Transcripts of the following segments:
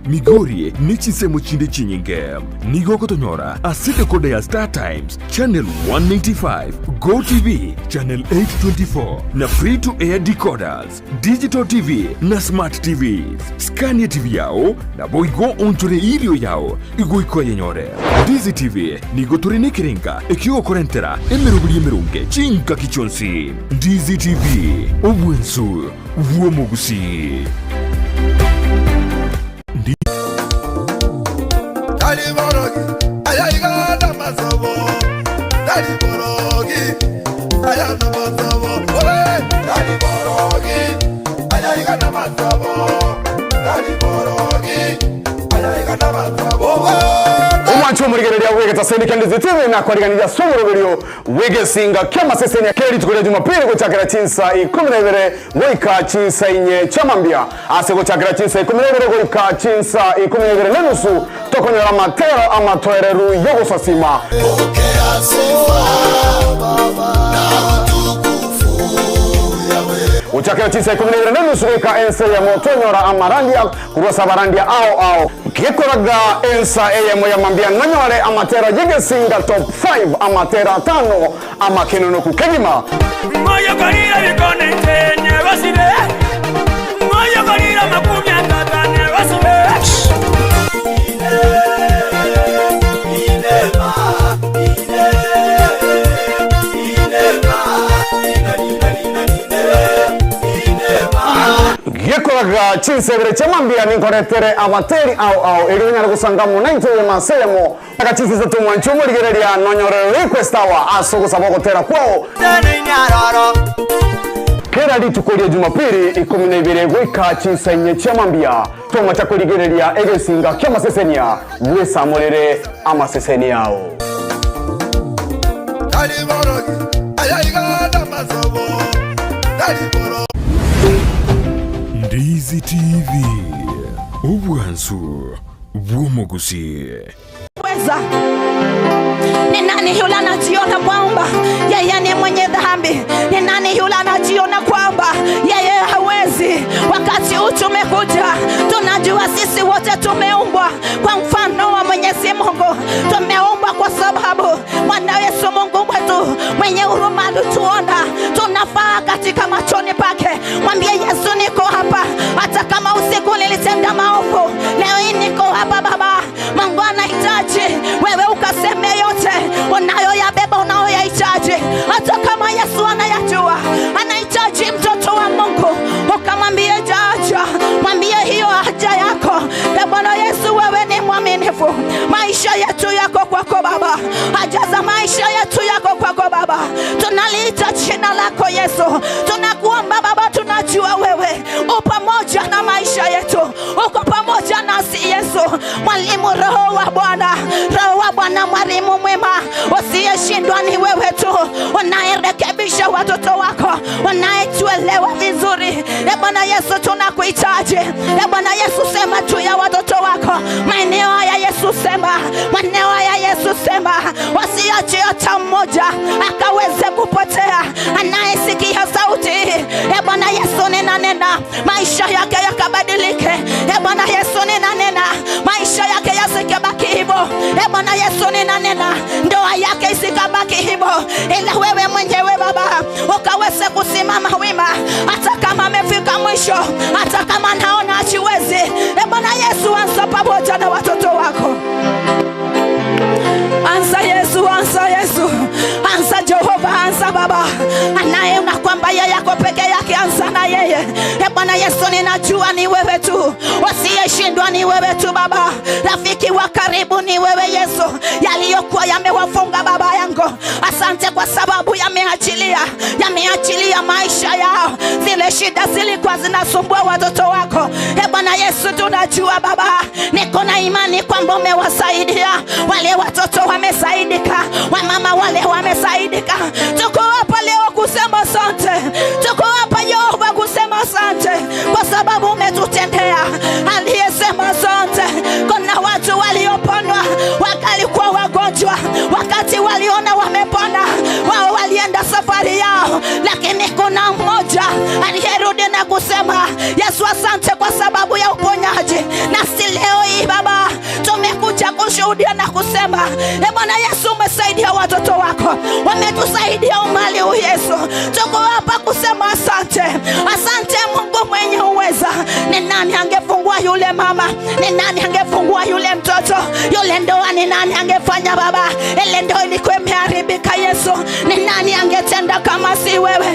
Migori ne chinsemo chinde chinyinge. Nigo ogotonyora ase decoder ya Star Times, channel 185, Go TV, channel 824, na free to air decoders, digital TV na smart TVs. Scan TV yao naboigo onchore irio yao igoika oyenyore. Ndizi TV nigo tore nekerenga ekiogokorentera emeroberi emeronge chingaki chionsi. Ndizi TV, obwensu bw'omogusii. Tari borogi, aya iga namasobo. Tari borogi, aya namasobo. Oe, tari borogi, aya iga namasobo. Tari borogi, aya iga namasobo. Omwancho omorigereria bw'egetaseni kia Ndizi TV nakwariganirie ase omoroberio bw'egesinga ki'amasesenia kera rituko ria Jumapili gochakera chinsa ikomi na ibere goika chinsa inye chi'amambia. Ase gochakera chinsa ikomi na ibere goika chinsa ikomi na ibere nenusu tokonyora amatero amatoereru y'ogosasima. Pokea sifa na utukufu Yahweh. Gochakera chinsa ikomi na ibere nenusu goika ensa eyemo tonyora amarandia korwa ase abarandia ao ao. Gekoraga ensa eyemo ya mambia nonyore amatera y'egesinga top 5 amatera atano amakenonoku kegima. Moyokorire ebikone inche negosire, moyokorire amakumi atata negosire. Gekoraga chinsebere chia mambia ninkoretere abateri ao ao erio onyare gosanga amo naintwe oyemo ase eyemo. Aka chinsesa tomwanche omorigereria nonyore request hour ase ogosaba ogotera kwao. Kera rituko ria Jumapili ikomi na ibere goika chinsa inye chia mambia tomacha korigereria egesinga ki'amasesenia bwesamorere amasesenia ao. Tari borogi, aya iga namasobo. Tari borogi. Ndizi TV, obwansu bw'omogusii. Weza. Ni nani yule anajiona kwamba yeye ni mwenye dhambi? Ni nani yule anajiona kwamba yeye hawezi? Wakati huu tumekuja, tunajua sisi wote tumeumbwa kwa mfano wa Mwenyezi Mungu. Tumeumbwa kwa sababu Bwana Yesu Mungu wetu mwenye huruma alituona tunafaa katika machoni pake. Mwambie Yesu, niko hapa, hata kama usiku nilitenda maovu, leo hii niko hapa Baba. Mungu anahitaji wewe ukaseme yote unayoyabeba, unayoyahitaji, hata kama Yesu anayajua. Anahitaji mtoto wa Mungu ukamwambie jaja, mwambie hiyo haja yako. E Bwana Yesu, wewe ni mwaminifu, maisha yetu yako kwako Baba, haja za maisha yetu yako kwako Baba. Tunaliita jina lako Yesu, tunakuomba Baba, tunajua wewe u pamoja na maisha yetu, uko pamoja nasi Yesu. Mwalimu, Roho wa Bwana, Roho wa Bwana, mwalimu mwema usiyeshindwa ni wewe tu, unayerekebisha watoto wako, unayetuelewa vizuri. E Bwana Yesu, tunakuhitaji. E Bwana Yesu, sema juu ya watoto wako maeneo haya Yesu, sema maeneo haya Yesu, sema wasiache hata mmoja akaweze kupotea, anayesikia sauti hii. E Bwana Yesu, ninanena maisha yake yakabadilike. E Bwana Yesu, ninanena maisha yake yasikabaki hivyo. E Bwana Yesu, ninanena ndoa yake isikabaki hivyo, ila wewe mwenyewe Baba ukaweze kusimama wima, hata kama amefika mwisho, hata kama naona hajiwezi. E Bwana Yesu, anza pamoja na watoto wako. Anza Yesu, anza Yesu, anza Jehova, anza Baba anayeona kwamba yeye ako peke yake, anza na yeye. E Bwana Yesu, ninajua ni wewe tu, wasiyeshindwa ni wewe tu Baba, rafiki wa karibu ni wewe Yesu. Yaliyokuwa yamewafunga baba yangu, asante kwa sababu yameachilia, yameachilia maisha yao. Zile shida zilikuwa zinasumbua watoto wako. E Bwana Yesu, tunajua Baba, niko na imani kwamba umewasaidia wale watoto, wamesaidika, wamama wale wamesaidika. Tuko hapa leo kusema asante, tuko hapa Yehova kusema asante kwa sababu umetutendea. Aliyesema asante, kuna watu walioponywa wakalikuwa wagonjwa, wakati waliona wamepona wao walienda safari yao, lakini kuna mmoja aliyerudi na kusema Yesu, asante kwa sababu ya uponyaji. Nasi leo tumeshuhudia na kusema, e Bwana Yesu, umesaidia watoto wako, wametusaidia umbali huu Yesu. Tuko hapa kusema asante, asante Mungu mwenye uweza. Ni nani angefungua yule mama? Ni nani angefungua yule mtoto? Yule ndoa ni nani angefanya Baba? Ile ndoa ilikuwa imeharibika Yesu, ni nani angetenda kama si wewe?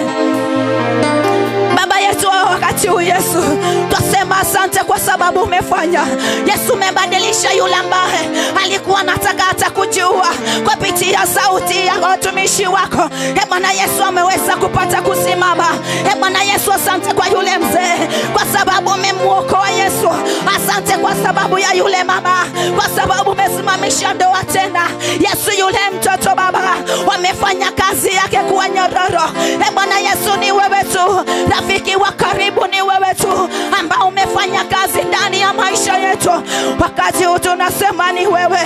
Baba yetu wa wakati huu Yesu, twasema asante kwa sababu umefanya. Yesu, umebadilisha yule ambaye alikuwa anataka hata kujiua kupitia sauti ya watumishi wako. E Bwana Yesu, ameweza kupata kusimama. E Bwana Yesu, asante kwa yule mzee kwa sababu umemwokoa Yesu. Asante kwa sababu ya yule mama, kwa sababu umesimamisha ndoa tena. Yesu, yule mtoto Baba, wamefanya kazi yake kuwa nyororo. E Bwana Yesu, ni wewe tu rafiki wa karibu, ni wewe tu ambao umefanya kazi ndani ya maisha yetu. Wakati huu tunasema ni wewe.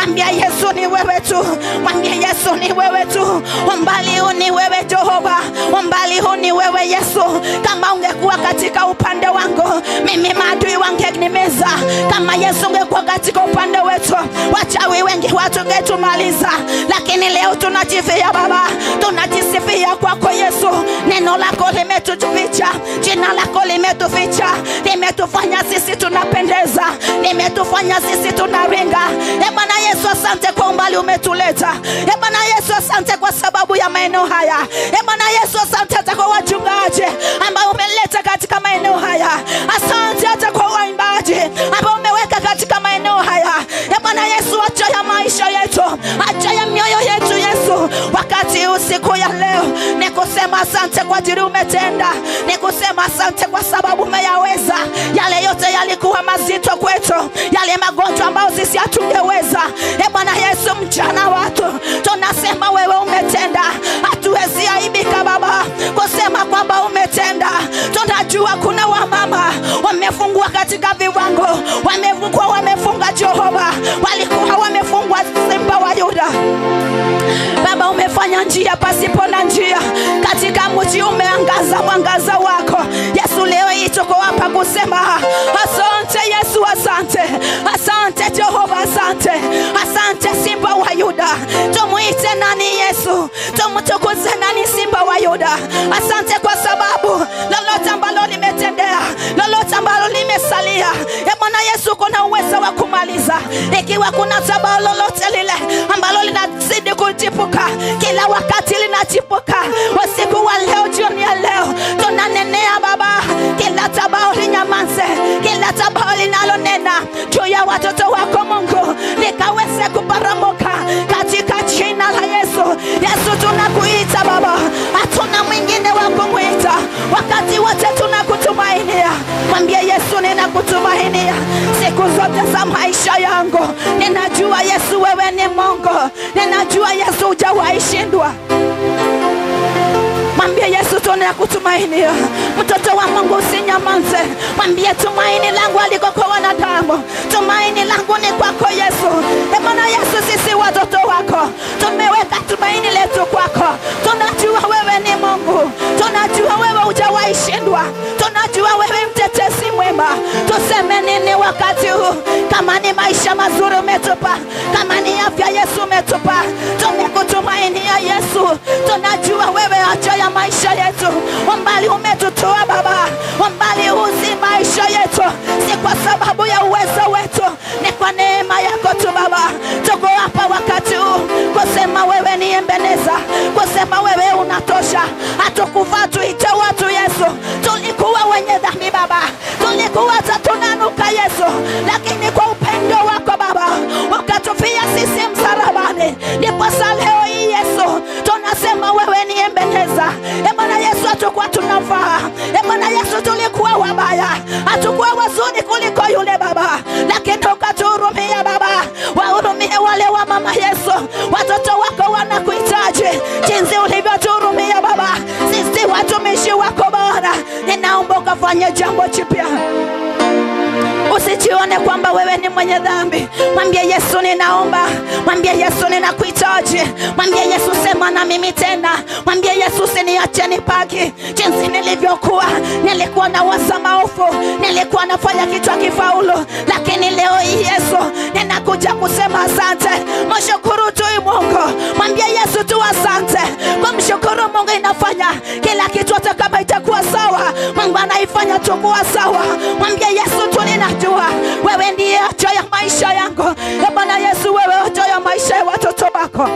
Ambia Yesu ni wewe tu, mwambie Yesu ni wewe tu. Umbali huu ni wewe Jehova, umbali huu ni wewe Yesu. Kama ungekuwa katika upande wangu mimi, maadui wangenimeza. Kama Yesu ungekuwa katika upande wetu, wachawi wengi watungetumaliza. Lakini leo tunajifia Baba, tunajisifia kwako Yesu. Neno lako limetuficha, jina lako limetuficha, limetufanya sisi tunapendeza, limetufanya sisi tunaringa. E Bwana Yesu, asante kwa umbali umetuleta. E Bwana Yesu, asante kwa sababu ya maeneo haya. E Bwana Yesu, asante hata kwa wachungaji ambao umeleta katika maeneo haya. Asante hata kwa waimbaji ambao umeweka katika maeneo haya. E Bwana Yesu, acha ya maisha yetu, acha ya mioyo yetu Yesu, wakati usiku ya leo ni kusema asante kwa ajili umetenda, ni kusema asante kwa sababu umeyaweza yale yote yalikuwa mazito kwetu, yale magonjwa ambayo sisi hatungeweza. E Bwana Yesu, mchana watu tunasema wewe umetenda, hatuwezi aibika Baba kusema kwamba umetenda. Tunajua kuna wamama wamefungwa katika viwango, wamefungwa, wamefunga Jehova, walikuwa wamefungwa simba wa Yuda. Baba, umefanya njia pasipo na njia, katika mji umeangaza mwangaza wako Yesu. Leo hii tuko hapa kusema asante Yesu, asante, asante Jehova, asante, asante Simba wa Yuda. Tumuite nani Yesu? Tumtukuze nani Simba wa Yuda? Asante kwa sababu lolote ambalo limetendea, lolote ambalo limesalia, e Bwana Yesu, kuna uwezo wa kumaliza. Ikiwa kuna tabao lolote lile ambalo linazidi kuchipuka kila wakati linachipuka, usiku wa leo, jioni ya leo, tunanenea Baba, kila tabao linyamaze, kila tabao linalonena juu ya watoto wako Mungu likaweze kuporomoka katika jina la Yesu. Yesu, tunakuita Baba, hatuna mwingine wa kumwita, wakati wote tunakutumainia. Mwambie Yesu, ninakutumainia siku zote za maisha yangu. Ninajua Yesu, wewe ni Mungu, ninajua Yesu hujawahi shindwa. Mwambie Yesu tunakutumainia. Mtoto wa Mungu usinyamaze. Mwambie tumaini langu aliko kwa wanadamu, tumaini langu ni kwako Yesu. E Bwana Yesu, sisi watoto wako tumeweka tumaini letu kwako. Tunajua wewe ni Mungu, tunajua wewe hujawahi shindwa, tunajua wewe mtetezi mwema. Tuseme nini wakati huu? Kama ni maisha mazuri umetupa, kama ni afya Yesu umetupa, tumekutumainia Yesu. Tunajua wewe haja ya maisha yetu, umbali umetutoa Baba, umbali uzi maisha yetu, si kwa sababu ya uwezo wetu, ni kwa neema yako tu Baba. Tuko hapa wakati huu kusema wewe ni Ebeneza, kusema wewe unatosha. Hatukufaa tuite watu Yesu, tulikuwa wenye dhambi Baba, tulikuwa hata tunanuka Yesu, lakini kwa upendo wako Baba ukatufia sisi msalabani. Ndiposa leo hii Yesu tunasema wewe ni Ebeneza. E Bwana Yesu, hatukuwa tunafaa. E Bwana Yesu, tulikuwa wabaya, hatukuwa wazuri kuliko yule Baba, lakini ukatuhurumia Baba. Wahurumie wale wa mama Yesu, watoto wako wanakuhitaji jinsi ulivyotuhurumia Baba. Sisi watumishi wako Bwana, ninaomba ukafanye jambo jipya. Usijione kwamba wewe ni mwenye dhambi. Mwambie Yesu, ninaomba. Mwambie Yesu, ninakuhitaji. Mwambie Yesu, sema na mimi tena. Mwambie Yesu, usiniache nibaki jinsi nilivyokuwa. Nilikuwa na waza maovu, nilikuwa nafanya kichwa kifaulu, lakini leo hii Yesu ninakuja. Tumekuja kusema asante. Mshukuru tu Mungu, mwambie Yesu tu asante. Kumshukuru Mungu inafanya kila kitu, hata kama itakuwa sawa, Mungu anaifanya tu kuwa sawa. Mwambie Yesu tu, ninajua wewe ndiye haja ya maisha yangu. E Bwana Yesu, wewe haja ya maisha ya watoto wako.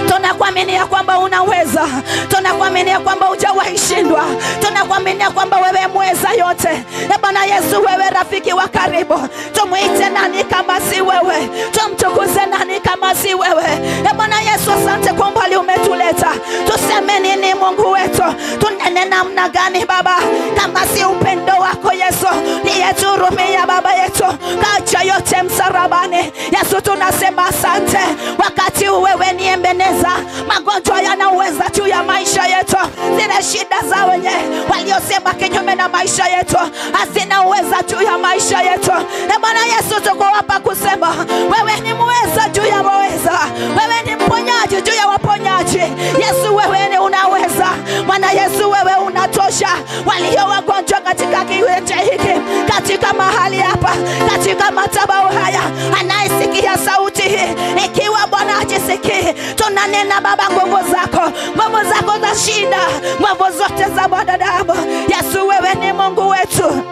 Tunakuamini ya kwamba unaweza, tunakuamini ya kwamba hujawahi shindwa, tunakuamini ya kwamba wewe mweza yote. E Bwana Yesu, wewe rafiki wa karibu, tumwite nani kama si wewe? Tumtukuze nani kama si wewe? E Bwana Yesu, asante kwa umbali umetuleta. Tuseme nini Mungu wetu? Tunene namna gani Baba kama si upendo wako Yesu liyetuhurumia Baba yetu, kacha yote msalabani. Yesu, tunasema asante. Wakati huu wewe ni Ebeneza, magonjwa yanaweza juu ya maisha yetu, zile shida za wenye waliosema kinyume na maisha yetu hazina uweza juu ya maisha yetu. E Bwana Yesu, tuko hapa kusema wewe ni muweza juu ya waweza, wewe ni mponyaji juu ya waponyaji. Yesu, wewe ni unaweza. Bwana Yesu, wewe unatosha. Walio wagonjwa katika kiwanja hiki, katika mahali hapa, katika madhabahu haya, anayesikia sauti hii, ikiwa Bwana hajisikii, tunanena Baba, nguvu zako, nguvu zako za shida, nguvu zote za mwanadamu. Yesu, wewe ni Mungu wetu.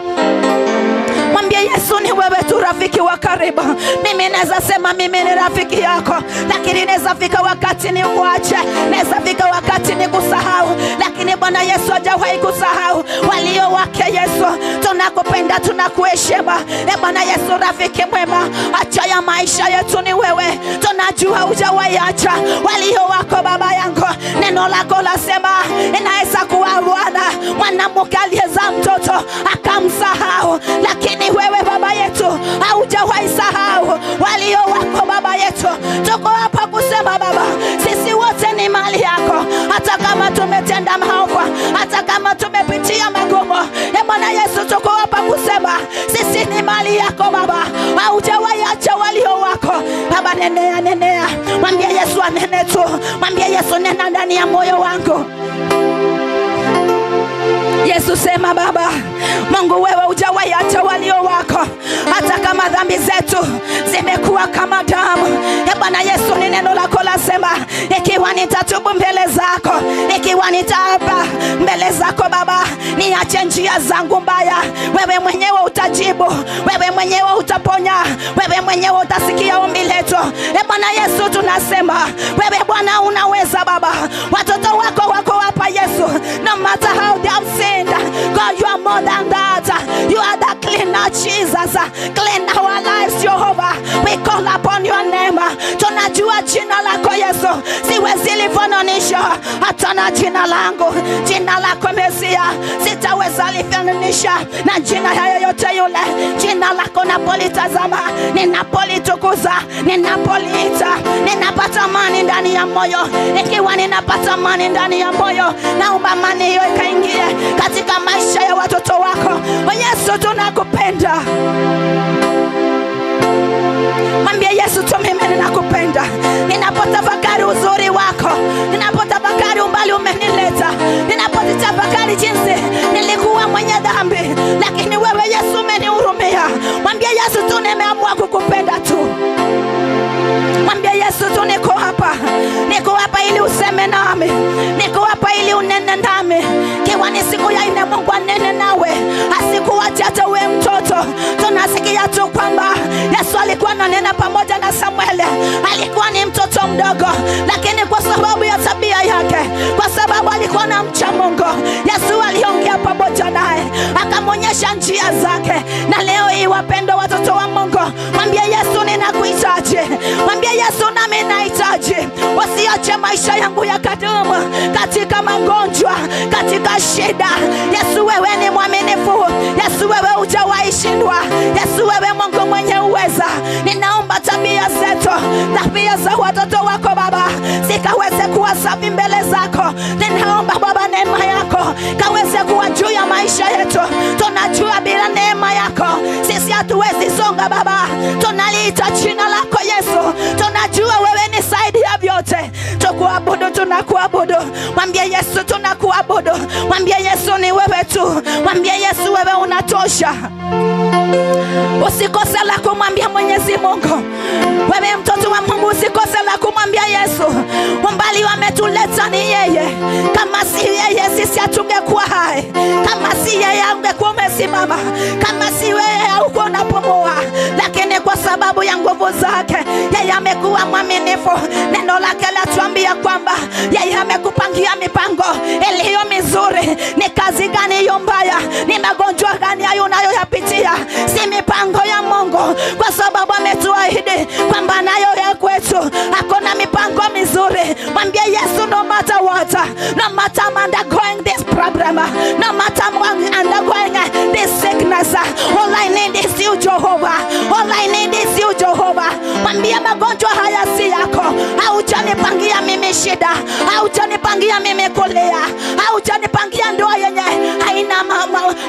Mwambie Yesu ni wewe tu rafiki wa karibu. Mimi naweza sema mimi ni rafiki yako, lakini naweza fika wakati ni kuache, naweza fika wakati ni kusahau, lakini Bwana Yesu hajawahi kusahau walio wake. Yesu, tunakupenda, tunakuheshimu. E Bwana Yesu, rafiki mwema, acha ya maisha yetu ni wewe. Tunajua hujawahi acha walio wako, Baba yangu. Neno lako lasema inaweza kuwa Bwana mwanamke aliyezaa mtoto akamsahau, lakini wewe Baba yetu haujawahi sahau walio wako. Baba yetu, tuko hapa kusema Baba, sisi wote ni mali yako, hata kama tumetenda maovu, hata kama tumepitia magumu. E Bwana Yesu, tuko hapa kusema sisi ni mali yako Baba, haujawahi acha walio wako Baba. Nenea, nenea, mwambie Yesu anene tu, mwambie Yesu nena ndani ya moyo wangu. Yesu sema, Baba Mungu, wewe hujawahi acha walio wako, hata kama dhambi zetu zimekuwa kama damu. E Bwana Yesu, ni neno lako lasema, ikiwa nitatubu mbele zako, ikiwa nitaapa mbele zako Baba, niache njia zangu mbaya, wewe mwenyewe utajibu, wewe mwenyewe utaponya, wewe mwenyewe utasikia ombi letu. E Bwana Yesu, tunasema wewe Bwana unaweza Baba, watoto wako wako hapa Yesu, no matter how they have sinned, God, you are more than that. You are the cleaner, Jesus. Clean our lives, Jehovah. We call upon your name. Tunajua jina lako Yesu, siwezi lifananisha hata na jina langu. Jina lako Mesia sitaweza lifananisha na jina ya yoyote yule. Jina lako napolitazama, ninapolitukuza, ninapoliita, ninapata amani ndani ya moyo. Ikiwa ninapata amani ndani ya moyo, naomba amani hiyo ikaingie katika maisha ya watoto wako. O Yesu, tunakupenda. Mwambie Yesu tu, mimi ninakupenda. Ninapotafakari uzuri wako, ninapotafakari umbali umenileta, ninapotafakari jinsi nilikuwa mwenye dhambi, lakini wewe Yesu umenihurumia. Mwambie Yesu tu, nimeamua kukupenda tu. Mwambie Yesu tu, niko hapa, niko hapa ili useme nami, niko hapa ili unene nami. Kiwa ni siku ya nne, Mungu anene nawe, asikuache hata uwe mtoto. Tunasikia tu kwamba Yesu alikuwa ananena pamoja na Samueli, alikuwa ni mtoto mdogo, lakini kwa sababu ya tabia yake, kwa sababu alikuwa na mcha Mungu, Yesu aliongea pamoja naye, akamwonyesha njia zake. Na leo hii, wapendwa watoto wa Mungu, mwambie Yesu, ninakuhitaji. Mwambie Yesu, nami nahitaji, usiache maisha yangu yakadumu katika magonjwa, katika shida. Yesu, wewe ni mwaminifu. Yesu, wewe hujawahi shindwa. Yesu, wewe Mungu mwenye uweza, ninaomba tabia zetu, tabia za watoto wako Baba zikaweze kuwa safi mbele zako. Ninaomba Baba, neema yako kaweze kuwa juu ya maisha yetu. Tunajua bila neema yako sisi hatuwezi songa Baba, tunaliita jina lako Yesu. Tunajua wewe ni zaidi ya vyote. Tukuabudu, tunakuabudu. Mwambie Yesu tunakuabudu. Mwambie Yesu ni wewe tu. Mwambie Yesu wewe unatosha. Usikose la kumwambia Mwenyezi Mungu. Wewe mtoto wa Mungu, usikose la kumwambia Yesu, umbali wametuleta ni yeye. Kama si yeye, sisi hatungekuwa hai. Kama si yeye, ungekuwa umesimama. Kama si yeye, haukuwa unapumua. Lakini kwa sababu ya nguvu zake, yeye amekuwa mwaminifu. Neno lake latuambia kwamba yeye amekupangia mipango iliyo mizuri. Ni kazi gani hiyo mbaya? Ni magonjwa gani hayo unayoyapitia? Si mipango ya Mungu, kwa sababu ametuahidi kwamba nayo ya kwetu akona mipango mizuri. Mwambie Yesu, no matter what, no matter I'm undergoing this problem, no matter I'm undergoing this sickness, all I need is you Jehovah, all I need is you Jehovah. Mwambie magonjwa haya si yako, haujanipangia mimi shida, haujanipangia mimi kulia, haujanipangia ndoa yenye haina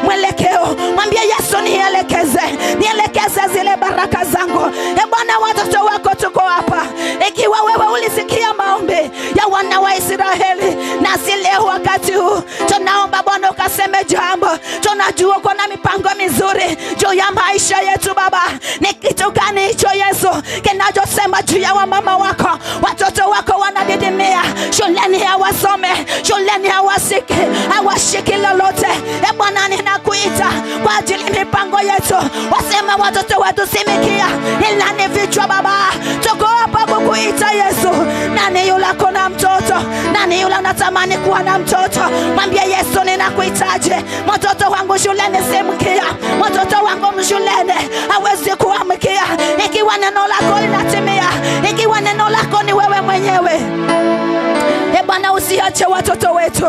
mwelekeo. Mwambie Yesu, nielekeze, nielekeze zile baraka zangu. E Bwana, watoto wako tuko hapa. Ikiwa wewe ulisikia maombi ya wana wa Israeli, nasi leo wakati huu tunaomba Bwana ukaseme jambo. Tunajua uko na mipango mizuri juu ya maisha yetu Baba. Ni kitu gani hicho Yesu kinachosema juu ya wamama wako? Watoto wako wanadidimia shuleni, hawasome shuleni, hawasiki hawashiki lolote. E Bwana, ninakuita kwa ajili mipango yetu. Wasema watoto wetu si mikia ila ni vichwa Baba. Tuko hapa kukuita Yesu. Nani yule ako na mtoto? Nani yule anatamani kuwa na mtoto? Mwambie Yesu, ninakuhitaji. Mtoto wangu shuleni si mkia, mtoto wangu shuleni hawezi kuwa mkia. Ikiwa neno lako linatimia, ikiwa neno lako ni wewe mwenyewe. E Bwana, usiache watoto wetu.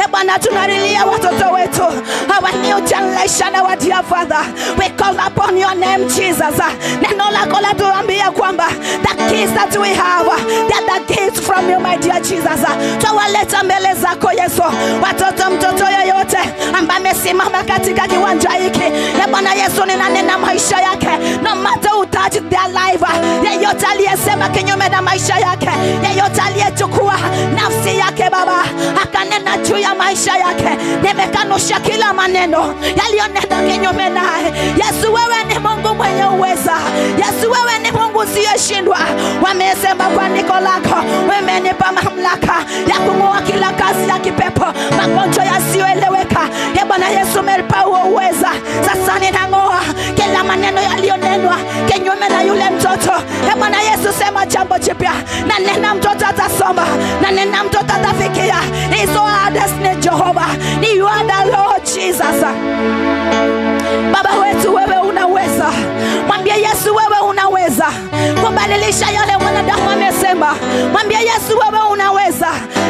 E Bwana, tunalilia watoto wetu. Our new generation, our dear Father, we call upon your name Jesus. Neno lako latuambia kwamba the gifts that we have, they are the gifts from you my dear Jesus. Twawaleta mbele zako Yesu, watoto, mtoto yeyote ambaye amesimama katika kiwanja hiki. E Bwana Yesu, ninanena maisha yake, no matter who touch their life, yeyote aliyesema kinyume na maisha yake, yeyote aliyechukua nafsi yake Baba akanena juu ya maisha yake, nimekanusha kila maneno yaliyonena kinyume naye. Yesu, wewe ni Mungu mwenye uweza. Yesu, wewe ni Mungu usiyeshindwa. Wamesema kwa andiko lako, umenipa mamlaka ya kung'oa kila kazi ya kipepo, magonjwa yasiyoeleweka. E Bwana Yesu, umenipa huo uweza. Sasa ninang'oa kila maneno yaliyonenwa kinyume na yule mtoto. E Bwana Yesu, sema jambo jipya, na nena mtoto atasoma, na nena mtoto atafikia hizo ahadi. Ni Jehova, ni you are the Lord Jesus. Baba wetu, wewe unaweza. Mwambie Yesu, wewe unaweza kubadilisha yale mwanadamu amesema. Mwambie Yesu, wewe unaweza.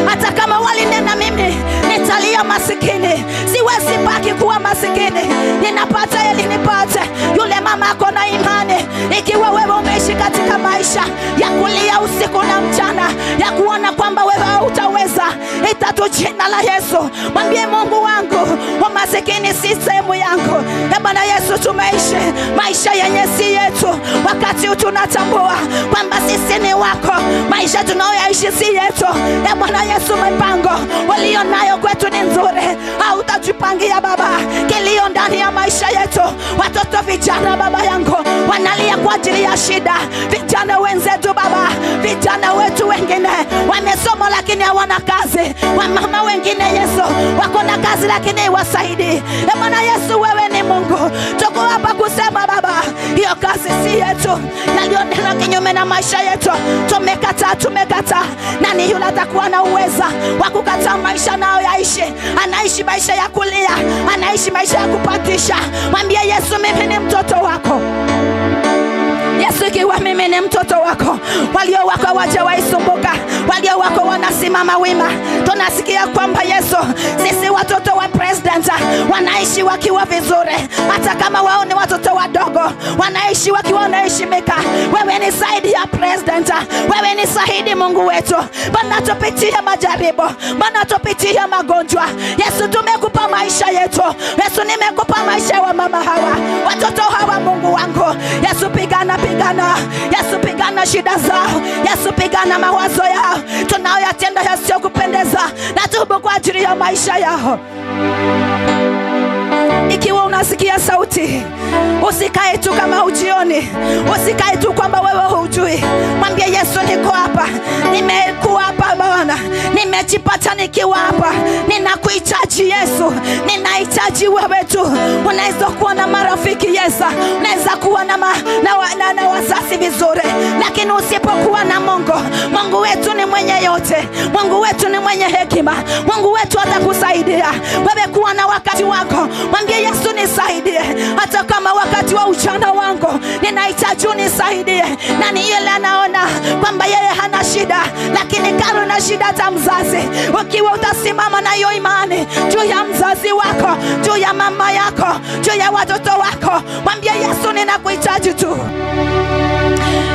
Hata kama walinena mimi nitalia masikini, siwezi baki kuwa masikini. Ninapata ili nipate. Yule mama ako na imani. Ikiwa wewe umeishi katika maisha ya kulia usiku na mchana, ya kuona kwamba wewe hautaweza, itatu jina la Yesu. Mwambie Mungu wangu, umasikini si sehemu yangu. E Bwana Yesu, tumeishi maisha yenye si yetu, wakati tunatambua kwamba sisi ni wako. Maisha tunayoyaishi si yetu. E Bwana Yesu, mipango walio nayo kwetu ni nzuri, hautatupangia Baba kilio ndani ya maisha yetu. Watoto vijana, baba yangu, wanalia kwa ajili ya shida. Vijana wenzetu Baba, vijana wetu wengine wamesoma lakini hawana kazi. Wamama wengine Yesu wako na kazi lakini iwasaidii. E Bwana Yesu, wewe ni Mungu, tuko hapa kusema Baba, hiyo kazi si yetu, yaliyonena kinyume na maisha yetu tumekataa, tumekataa. Nani yule atakuwa na uweza wa kukataa maisha nayo yaishi? Anaishi maisha ya kulia, anaishi maisha ya kupatisha. Mwambie Yesu, mimi ni mtoto wako. Yesu, ikiwa mimi ni mtoto wako, walio wako wajawaisumbuka, walio wako wanasimama wima. Tunasikia kwamba Yesu, sisi watoto wa president wanaishi wakiwa vizuri, hata kama wao ni watoto wadogo, wanaishi wakiwa wanaheshimika. Wewe ni zaidi ya president, wewe ni zaidi Mungu wetu. Bwana, tupitie majaribu, Bwana, tupitie magonjwa. Yesu, tumekupa maisha yetu. Yesu, nimekupa maisha ya mama hawa, watoto hawa, Mungu wangu. Yesu, pigana, pigana. Yesu, pigana shida zao. Yesu, pigana mawazo yao tunayoyatenda yasiyokupendeza, na tubu kwa ajili ya maisha yao. Ikiwa unasikia sauti, usikae tu kama hujioni, usikae tu kwamba wewe hujui. Mwambie Yesu, niko hapa, nimekuwa hapa Bwana, nimejipata nikiwa hapa, ninakuhitaji Yesu, ninahitaji wewe tu. Unaweza kuwa na marafiki Yesu, unaweza kuwa na, ma, na, wa, na, na wazazi vizuri, lakini usipokuwa na Mungu, Mungu wetu ni mwenye yote, Mungu wetu ni mwenye hekima, Mungu wetu atakusaidia wewe. Kuwa na wakati wako, mwambie Yesu, nisaidie, hata kama wakati wa ujana wangu ninahitaji unisaidie. Na ni yule anaona kwamba yeye hana shida, lakini karo na shida hata mzazi. Ukiwa utasimama na hiyo imani juu ya mzazi wako, juu ya mama yako, juu ya watoto wako, mwambie Yesu, ninakuhitaji tu.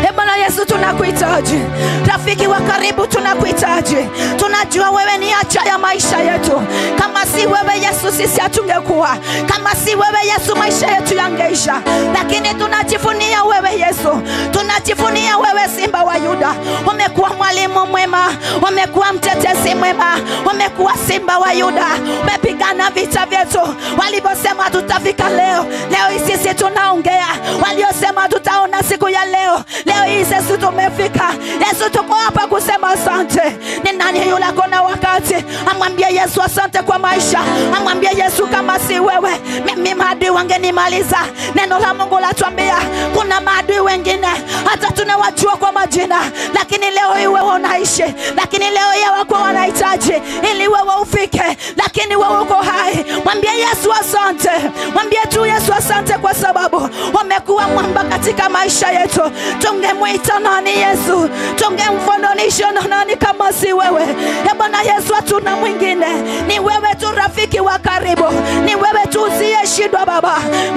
E Bwana Yesu, tunakuhitaji, rafiki wa karibu, tunakuhitaji. Tunajua wewe ni haja ya maisha yetu. Kama si wewe Yesu, sisi hatungekuwa. Kama si wewe Yesu, maisha yetu yangeisha. Lakini tunajivunia wewe Yesu, tunajivunia wewe, Simba wa Yuda. Umekuwa mwalimu mwema, umekuwa mtetezi mwema, umekuwa Simba wa Yuda, umepigana vita vyetu. Walivyosema tutafika leo, leo hii sisi tunaongea. Waliosema tutaona siku ya leo, leo hii sisi tumefika. Yesu, tuko hapa kusema asante. Ni nani yule akona wakati amwambie Yesu asante kwa maisha? Amwambie Yesu, kama si wewe mimi maadui wangenimaliza. Neno la Mungu latuambia kuna maadui wengine hata tunawajua kwa majina, lakini leo hii wewe unaishi, lakini leo hii hawakuwa wanahitaji ili wewe ufike, lakini wewe uko hai. Mwambie Yesu asante, mwambie tu Yesu asante kwa sababu wamekuwa mwamba katika maisha yetu. Tungemwita nani Yesu? Tungemfananisha na nani kama si wewe? E Bwana Yesu, hatuna mwingine, ni wewe tu rafiki wa karibu, ni wewe tu usiyeshindwa Baba.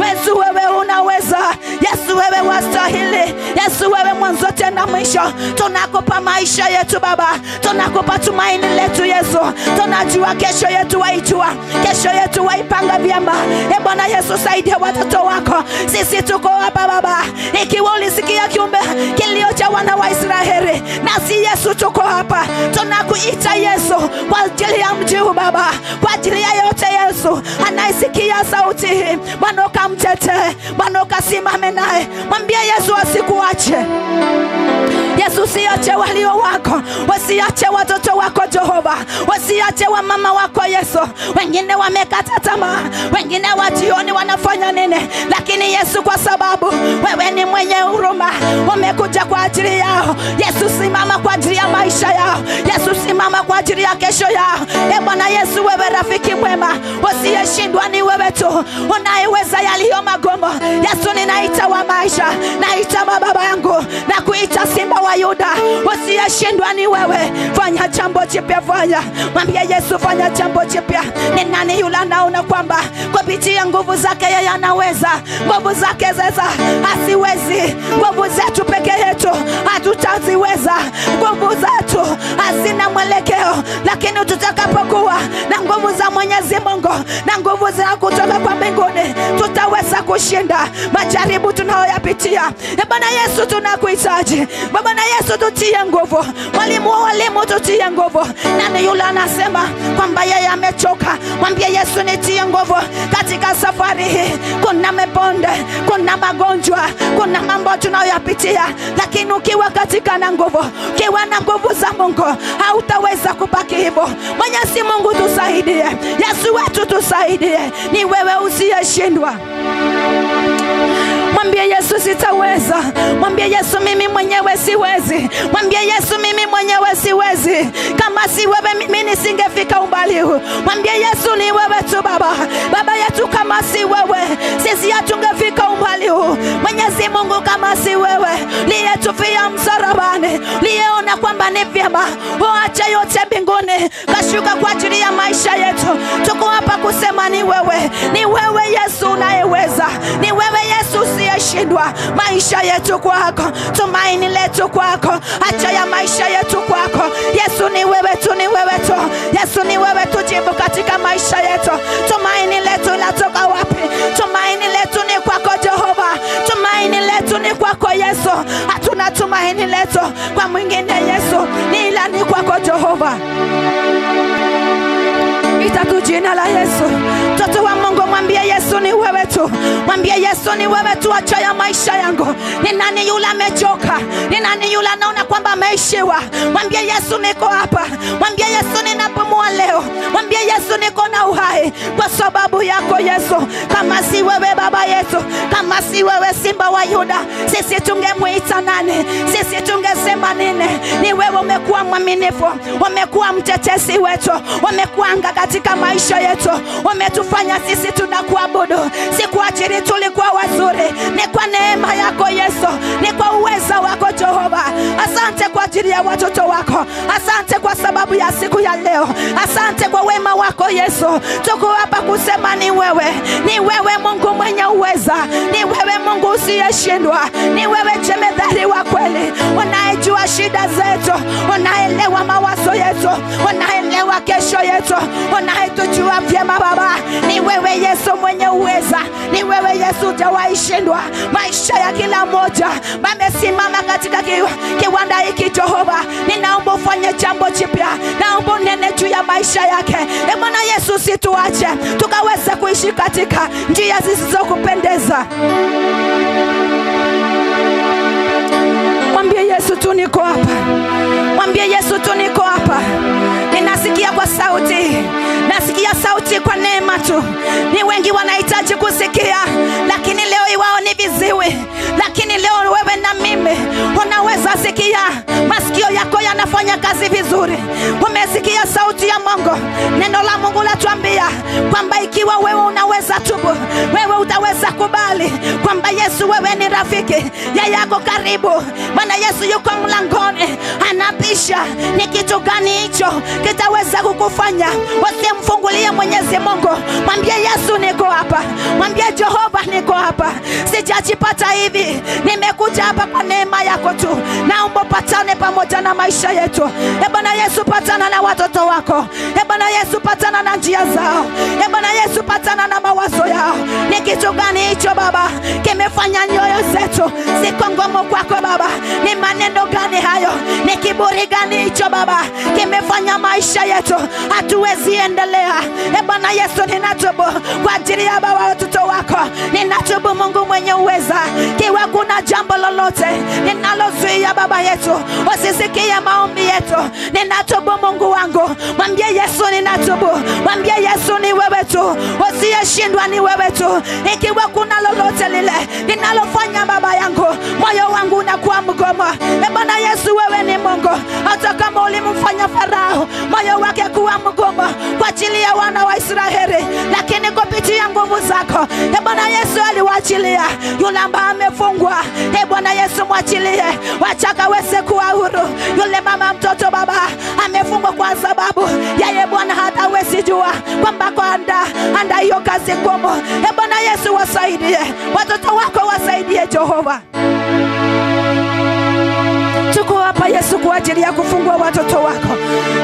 Yesu, wewe unaweza. Yesu, wewe wastahili. Yesu, wewe mwanzo tena mwisho. Tunakupa maisha yetu Baba, tunakupa tumaini letu Yesu. Tunajua kesho yetu waijua, kesho yetu waipanga vyema. E Bwana Yesu, saidia watoto wako, sisi tuko hapa Baba. Ikiwa ulisikia kiumbe kilio cha wana wa Israeli, nasi Yesu tuko hapa, tunakuita Yesu kwa ajili ya mji huu Baba, kwa ajili ya yote Yesu anayesikia sauti hii, Bwana ukamtetee, Bwana ukasimame naye, mwambie Yesu asikuache. Yesu, usiache walio wako, wasiache watoto wako Jehova, wasiache wamama wako Yesu. Wengine wamekata tamaa, wengine wajioni wanafanya nini, lakini Yesu, kwa sababu wewe ni mwenye huruma, umekuja kwa ajili yao. Yesu, simama kwa ajili ya maisha yao. Yesu, simama kwa ajili ya kesho yao. E Bwana Yesu, wewe rafiki mwema usiyeshindwa, ni wewe tu unayeweza yaliyo magumu. Yesu, ninaita wa maisha, naita mababa yangu na kuita Simba wa Yuda usiyeshindwa, ni wewe. Fanya jambo jipya, fanya mwambie Yesu, fanya jambo jipya. Ni nani yule anaona kwamba kupitia nguvu zake yeye anaweza? Nguvu zake zeza hasiwezi, nguvu zetu peke yetu hatutaziweza, nguvu zetu hazina mwelekeo, lakini tutakapokuwa na nguvu za Mwenyezi Mungu na nguvu za kutoka kwa mbinguni, tutaweza kushinda majaribu tunayoyapitia. E Bwana Yesu, tunakuhitaji Baba na Yesu, tutie nguvu. Mwalimu wa walimu, tutie nguvu. Nani yule anasema kwamba yeye amechoka? Mwambie Yesu, nitie nguvu katika safari hii. Kuna mabonde, kuna magonjwa, kuna mambo tunayoyapitia, lakini ukiwa katika na nguvu, ukiwa na nguvu za Mungu hautaweza kubaki hivyo. Mwenyezi Mungu tusaidie, Yesu wetu tusaidie, ni wewe usiyeshindwa. Mwambie Yesu sitaweza. Mwambie Yesu mimi mwenyewe siwezi. Mwambie Yesu mimi mwenyewe siwezi. Kama si wewe mimi nisingefika umbali huu. Mwambie Yesu ni wewe tu Baba. Baba yetu, kama si wewe sisi hatungefika umbali huu. Mwenyezi Mungu, kama si wewe liyetufia msalabani, liyeona kwamba ni vyema uache yote mbinguni, kashuka kwa ajili ya maisha yetu. Tuko hapa kusema ni wewe, ni wewe Yesu unayeweza, ni wewe Yesu usiyeshindwa. Maisha yetu kwako, tumaini letu kwako, hacha ya maisha yetu kwako. Yesu ni wewe tu, ni wewe tu. Yesu ni wewe tu, jibu katika maisha yetu. Tumaini letu latoka wapi? Tumaini letu ni kwako Jehova, tumaini letu ni kwako Yesu. Hatuna tumaini letu kwa mwingine Yesu, ni ila ni kwako Jehova. Ita tu jina la Yesu. Mtoto wa Mungu, mwambie Yesu ni wewe tu. Yesu, ni wewe tu haja ya maisha yangu. Ni nani yule amechoka? Ni nani yule anaona kwamba ameishiwa? Mwambie Yesu, niko hapa. Mwambie Yesu, ninapumua leo. Mwambie Yesu, niko na uhai kwa sababu yako Yesu. Kama si wewe Baba yetu, kama si wewe Simba wa Yuda, sisi tungemwita nani? Sisi tungesema nini? Ni wewe umekuwa mwaminifu, umekuwa mtetezi wetu, umekuwa anga katika maisha yetu, umetufanya sisi tunakuabudu. Si kwa ajili tulikuwa wazuri, ni kwa neema yako Yesu, ni kwa uweza wako Jehova. Asante kwa ajili ya watoto wako, asante kwa sababu ya siku ya leo, asante kwa wema wako Yesu. Tuko hapa kusema ni wewe, ni wewe Mungu mwenye uweza, ni wewe Mungu usiyeshindwa, ni wewe jemedhari wa kweli, unayejua shida zetu, unaelewa mawazo yetu, unaelewa kesho yetu, unayetujua vyema Baba. Ni wewe Yesu mwenye uweza, ni wewe Yesu hujawahi shindwa. Maisha ya kila mmoja wamesimama katika kiwanda hiki Jehova, ninaomba ufanye jambo jipya, naomba unene juu ya maisha yake. E Bwana Yesu, usituache tukaweze kuishi katika njia zisizokupendeza. Mwambie Yesu tu niko hapa, mwambie Yesu tu niko hapa. Ninasikia kwa sauti, nasikia sauti kwa neema tu. Ni wengi wanahitaji kusikia, lakini leo iwao ni viziwi. Lakini leo wewe na mimi unaweza sikia, masikio yako yanafanya kazi vizuri. Umesikia sauti ya Mungu. Neno la Mungu latuambia kwamba ikiwa wewe unaweza tubu, wewe utaweza kubali kwamba Yesu wewe ni rafiki, yeye ako karibu. Bwana Yesu yuko mlangoni anabisha. Ni kitu gani hicho kitaweza kukufanya usimfungulie Mwenyezi Mungu? Mwambie Yesu niko hapa, mwambie Jehova niko hapa, sijajipata hivi, nimekuja hapa kwa neema yako tu. Naomba patane pamoja na maisha yetu. E Bwana Yesu, patana na watoto wako. E Bwana Yesu, patana na njia zao. E Bwana Yesu, patana na mawazo yao. Ni kitu gani hicho Baba kimefanya nyoyo zetu ziko ngumu kwako Baba? Ni maneno gani hayo? Ni kiburi gani hicho Baba kimefanya maisha yetu hatuwezi endelea? E Bwana Yesu, ninatubu kwa ajili ya baba watoto wako, ninatubu Mungu mwenye uweza, kiwa kuna jambo lolote linalozuia baba yetu usisikie maombi yetu, ninatubu Mungu wangu. Mwambie Yesu ninatubu, mwambie Yesu ni wewe tu, usiyeshindwa ni wewe tu. Ikiwa kuna lolote lile linalofanya baba yangu moyo wangu unakuwa mgomo, e Bwana Yesu, wewe ni Mungu. Hata kama ulimfanya Farao moyo wake kuwa mgumu kwa ajili ya wana wa Israeli, lakini kupitia nguvu zako e Bwana Yesu aliwaachilia yule ambaye amefungwa. E Bwana Yesu, mwachilie, wacha akaweze kuwa huru. Yule mama mtoto baba amefungwa kwa sababu yeye Bwana hatawezi jua kwamba kwa anda hiyo kazi ngumu. E Bwana Yesu, wasaidie watoto wako, wasaidie Jehova. Tuko hapa Yesu kwa ajili ya kufungua watoto wako.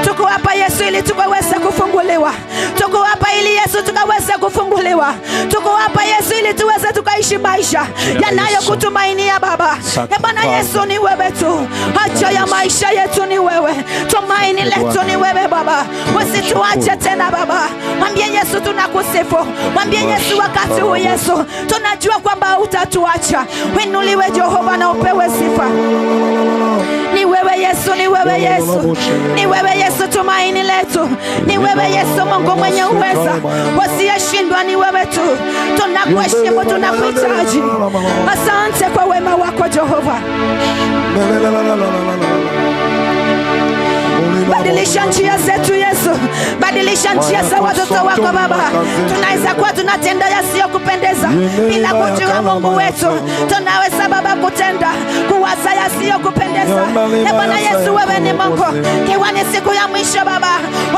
Tuko hapa Yesu ili tukaweze kufunguliwa. Tuko hapa ili Yesu tukaweze kufunguliwa. Tuko hapa Yesu ili tuweze tukaishi maisha yanayokutumainia Baba. E Bwana Yesu, ni wewe tu, haja ya maisha yetu ni wewe, tumaini letu ni wewe Baba. Usituache tena Baba. Mwambie Yesu tunakusifu, mwambie Yesu wakati huu Yesu tunajua kwamba hutatuacha. Winuliwe Jehova na upewe sifa. Ni wewe Yesu, ni wewe Yesu, ni wewe Yesu, tumaini letu ni wewe Yesu, Mungu mwenye uweza, wasiyeshindwa ni wewe tu. Tunakuheshimu, tunakuhitaji. Asante kwa wema wako Jehova. Badilisha njia zetu Yesu, badilisha njia za watoto wako Baba. Tunaweza kuwa tunatenda yasiyokupendeza bila kujua Mungu wetu, tunaweza Baba kutenda kuwaza yasiyokupendeza. E Bwana Yesu, wewe ni Mungu. Kiwa ni siku ya mwisho Baba,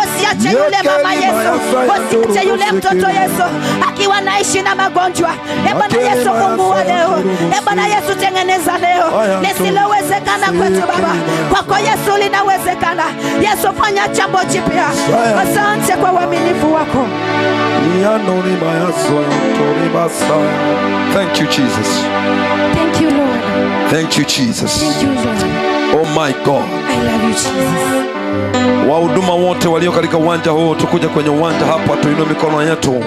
usiache yule mama Yesu, usiache yule mtoto Yesu akiwa naishi na magonjwa. E Bwana Yesu, fungua leo. E Bwana Yesu, tengeneza leo lisilowezekana kwetu Baba, kwako Yesu linawezekana. Yesu, fanya jambo jipya. Asante kwa uaminifu wako. Thank you, Jesus. Thank you Lord. Thank you, Jesus. Thank you Lord. Oh my God. I love you Jesus. Wahuduma wote walio katika uwanja huu, tukuja kwenye uwanja hapa, tuinue mikono yetu.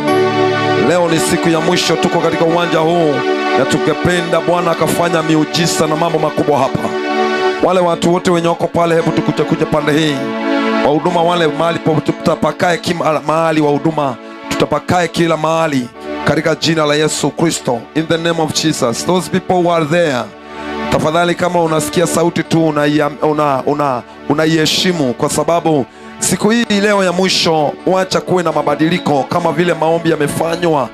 Leo ni siku ya mwisho, tuko katika uwanja huu. na tungependa Bwana akafanya miujiza na mambo makubwa hapa. Wale watu wote wenye wako pale, hebu tukuja kuja pande hii, wahuduma wale mahali popote, tutapakae kila mahali, wahuduma tutapakae kila mahali katika jina la Yesu Kristo, in the name of Jesus. Those people who are there, tafadhali kama unasikia sauti tu unaiheshimu una, una, unaiheshimu kwa sababu siku hii leo ya mwisho, wacha kuwe na mabadiliko kama vile maombi yamefanywa.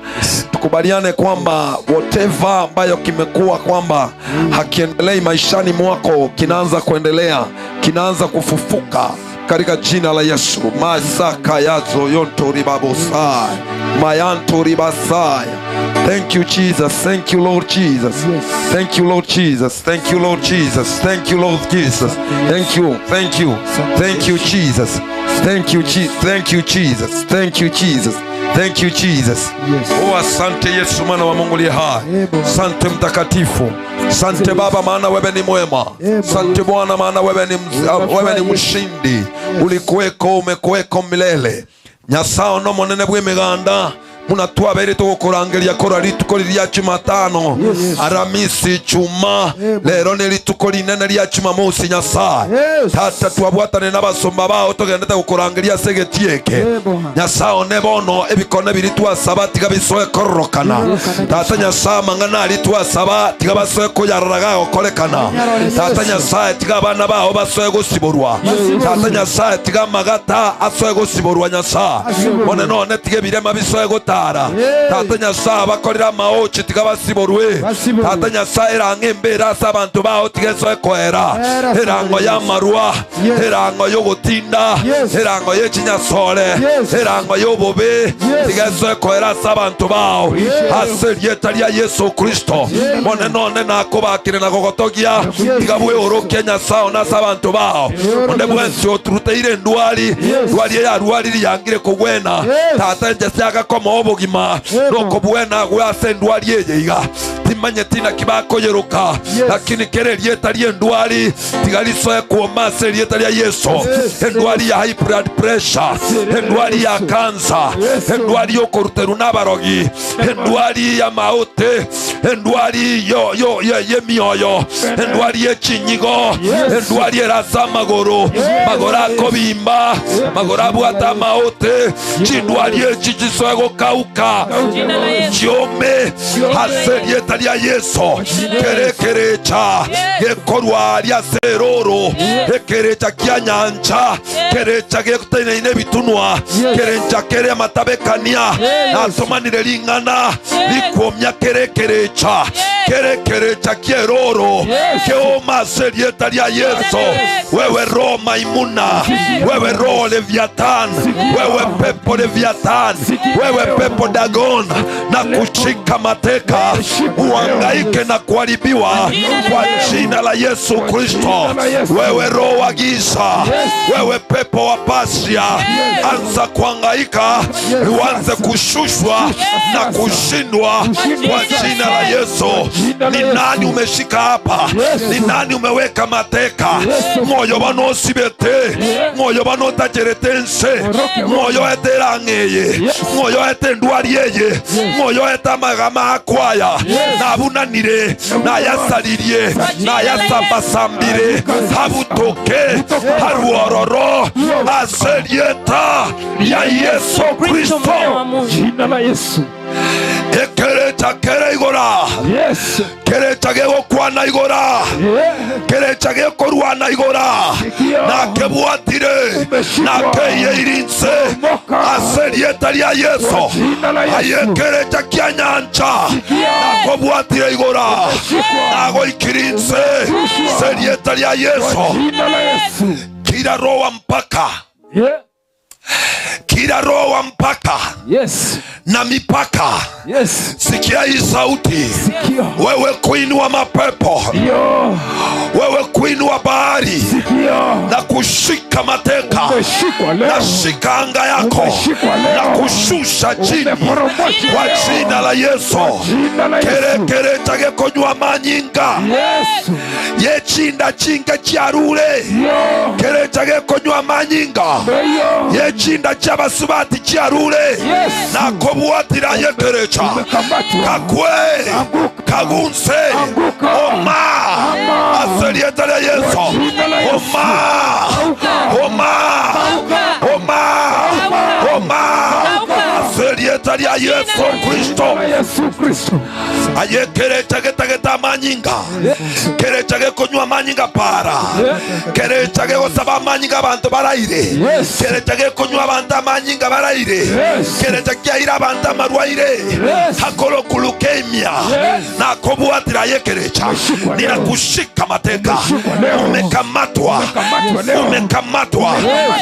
Tukubaliane kwamba whatever ambayo kimekuwa kwamba hakiendelei maishani mwako kinaanza kuendelea, kinaanza kufufuka katika jina la Yesu. masaka yazo yontoribabosai mayantoribasai. Thank you Jesus, thank you Lord Jesus, thank you Lord Jesus, thank you Lord Jesus, thank you Lord Jesus, thank you, thank you, thank you Jesus, thank you Jesus, thank you Jesus, thank you Jesus, thank you Jesus. Oh, asante Yesu mwana wa Mungu aliye hai, asante mtakatifu, asante Baba maana wewe ni mwema, asante Bwana maana wewe ni, mz- wewe ni mshindi, ulikuweko umekuweko milele. Nyasaye no munene bw'emiganda muna twabere tugukurangeria kora rituko rya Jumatano, Aramisi, Chuma, lero ni rituko rinene rya Jumamosi. Nyasaye tata, twabwatane n'abasomba bao tugendete gukurangeria ase egeti Nyasaye one bono ebikone biri twasaba tiga bisoe kororokana. Tata Nyasaye, amang'ana ari twasaba tiga basoe kuyarora gagokorekana. Tata Nyasaye, tiga abana bao basoe gosiborwa. Tata Nyasaye, tiga amagata asoe gosiborwa. Nyasaye one none tiga ebirema bisoe gotara. Tata Nyasaye, abakorera amaochi tiga basiborwe. Tata Nyasaye, erang'o embera ase abanto bao tiga esoe koera, erango y'amarwa, erango y'ogotinda, erango y'echinyasore, erango y'obobe tiga esoe koera ase abanto bao ase erieta ria Yesu Kristo. One none nakobakire na gogotogia, tiga bweorokia Nyasaye one ase abanto bao. Onde bwensi oturuteire endwari, ndwari eyarwariri yangire kogwena, tata nje agakoma obogima nokobwena gwe ase endwari eye iga timanyeti naki bakoyeroka, lakini kere erieta ria endwari tiga risoe kuoma ase erieta ria Yesu. Endwari ya high blood pressure, endwari ya kansa, endwari yokoruterwa n'abarogi, endwari ya maote, endwari yo yo ye- y'emioyo, endwari y'echinyigo, endwari erasa amagoro, magoro akobimba, magoro abwata amaote, chindwari echi chisoe gokauka, chiome ase erieta ria Yesu. Kere kerecha gekorwaria ase eroro, ekerecha kia nyancha, kerecha geteneine ebitunwa, kerecha kere amatabekania, natomanire ring'ana rikwomia kere kerecha, kere kerecha kieroro keoma ase erieta ria Yesu. Wewe roho maimuna, wewe roho leviathan, wewe pepo leviathan, wewe pepo Dagon, na kushika mateka uhangaike na kuharibiwa kwa jina la Yesu Kristo. Wewe roho wa giza, wewe pepo wa pasia, anza kuhangaika, uanze kushushwa na kushindwa kwa jina la Yesu. Ni nani umeshika hapa? Ni nani umeweka mateka? Moyo banosibete, moyo banotacherete nse, moyo eterang'eye, moyo etendwari eye, moyo etamagama akwaya nabunanire, nayasaririe, nayasambasambire, habutoke haruororo aserieta ya Yesu Kristo. Jina la Yesu. Ekerecha kere igora, Yes. kerecha gegokwana igora, Yeah. kerecha gekorwana igora, nakebwatire, nakeyeirinse ase erieta ria Yesu. Jina la Yesu. Aye kerecha kia nyancha, nakobwatire igora, nagoikirinse ase erieta ria Yesu. Jina la Yesu. Kila roho wa mpaka, Yeah. kila roho wa mpaka Yes. na mipaka, Yes. sikia hii sauti. Sikio. Wewe queen wa mapepo, Yo. wewe queen wa bahari, Sikio. na kushika mateka, Umeshikwa leo. nashika anga yako Umeshikwa leo. na kushusha chini Umeporomoshwa kwa leo. jina la Yesu. Jina la Yesu. Kere kere manyinga Yesu. yechinda chinga chiarule, Yo. kere chagekonywa manyinga Yo. yechinda chabasubati chiarule, Yes. nakobwatira yekerecha. kerecha Umekamatwa. kakwe Anguka. kagunse Anguka. oma Ama. ase rieta ria Yeso Kwa jina la Yesu. oma Kauka. oma oma oma ase rieta ria Yesu Kristo La Yesu Kristo. aye kerecha getagete amanyinga kerecha gekonywa amanyinga para kerecha gegosaba amanyinga abanto baraire Yes. kerecha gekonywa abanto amanyinga baraire Yes. kerecha kiaire abanto amarwaire Yes. hakolokulukeimia Yes. nakobwatira aye kerecha Umeshikwa leo. ninakushika mateka Umeshikwa leo. umekamatwa Umekamatwa leo. umekamatwa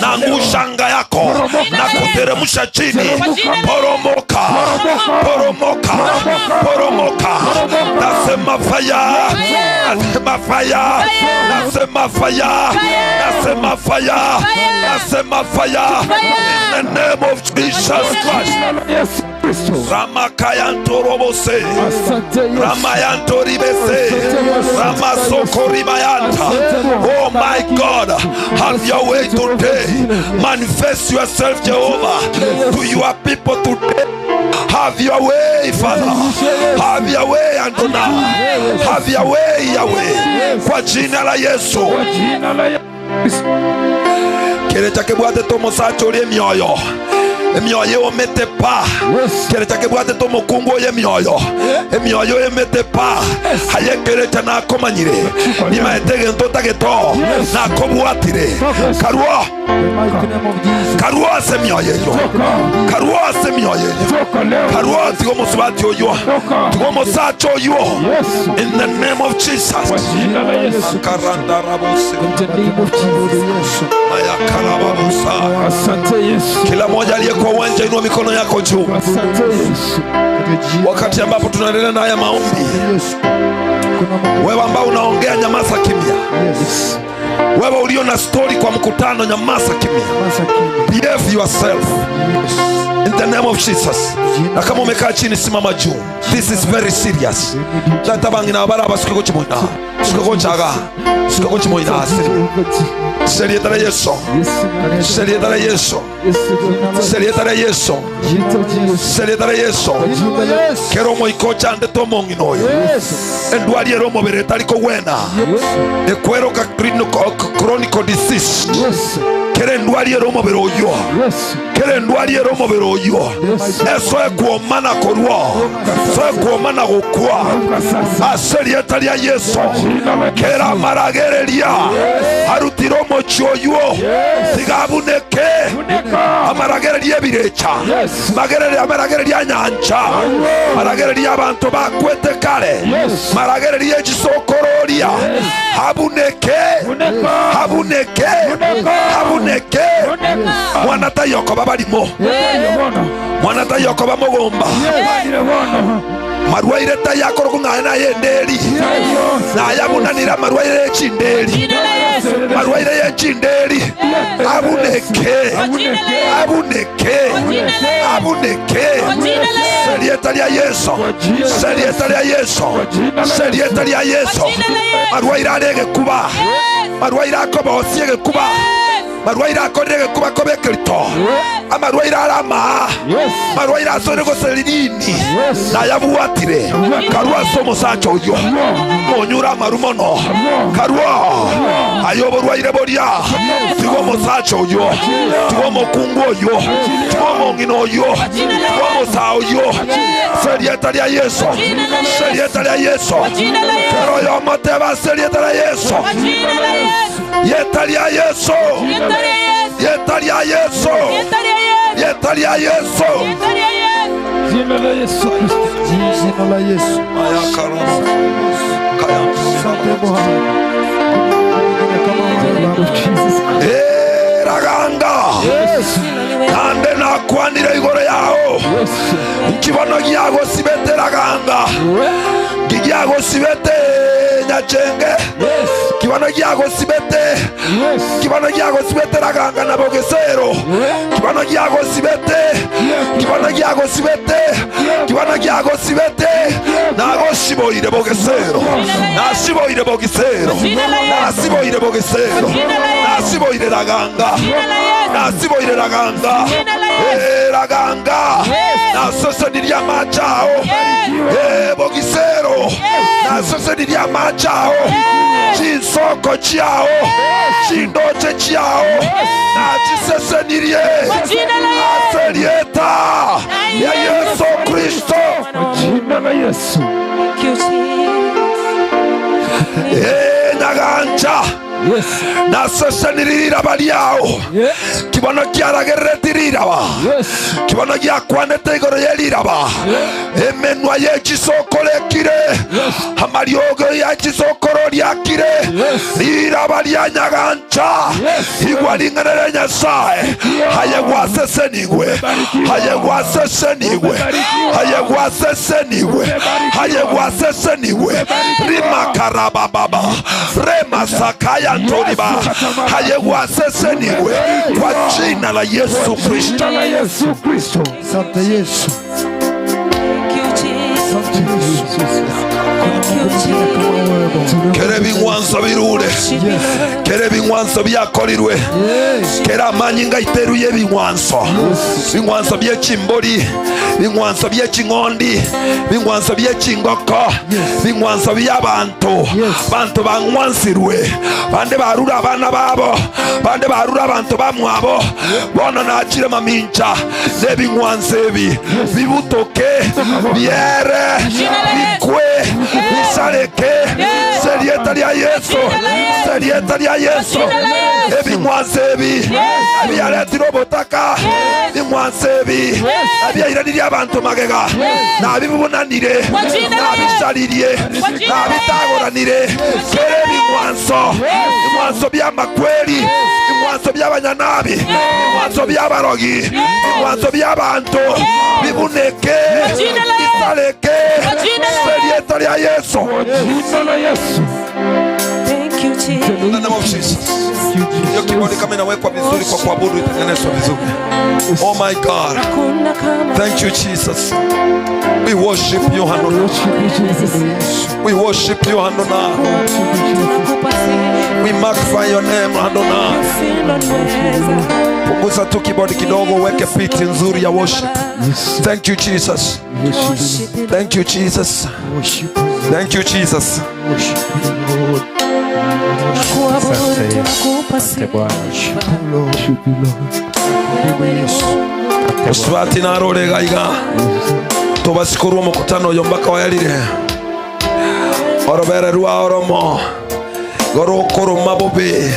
na ngushanga yako Poromoka. na kuteremsha chini Teremka. poromoka poromoka poromoka nasema fire nasema fire nasema fire nasema fire nasema fire in the name of Jesus Christ Jina la Yesu Kristo. ramakayantorobose Asante Yesu. Ramayantoribese. Ramasokoribayanta. Oh my God, have your way today. Manifest yourself, Jehovah, to your people today. Have your way, Father. Have your way, Adonai. Have your way, Yahweh. Kwa jina la Yesu. Kwa jina la Yesu Kristo. Kere chake bwate tomosacha orie emioyo emioyo eomete pa Yes. kere chake bwate tomokungu oyo emioyo emioyo emete pa aye kerecha nakomanyire nimaete gento otageto nakobwatire karwo karwo ase emioyo eyo Toka. karwo ase emioyo eyo Toka leo. karwo tiga omosubati oyo Toka. tiga omosacha oyo Yes. in the name of Jesus Kwa jina la Yesu. karandarabose mayakarababosa Asante Yesu. kila mmoja aliye kwa uwanja inua mikono yako juu Asante Yesu. wakati ambapo tunaendelea na haya maombi wewe ambao unaongea nyamaza kimya wewe ulio na stori kwa mkutano nyamaza kimya behave yourself in the name of jesus na kama umekaa chini simama juu this is very serious tata bang'ina bara basuke kuchimoina suke kuchaga suke kuchimoina serieta la yesu serieta la yesu serieta la yesu serieta la yesu kero moiko chande tomong'ina oyo endwari ere omobere etari kogwena ekweroka chronic disease kere endwari ere omobere oyo kere endwari ere omobere oyo eso ekuomana korwo so ekuomana gokwa ase rieta ria yesu kera amaragereria arutire omochi oyo tigabuneke amaragereria ebirecha magerere amaragereria nyancha maragereria abantu bakwete kare maragereria echisokororia habuneke habuneke habuneke mwana tayokoba barimo mwana tayokoba mogomba marwaire tayakoro ng'aye naye enderi nayabunanira amarwaire yechinderi marwaire yechinderi abuneke abuneke abuneke serieta ria yesu serieta ria yesu serieta ria yesu marwaire are egekuba marwaire akobosie egekuba marwaire akorire egekuba koba ekerito amarwaire aramaa marwaire asore goserini nayabwatire karwa ase omosacha oyo monyura amaru mono karwa aye oborwaire boria tiga omosacha oyo tiga omokungu oyo tiga omong'ina oyo tiga omosaa oyo serieta ria yesu serieta ria yesu kero oyo omoteba ase rieta ria yesu yeta ria yesu yeta ria yesu yeta ria yesu Jina la Yesu Kristo. Jina la Yesu. Asante Bwana. Kama wewe Baba. eraganga nande nakwanire igoro yao nkibono giagosibete raganga ngigiagosibete nyachenge kibono giagosibete kibono giagosibete raganga na bogesero kibono giagosibete kibono giagosibete kibono giagosibete nagosiboire bogesero nasiboire bogesero nasiboire bogesero. Nasiboire raganga. Jina la Yesu. Nasiboire raganga. Jina la Yesu. Eh, raganga. Yes. Nasesenirie amache ao. Yes. Eh, bogisero. Yes. Nasesenirie amache ao. Yes. Chinsoko chiao. Chindoche chiao. Nachisesenirie. Kwa jina la Yesu. Ase rieta ya Yesu Kristo. Kwa jina la Yesu. Thank you, Jesus. Eh, nyagancha. Yes. Nasesenirie riraba riao. Yeah. Kibono kiaragerereti riraba. Yes. Kibono giakwanete igoro ye riraba. Emenwa ye chisokoro ekire. Yes. Amariogo ya chisokoro riakire. Yes. Riraba ria nyagancha. Yes. Igwa ring'ana ria Nyasaye. Aye gwasesenigwe. Aye gwasesenigwe. Aye gwasesenigwe. Aye gwasesenigwe. Rimakarabababa. Remasakaya ntoliba. Aye gwasesenigwe. Kwa jina la Yesu Kristo. Jina la Yesu Kristo. Asante Yesu. Thank you, Jesus. Asante Yesu. Thank you, Jesus. Kere ebing'wanso birure. Kere ebing'wanso biakorirwe. Yes. Kera amanyinga aiteruye ebing'wanso. Bing'wanso bie chimbori, bing'wanso bie ching'ondi, bing'wanso bie chingoko, bing'wanso bi'abanto. Yes. Banto bang'wansirwe, bande barure abana babo, bande barure abanto bamwabo. Bono nachire mamincha nebing'wanso ebi bibutoke, biere, bikwe, bisareke, serieta ria Yesu, serieta ria Yesu. Ebing'wanso ebi ebiaretire obotaka, bing'wanso ebi ebiairanirie abanto magega, nabibunanire, Kwa jina la Yesu. nabisaririe, Kwa jina la nabitagoranire. Kere ebing'wanso, ebing'wanso bi'amakweri, ebing'wanso bi'abanyanabi, ebing'wanso bi'abarogi, ebing'wanso bi'abanto, bibuneke, jina la Yesu. bisareke, Kwa jina la Yesu. serieta ria Yesu. Kwa jina la Yesu. Thank you, Jesus. In the name of Jesus. Hiyo kibodi kama inawekwa vizuri kwa kuabudu itengenezwe vizuri. Oh my God. Hakuna kama Thank you Jesus. We worship you Adonai. Worship you, Jesus. We worship you Adonai. tunakupa sifa. We magnify your name Adonai. Usiloniweza. Punguza tu kibodi kidogo uweke piti nzuri ya worship. Thank you Jesus. Worship you, Thank you Jesus. Worship you, Thank you Jesus. worship you, Lord. Tunakuabudu, tunakupa sifa. Lord. Worship you, Lord. Wewe ni Mungu. Uswati narorega iga tobasikorwa omokutano oyo mpaka oyarire orobere rwa oromo igoro okoroma bobe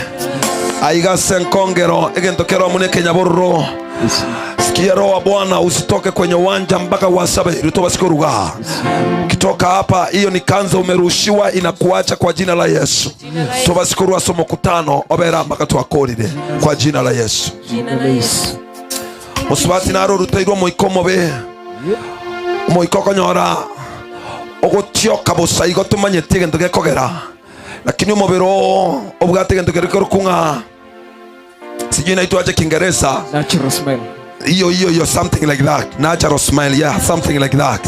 aiga ase enkongero egento kero amo na ekenyabororo sikia roho wa bwana usitoke kwenye uwanja mpaka wasabe tobasikoruga kitoka hapa hiyo ni kanza umerushiwa inakuacha kwa jina la yesu tobasikorwa ase omokutano obera mpaka twakorire kwa jina la yesu Jina la Yesu. Mosubati naro oruteirwe omoika omobe, omoika okonyora ogotioka bosa igo tomanyeti egento gekogera, lakini omobere oo obwate egento keria korokwa ng'a sijui naitwache kingeresa Natural smell. hiyo hiyo hiyo something like that natural smell yeah something like that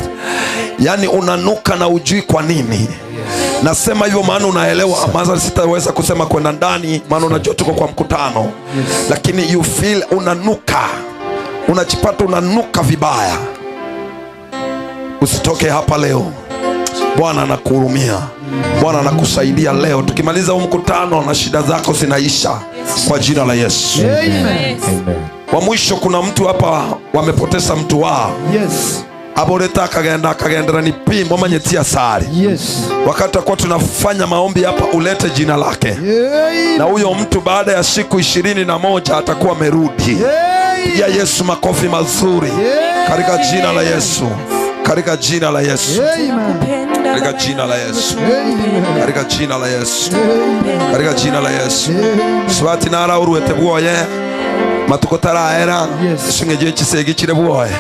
yani unanuka na ujui kwa nini nasema hivyo maana unaelewa maana sitaweza kusema kwenda ndani maana unajua tuko kwa mkutano lakini you feel unanuka unajipata unanuka vibaya usitoke hapa leo bwana anakuhurumia bwana anakusaidia leo tukimaliza huu mkutano na shida zako zinaisha kwa jina la yesu Amen. wa mwisho kuna mtu hapa wamepoteza mtu wao Yes. aboreta akagenda akagendera ni pimbo manyetia sari Yes. wakati akuwa tunafanya maombi hapa ulete jina lake Amen. na huyo mtu baada ya siku 21 atakuwa amerudi pigia yesu makofi mazuri katika jina la yesu katika jina la yesu Amen. katika jina la yesu katika jina la yesu katika jina la yesu swati nara uruete bwoye matuko taraera Yes. esing'ejo echisegi chire bwoye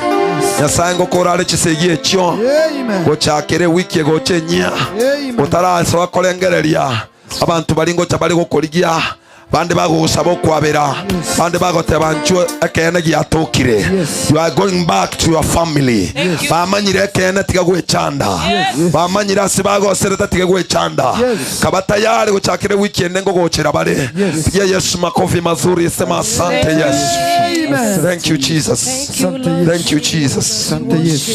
nyasaye ngokora are chisegi echio Amen. gochakere wiki egocha enyia Amen. otarasoa korengereria abanto bari ngocha bari gokorigia Bande bagogosaba okwabera. Bande bagoteba nchwo ekeene giatokire. You are going back to your family. Bamanyire ekeene tiga gwechanda. Bamanyire ase bagoserete tiga gwechanda. Kaba tayari gochakire wiki ende ngogochera bare. Pigia Yesu makofi mazuri, sema asante Yesu. Amen. Thank you Jesus. Thank you Jesus.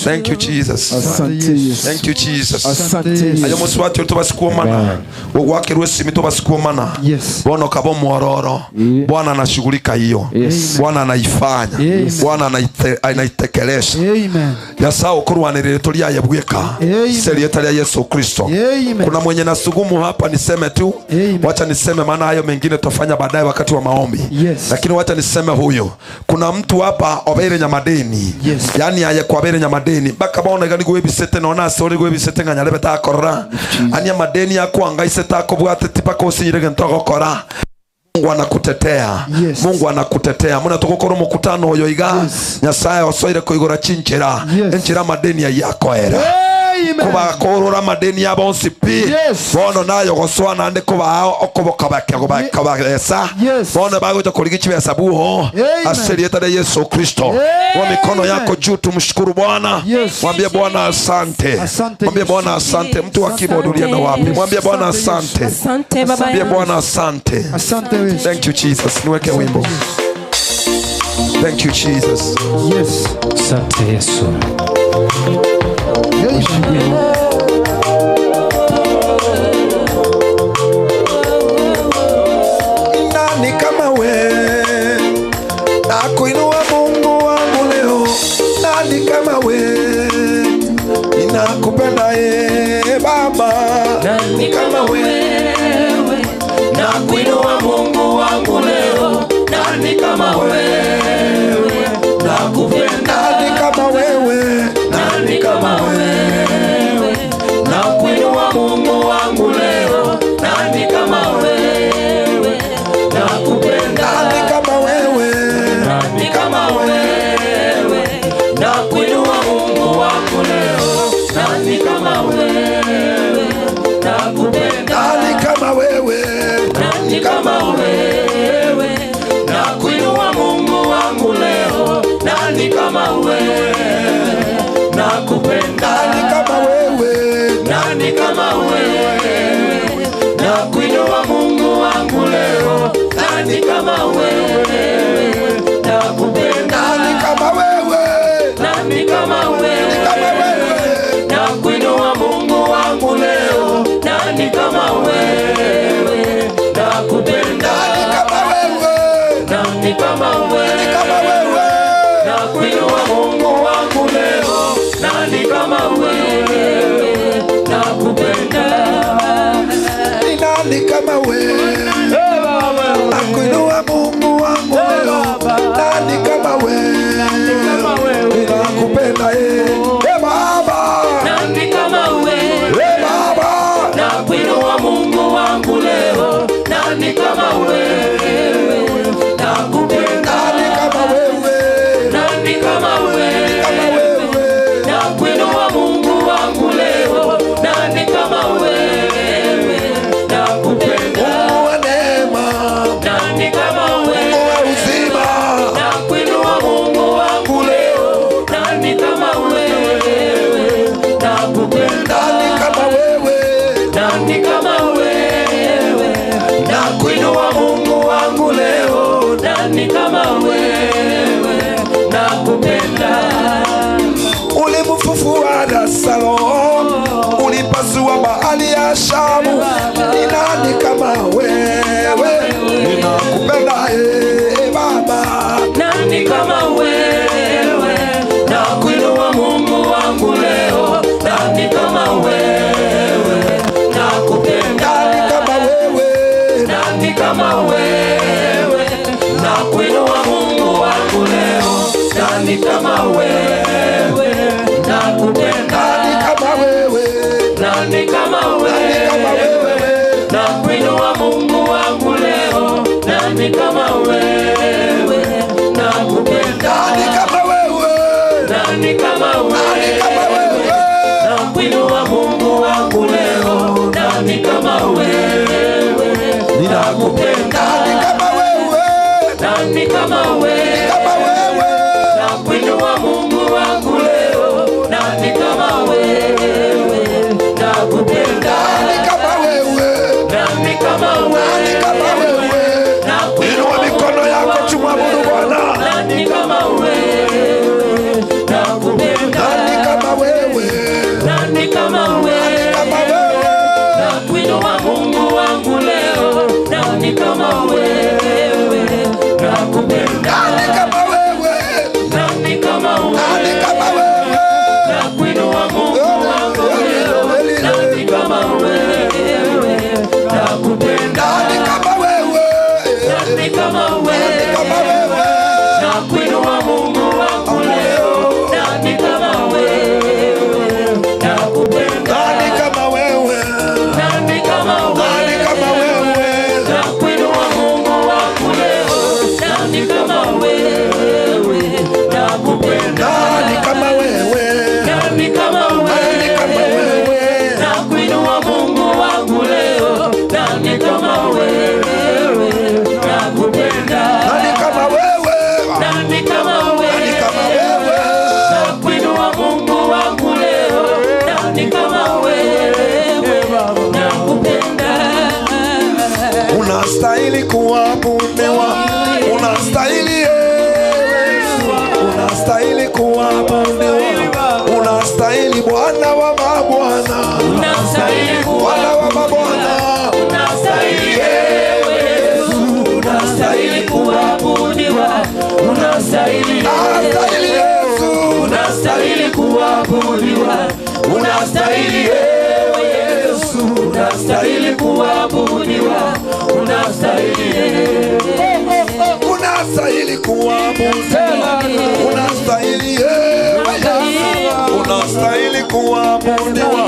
Thank you Jesus. Asante Yesu. Thank you Jesus. Asante Yesu. Ayo mosubati oyo tobasikuomana ogwakerwa esimi tobasikuomana. Yes. Bono kaba omwororo. Bwana anashughulika hiyo. Yes. Bwana anaifanya. Amen. Bwana anaitekelesha. Amen. Nyasaye okorwanirire toriaye bweka Amen. serieta ria Yesu Kristo. Amen. Kuna mwenye nasugumu hapa, niseme tu. Amen. Wacha niseme, maana hayo mengine tutafanya baadaye wakati wa maombi. Yes. Lakini wacha niseme huyo, kuna mtu hapa obeire nyamadeni. Yes. Yani aye kwabere nyamadeni mpaka bona gani gwebisete nona asore gwebisete nganyarebe takorora ani amadeni yakwangaise takobwate tipaka osinyire gento gokora. Mungu anakutetea. Yes. Mungu anakutetea muna tugukora mukutano uyo iga. Yes. Nyasaye osoire kuigura chinchira. Yes. Enchira madeni yakoera. Amen. Kubakorora madeni yabo onsi pi. Yes. Bono nayo goswa nande kuba okobokabakebesa. Yes. Bono bagoja kurigi chibesa buho. Amen. Aserieta de Yesu Kristo. Amen. Kwa mikono yako juu tumshukuru Bwana. Yes. Mwambie Bwana asante. Asante Mwambie Yesu. Bwana asante. Mtu wa Asante. keyboard ulienda wapi? Mwambie Bwana Asante asante. Asante baba Mwambie yangu. Bwana asante. Asante Yesu. Thank you Jesus. Niweke wimbo. Thank you Jesus. Yes. Asante Yesu. Amen. Nani kama we nakuinua Mungu wangu leo, nani kama we ninakupenda e Baba, Nani kama wewe nakuinua Mungu wangu leo, nani kama wewe nakupenda, nani kama wewe, nani kama wewe nakuinua Mungu wangu leo, nani kama wewe nakupenda, nani kama wewe, nani kama wewe nakuinua Mungu wangu leo, nani kama wewe nakupenda, nani kama wewe, nani kama wewe nakuinua Mungu wangu leo, nani kama wewe nakupenda, nani kama wewe, nani kama wewe nakuinua Mungu wangu leo, nani kama wewe nakupenda, nani kama wewe, nani kama wewe kama wewe, nakuinua Mungu wangu leo, nani kama wewe nakupenda, nani kama wewe, nani kama wewe kama wewe, nakuinua Mungu wangu leo, nani kama wewe nakupenda, ni nani kama wewe, nakuinua Mungu wangu leo, nani kama wewe, ninakupenda eh, eh Baba, nani kama wewe eh Baba, nakuinua Mungu wangu leo, nani kama wewe nakupenda, nani kama wewe, nani kama wewe kama wewe, nakuinua Mungu wangu leo, nani kama wewe nakupenda, Mungu wa neema, nani kama Mungu wewe wa uzima, nakuinua Mungu wangu leo, nani kama wewe nakupenda, nani kama wewe, nani kama wewe nakuinua Mungu wangu leo, nani kama wewe nakupenda, ulimfufua Lazaro, ulipasua bahari ya Shamu, ni nani kama wewe, ninakupenda eh Baba, nani kama wewe nakuinua Mungu wangu leo, nani kama wewe nakupenda, nani kama wewe, nani kama wewe nakuinua Mungu wangu leo, nani kama wewe nakupenda, nani kama wewe, nani kama nani kama wewe wewe, nakuinua Mungu wangu leo, nani kama wewe nakupenda, nani kama wewe, nani kama nani kama wewe wewe, nakuinua Mungu wangu leo, nani kama wewe nakupenda, nani Nani kama wewe? Kama wewe. Nakuinua Mungu wangu leo, nani kama wewe? Nakupenda. Nani kama wewe? Nani kama wewe? Nani kama wewe? Nakuinua Inua mikono yako Mungu tumwabudu wangu Bwana. leo, Nani kama wewe? Nakupenda. Nani kama wewe? Nani kama wewe? Kama wewe. Nakuinua Mungu wangu leo, nani kama wewe? Nakupenda. Nani kama wewe? Nani kama wewe? Nani kama wewe? Nakuinua Mungu wangu leo, nani kama wewe? Nakupenda. Nani kama wewe? Nani kama wewe? Kama wewe. Nakuinua Mungu wangu leo, nani kama wewe? Nakupenda. Nani kama wewe? Nani kama Nani wewe? kama wewe? Nakuinua Mungu wangu leo, nani kama wewe? Nakupenda. Nani kama wewe? Nani kama Nani kama wewe? wewe? Nakuinua Mungu wangu leo, nani kama wewe? Nakupenda. Nani kama wewe? Nani kama wewe? Nani kama wewe? Nakuinua Mungu wangu leo, nani kama wewe? Nakupenda. Unastahili kuabudiwa, unastahili Yesu, unastahili kuabudiwa, unastahili Bwana wa mabwana, Unastahili Bwana wa mabwana, Unastahili ewe Yesu, unastahili kuabudiwa, unastahili unastahili Yesu, unastahili kuabudiwa, unastahili ewe Yesu, unastahili kuabudiwa, unastahili unastahili kuabudiwa, unastahili ewe Yesu, unastahili kuabudiwa,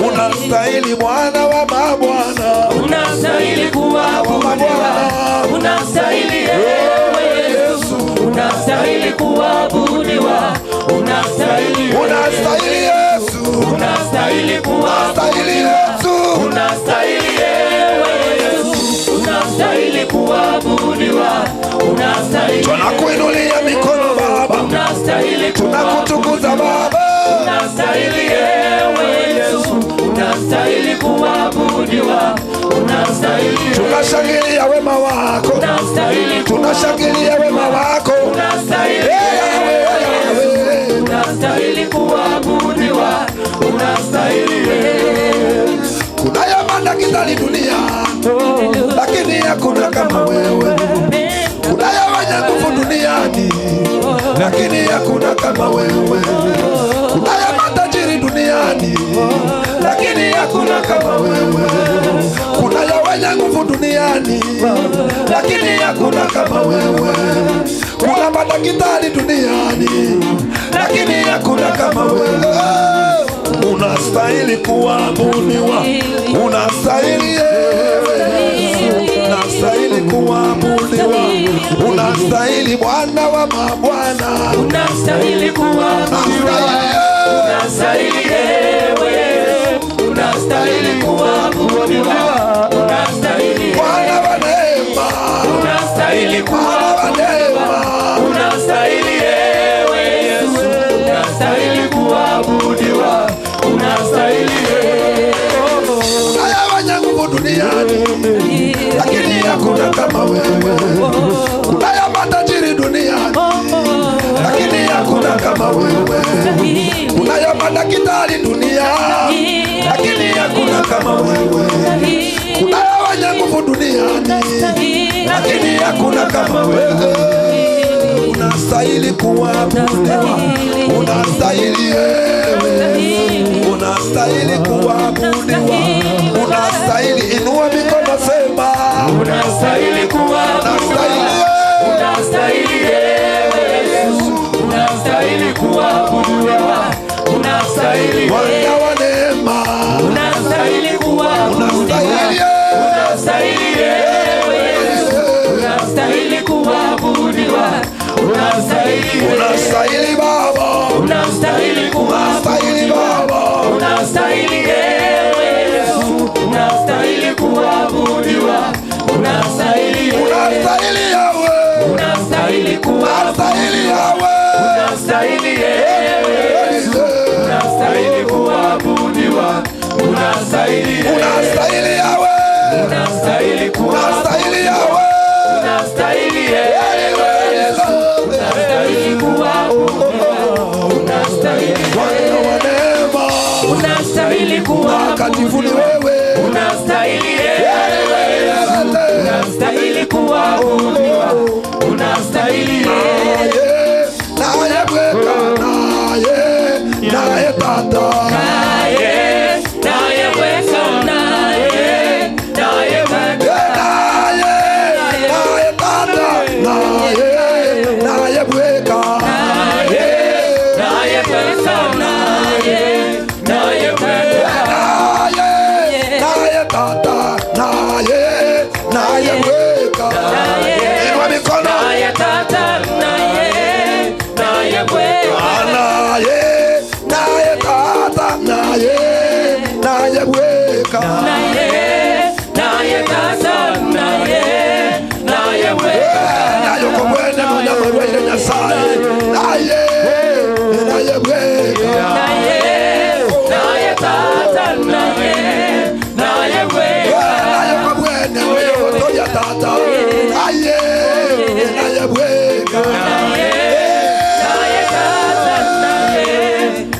unastahili Bwana wa mabwana, unastahili kuabudiwa, unastahili ewe Yesu, unastahili kuabudiwa, unastahili unastahili Yesu, unastahili unastahili kuabudiwa Yesu. Unastahili ewe Yesu, unastahili kuabudiwa, unastahili, Tunakuinulia mikono Baba, unastahili tunakutukuza kuabudiwa, Baba, unastahili ewe Yesu, unastahili kuabudiwa, unastahili, tunashangilia wema wako, unastahili, tunashangilia wema wako. unastahili, Eh, Yahweh, Yahweh. unastahili kuabudiwa, unastahili Kunayo madaktari duniani, lakini hakuna kama wewe. Kunayo wenye nguvu duniani, lakini hakuna kama wewe. Kunayo matajiri duniani, lakini hakuna kama wewe. Kunayo wenye nguvu duniani, lakini hakuna kama wewe. Kuna madaktari duniani, lakini hakuna kama wewe. Unastahili kuabudiwa, unastahili ewe, unastahili kuabudiwa, unastahili Bwana wa mabwana, unastahili kuabudiwa. unastahili Unastahili ewe Yesu, unastahili kuabudiwa, unastahili, Bwana wa neema, unastahili Bwana wa kuabudiwa, neema, unastahili ewe Yesu, unastahili kuabudiwa, unastahili Haya wenye nguvu duniani, lakini hakuna kama wewe. Kunayo matajiri duniani, lakini hakuna kama wewe. Kunayo madaktari duniani, lakini hakuna kama wewe. Kunayo wenye nguvu duniani, lakini hakuna kama wewe. Unastahili kuabudiwa, unastahili wewe, unastahili kuabudiwa, unastahili. Inua mikono, sema unastahili kuabudiwa, unastahili wewe. unastahili ewe Yesu, unastahili kuabudiwa, unastahili, Bwana wa neema, unastahili kuabudiwa. unastahili wewe. Unastahili ewe Yesu, unastahili kuabudiwa, unastahili, Unastahili Baba, unastahili unastahili kuabudiwa, Baba, unastahili ewe Yesu, unastahili kuabudiwa, unastahili. Mtakatifu ni wewe. Unastahili ewe Yesu, unastahili kuabudiwa, unastahili Naye bweka naye naye tata naye naye bweka naye naye bweka naye naye tata naye naye bweka naye naye bweka naye naye bweka naye naye tata naye naye bweka inua mikono naye tata naye naye bweka naye naye tata naye naye bweka naye naye tata naye naye bweka naye kobwene munyamarwaire nyasaye naye naye bweka naye naye tata naye naye bweka naye kobwene oyotoria tata naye naye bweka naye naye tata naye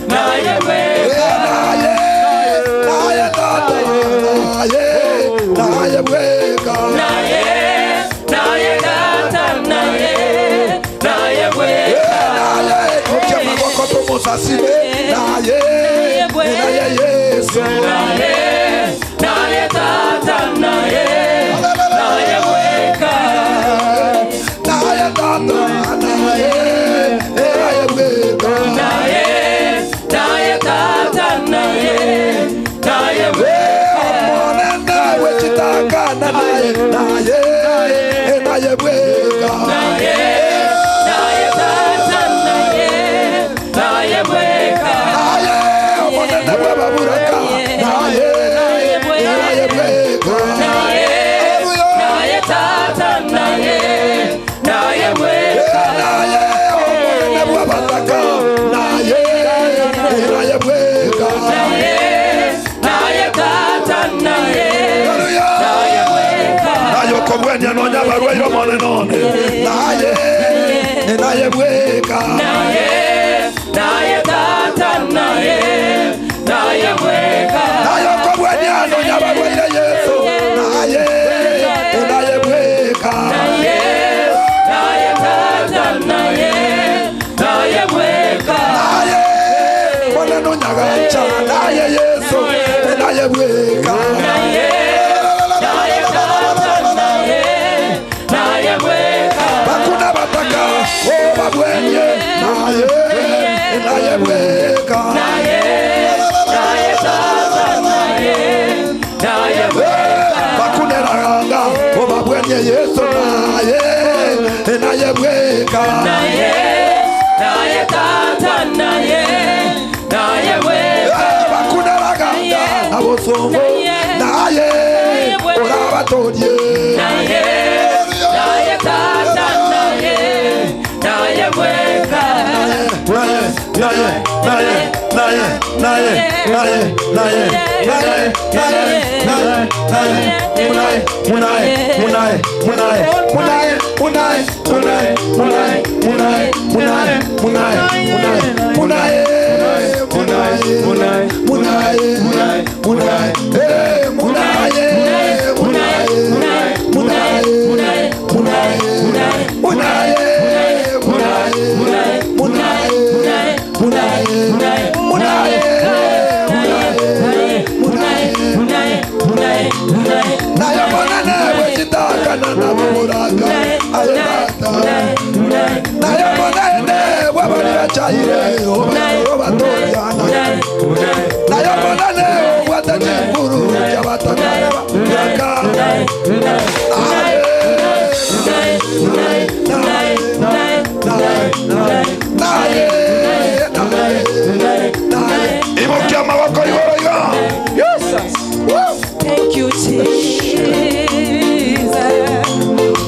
naye bweka naye naye tata naye naye bweka naye naye tata naye naye bweka naye okyamagoko tumusasire naye naye yesu naye naye tata naye naye bweka naye tata naye naye bweka naye naye tata naye naye bweka omonene wekitakana naye naye naye bweka naye naye tata naye naye bweka naye omonene bwebaburaka naye naye bweka naye naye tata naye naye bweka naye omonene bwabataka naye naye bweka naye naye tata naye naye bweka naye okobwenya nonya barwaire omonenone naye naye bweka naye naye tata naye naye bweka naye okobwenya nonya barwaire yesu naye naye bweka naye naye tata naye naye bweka naye moneno nyagacha naye yesu naye bweka naye naye tata naye naye bweka bakuna bataka obabwenye naye naye bweka naye naye tata naye naye bweka bakuneraganga obabwenye yesu naye naye bweka naye naye tata naye naye bweka bakuneraganga abosongo naye orabatodye naye naye tata naye naye bweka naye naye naye naye naye naye naye naye naye naye naye munaye munaye munaye munaye munaye munaye munaye munaye munaye munaye munaye munaye munaye munaye munaye munaye munaye eh munaye munaye munaye munaye munaye munaye munaye munaye munaye munaye munaye naye monene wekitakana nabamuraka ayetata naye monene wabali bachayire obatoliana naye monene obwata chikuru kyabatakana yaka naye naye ibukia amaboko igoro igo Thank you, Jesus.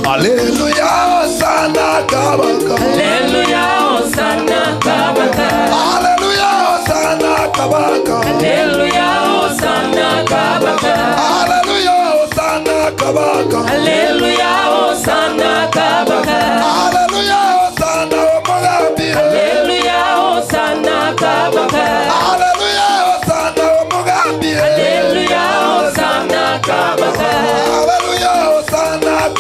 Haleluya sana kabaka Hallelujah, Hosanna, Kabaka. Haleluya sana kabaka Hallelujah, Hosanna, Kabaka. Haleluya sana kabaka Hallelujah, Hosanna, Kabaka. Haleluya sana omugambire Hallelujah, Hosanna, Kabaka. Haleluya sana omugambire Hallelujah.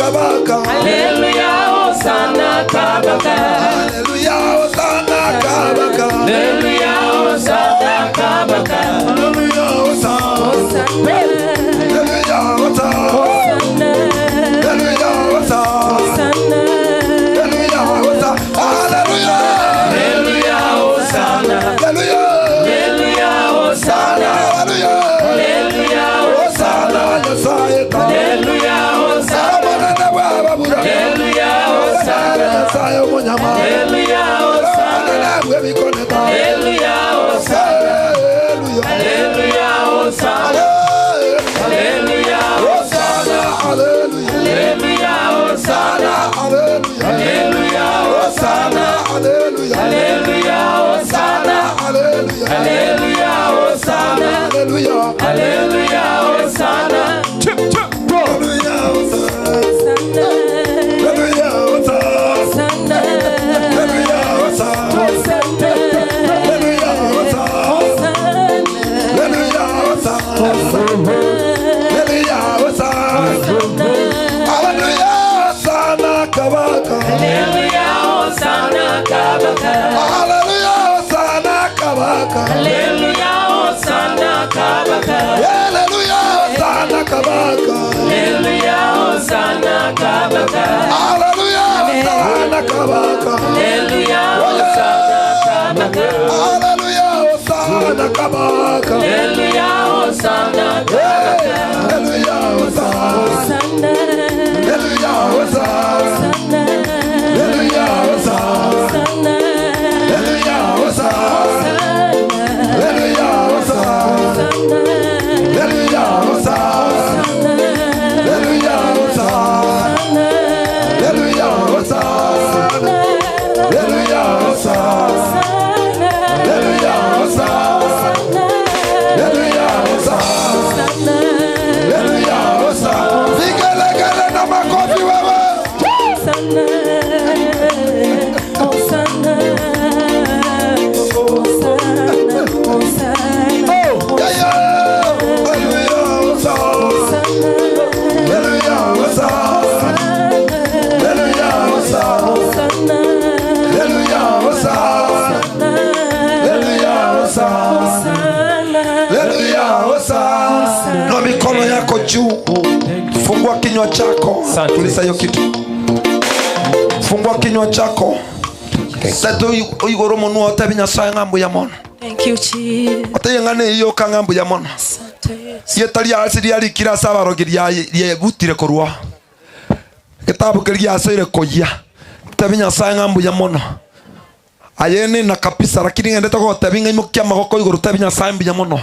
Kabaka. Hallelujah, Hosanna, Kabaka. Hallelujah, Hosanna, Kabaka. Hallelujah, Hosanna, Kabaka. Hallelujah, Hosanna. Hosanna. Hallelujah, Hosanna. Hosanna. Hallelujah, Hosanna. Hosanna. Hallelujah, Hosanna. Hallelujah. Hallelujah, Hosanna. Hallelujah. Hallelujah, Hosanna. Hallelujah. Hallelujah, Hosanna, Nyasaye ta. Hallelujah, Hosanna. Abana bwababura. Hallelujah, Hosanna. Nyasaye omunyama. Hallelujah, Hosanna. Abana bwebikone ta. Hallelujah, Hosanna. Hallelujah. Hallelujah, Hosanna. Hallelujah, Hosanna, hallelujah. Hallelujah, Hosanna. Hallelujah. Hallelujah, Hosanna, hallelujah. Hallelujah, Hosanna. Hallelujah. Hallelujah, Hosanna. Hallelujah. Hallelujah, Hosanna. Hallelujah, Hosanna. Hallelujah, Hosanna. Hallelujah, Hosanna. Hallelujah, Hosanna. Hallelujah, Hosanna. Hallelujah, Hosanna. Hallelujah, Hosanna, Kabaka. Hallelujah, Hosanna, Kabaka. Hallelujah, Hosanna, Kabaka. Hallelujah, Hosanna, Kabaka. Hallelujah, Hosanna, Kabaka. Hallelujah, Hosanna, Kabaka. Hallelujah, Hosanna, Kabaka. Hallelujah, Hosanna, Kabaka. Hallelujah, Hosanna, Kabaka. Hallelujah, Hosanna, Kabaka. Hallelujah, Hosanna. Hallelujah, Hosanna. Hallelujah, Hosanna. Hallelujah, Hosanna. Hallelujah, Hosanna. Hallelujah, Hosanna. Hallelujah, Hosanna. Hallelujah, Hosanna. Hallelujah, Hosanna. Hallelujah, Hosanna. Hallelujah, Hosanna. Hallelujah, Hosanna. Vigelegele na makofi wewe. Yeah, yeah. Hallelujah, Hosanna. Hallelujah, Hosanna. Hallelujah, Hosanna. Hallelujah, Hosanna. Hallelujah, Hosanna. Hallelujah, Hosanna. Na mikono yako juu, fungua kinywa chako, tuliza hiyo kitu, fungua kinywa chako seto igoro munwa otebi Nyasaye ng'ambu ya mono Thank you, Jesus. oteye ng'ana eyoka ng'ambu ya mono Asante Yesu. yetari ase riarikire ase abarogi riebutire korwa getabu keri giasoire koyia tebi Nyasaye ng'ambu ya mono aye nina kabisa lakini ng'endete gotebi ng'aimokia amagoko igoro tebi Nyasaye mbuya mono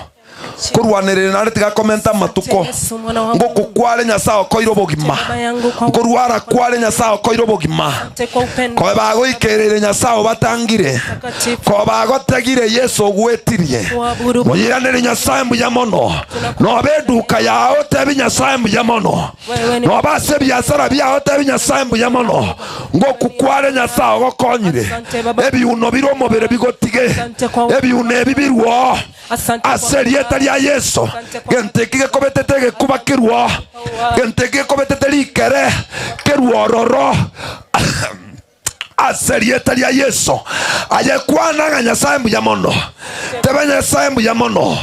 korwanerere nare tigakomenta amatuko Yesu, mwana wa ngũkũ kware Nyasaye okoire obogima Baba yangu kwa ngũrwara kware Nyasaye okoire obogima Asante kwa upendo koe bagũikĩrĩire Nyasaye ũbatangire mtakatifu. ko bagotegire Yesu ũgwĩtirie Kuabudu mũyiranĩri Nyasaye mbuya mũno nobe nduka yao tebi Nyasaye mbuya mũno Wewe ni noba ase biasara biao tebi Nyasaye mbuya mũno ngũkũ kware Nyasaye ũgokonyire Asante Baba. ebiuno bire omobere bigotige Asante kwa ebiuno ebi birwo Asante kwa ase rieta ria Yesu Asante kwa- gento eki gekobetete gekuba kirwo gento eki gekobetete rikere kirwororo ase rieta ria Yesu aye kwananga Nyasaye mbuya mono tebe Nyasaye mbuya mono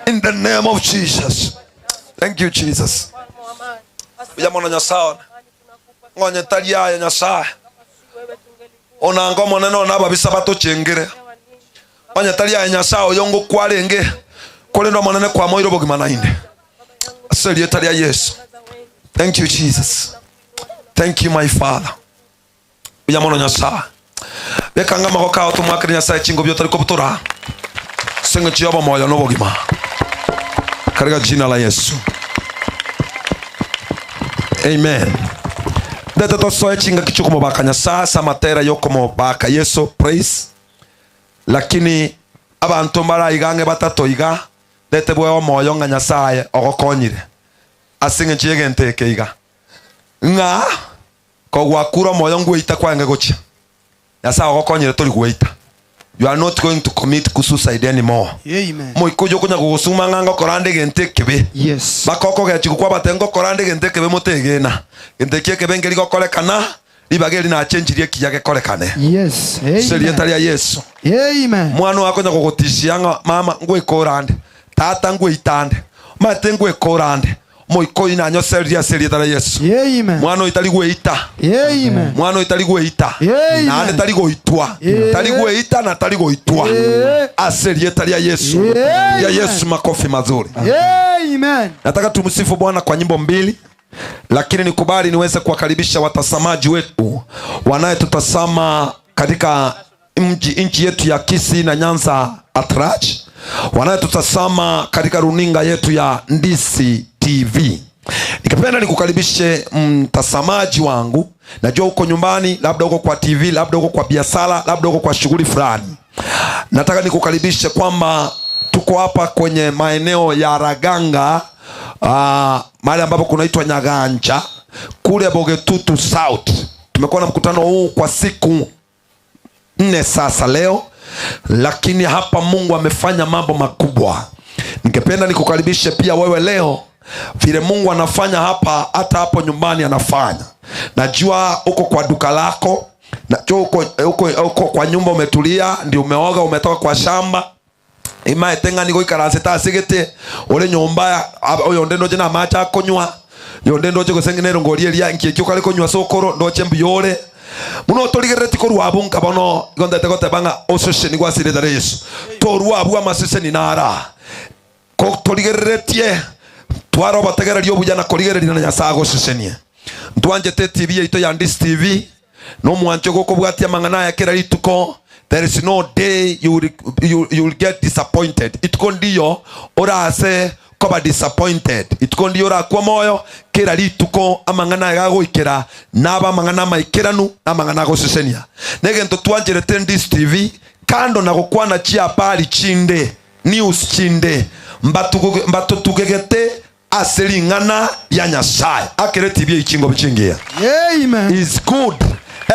in the name of Jesus. Thank you, Jesus. Mbuya mono Nyasaye ng'onye tari aya Nyasaye onanga omonene ona ababisa batochengere onye tari aya Nyasaye oyo ngokwarenge korende omonene kwamoire obogima nainde ase rieta ria Yesu. Thank you, Jesus. Thank you, my Father. Mbuya mono Nyasaye bekanga amagoko ao tomwakere Nyasaye chingo biotari kobutora senge chiyobo moyo n'obogima katika jina la Yesu, amen. Ndete tosoe chinga kichukumubaka Nyasaye ase amatera yokomobaka Yesu praise lakini abanto mbaraigange batato iga ndete bwe omoyo ng'a Nyasaye ogokonyire ase eng'encho ya egento eke iga ng'a kogwakura omoyo ngweita kwange gochia Nyasaye ogokonyire tori gweita. You are not going to commit suicide anymore. Amen. Omoika oyio okonya gogosuma ng'a ngokora nde egento ekebe. Yes. Mpaka okogechigwa kwabate ngokora nde egento ekebe motegena. Gento eki ekebe nkeri gokorekana, ribaga eri nachenchirie ekiya gekorekane. Yes. Ase erieta Amen. ria Yeso. Amen. Omwana oyo akonya gogotishia ng'a mama ngwekora nde, tata ngweita nde, omanyete ngwekora nde. Omoika oyio nanyosererie ase erieta ria Yeso. Amen. Mwana oyo tari gweita. Amen. Mwana oyo tari gweita. Amen. Naende tari goitwa. Yeah. Tari gweita na tari goitwa. Yeah. Ase erieta ria Yesu. Amen. Ya Yesu makofi mazuri. Amen. Nataka tumsifu Bwana kwa nyimbo mbili, lakini nikubali niweze kuwakaribisha watazamaji wetu wanayetutazama katika mji nchi yetu ya Kisii na Nyanza at large, wanayetutazama katika runinga yetu ya Ndisi TV. Nikipenda nikukaribishe mtazamaji wangu, najua uko nyumbani, labda uko kwa TV, labda uko kwa biashara, labda uko kwa shughuli fulani. Nataka nikukaribishe kwamba tuko hapa kwenye maeneo ya Raganga, mahali ambapo kunaitwa Nyaganja kule Bogetutu South. Tumekuwa na mkutano huu kwa siku 4 sasa leo, lakini hapa Mungu amefanya mambo makubwa. Ningependa nikukaribishe pia wewe leo, vile Mungu anafanya hapa, hata hapo nyumbani anafanya. Najua uko kwa duka lako, najua uko kwa nyumba umetulia, ndio umeoga, umetoka kwa shamba. Imaete ng'ani goikaranse tasigete ore nyomba oyo nde ndoche na amache akonywa, yonde ndoche gose ng'ina erongori eria nki ekio kare konywa sokoro ndoche mbuyore muno torigerereti korwa abwo nka bono igo ndete goteba ng'a oseseni gwasirete re Yesu torwa abwo amaseseni nara ko torigereretie twara obotegereria obuya na korigereria na Nyasaye agosesenie. Ntwanchete TV yaito ya Ndisi TV nomwancho gokobwatia amang'ana aya kera rituko. There is no day you will get disappointed. Ituko ndiyo orase koba disappointed. Ituko ndiyo orakwa moyo kera rituko amang'ana aya gagoikera naba amang'ana amaikeranu na amang'ana agosesenia. Negento twancherete Ndisi TV kando na gokwana chiapari chinde news chinde mbatutugegete ase ring'ana ya Nyasaye akere TV ichingo bichingia. Amen. Is good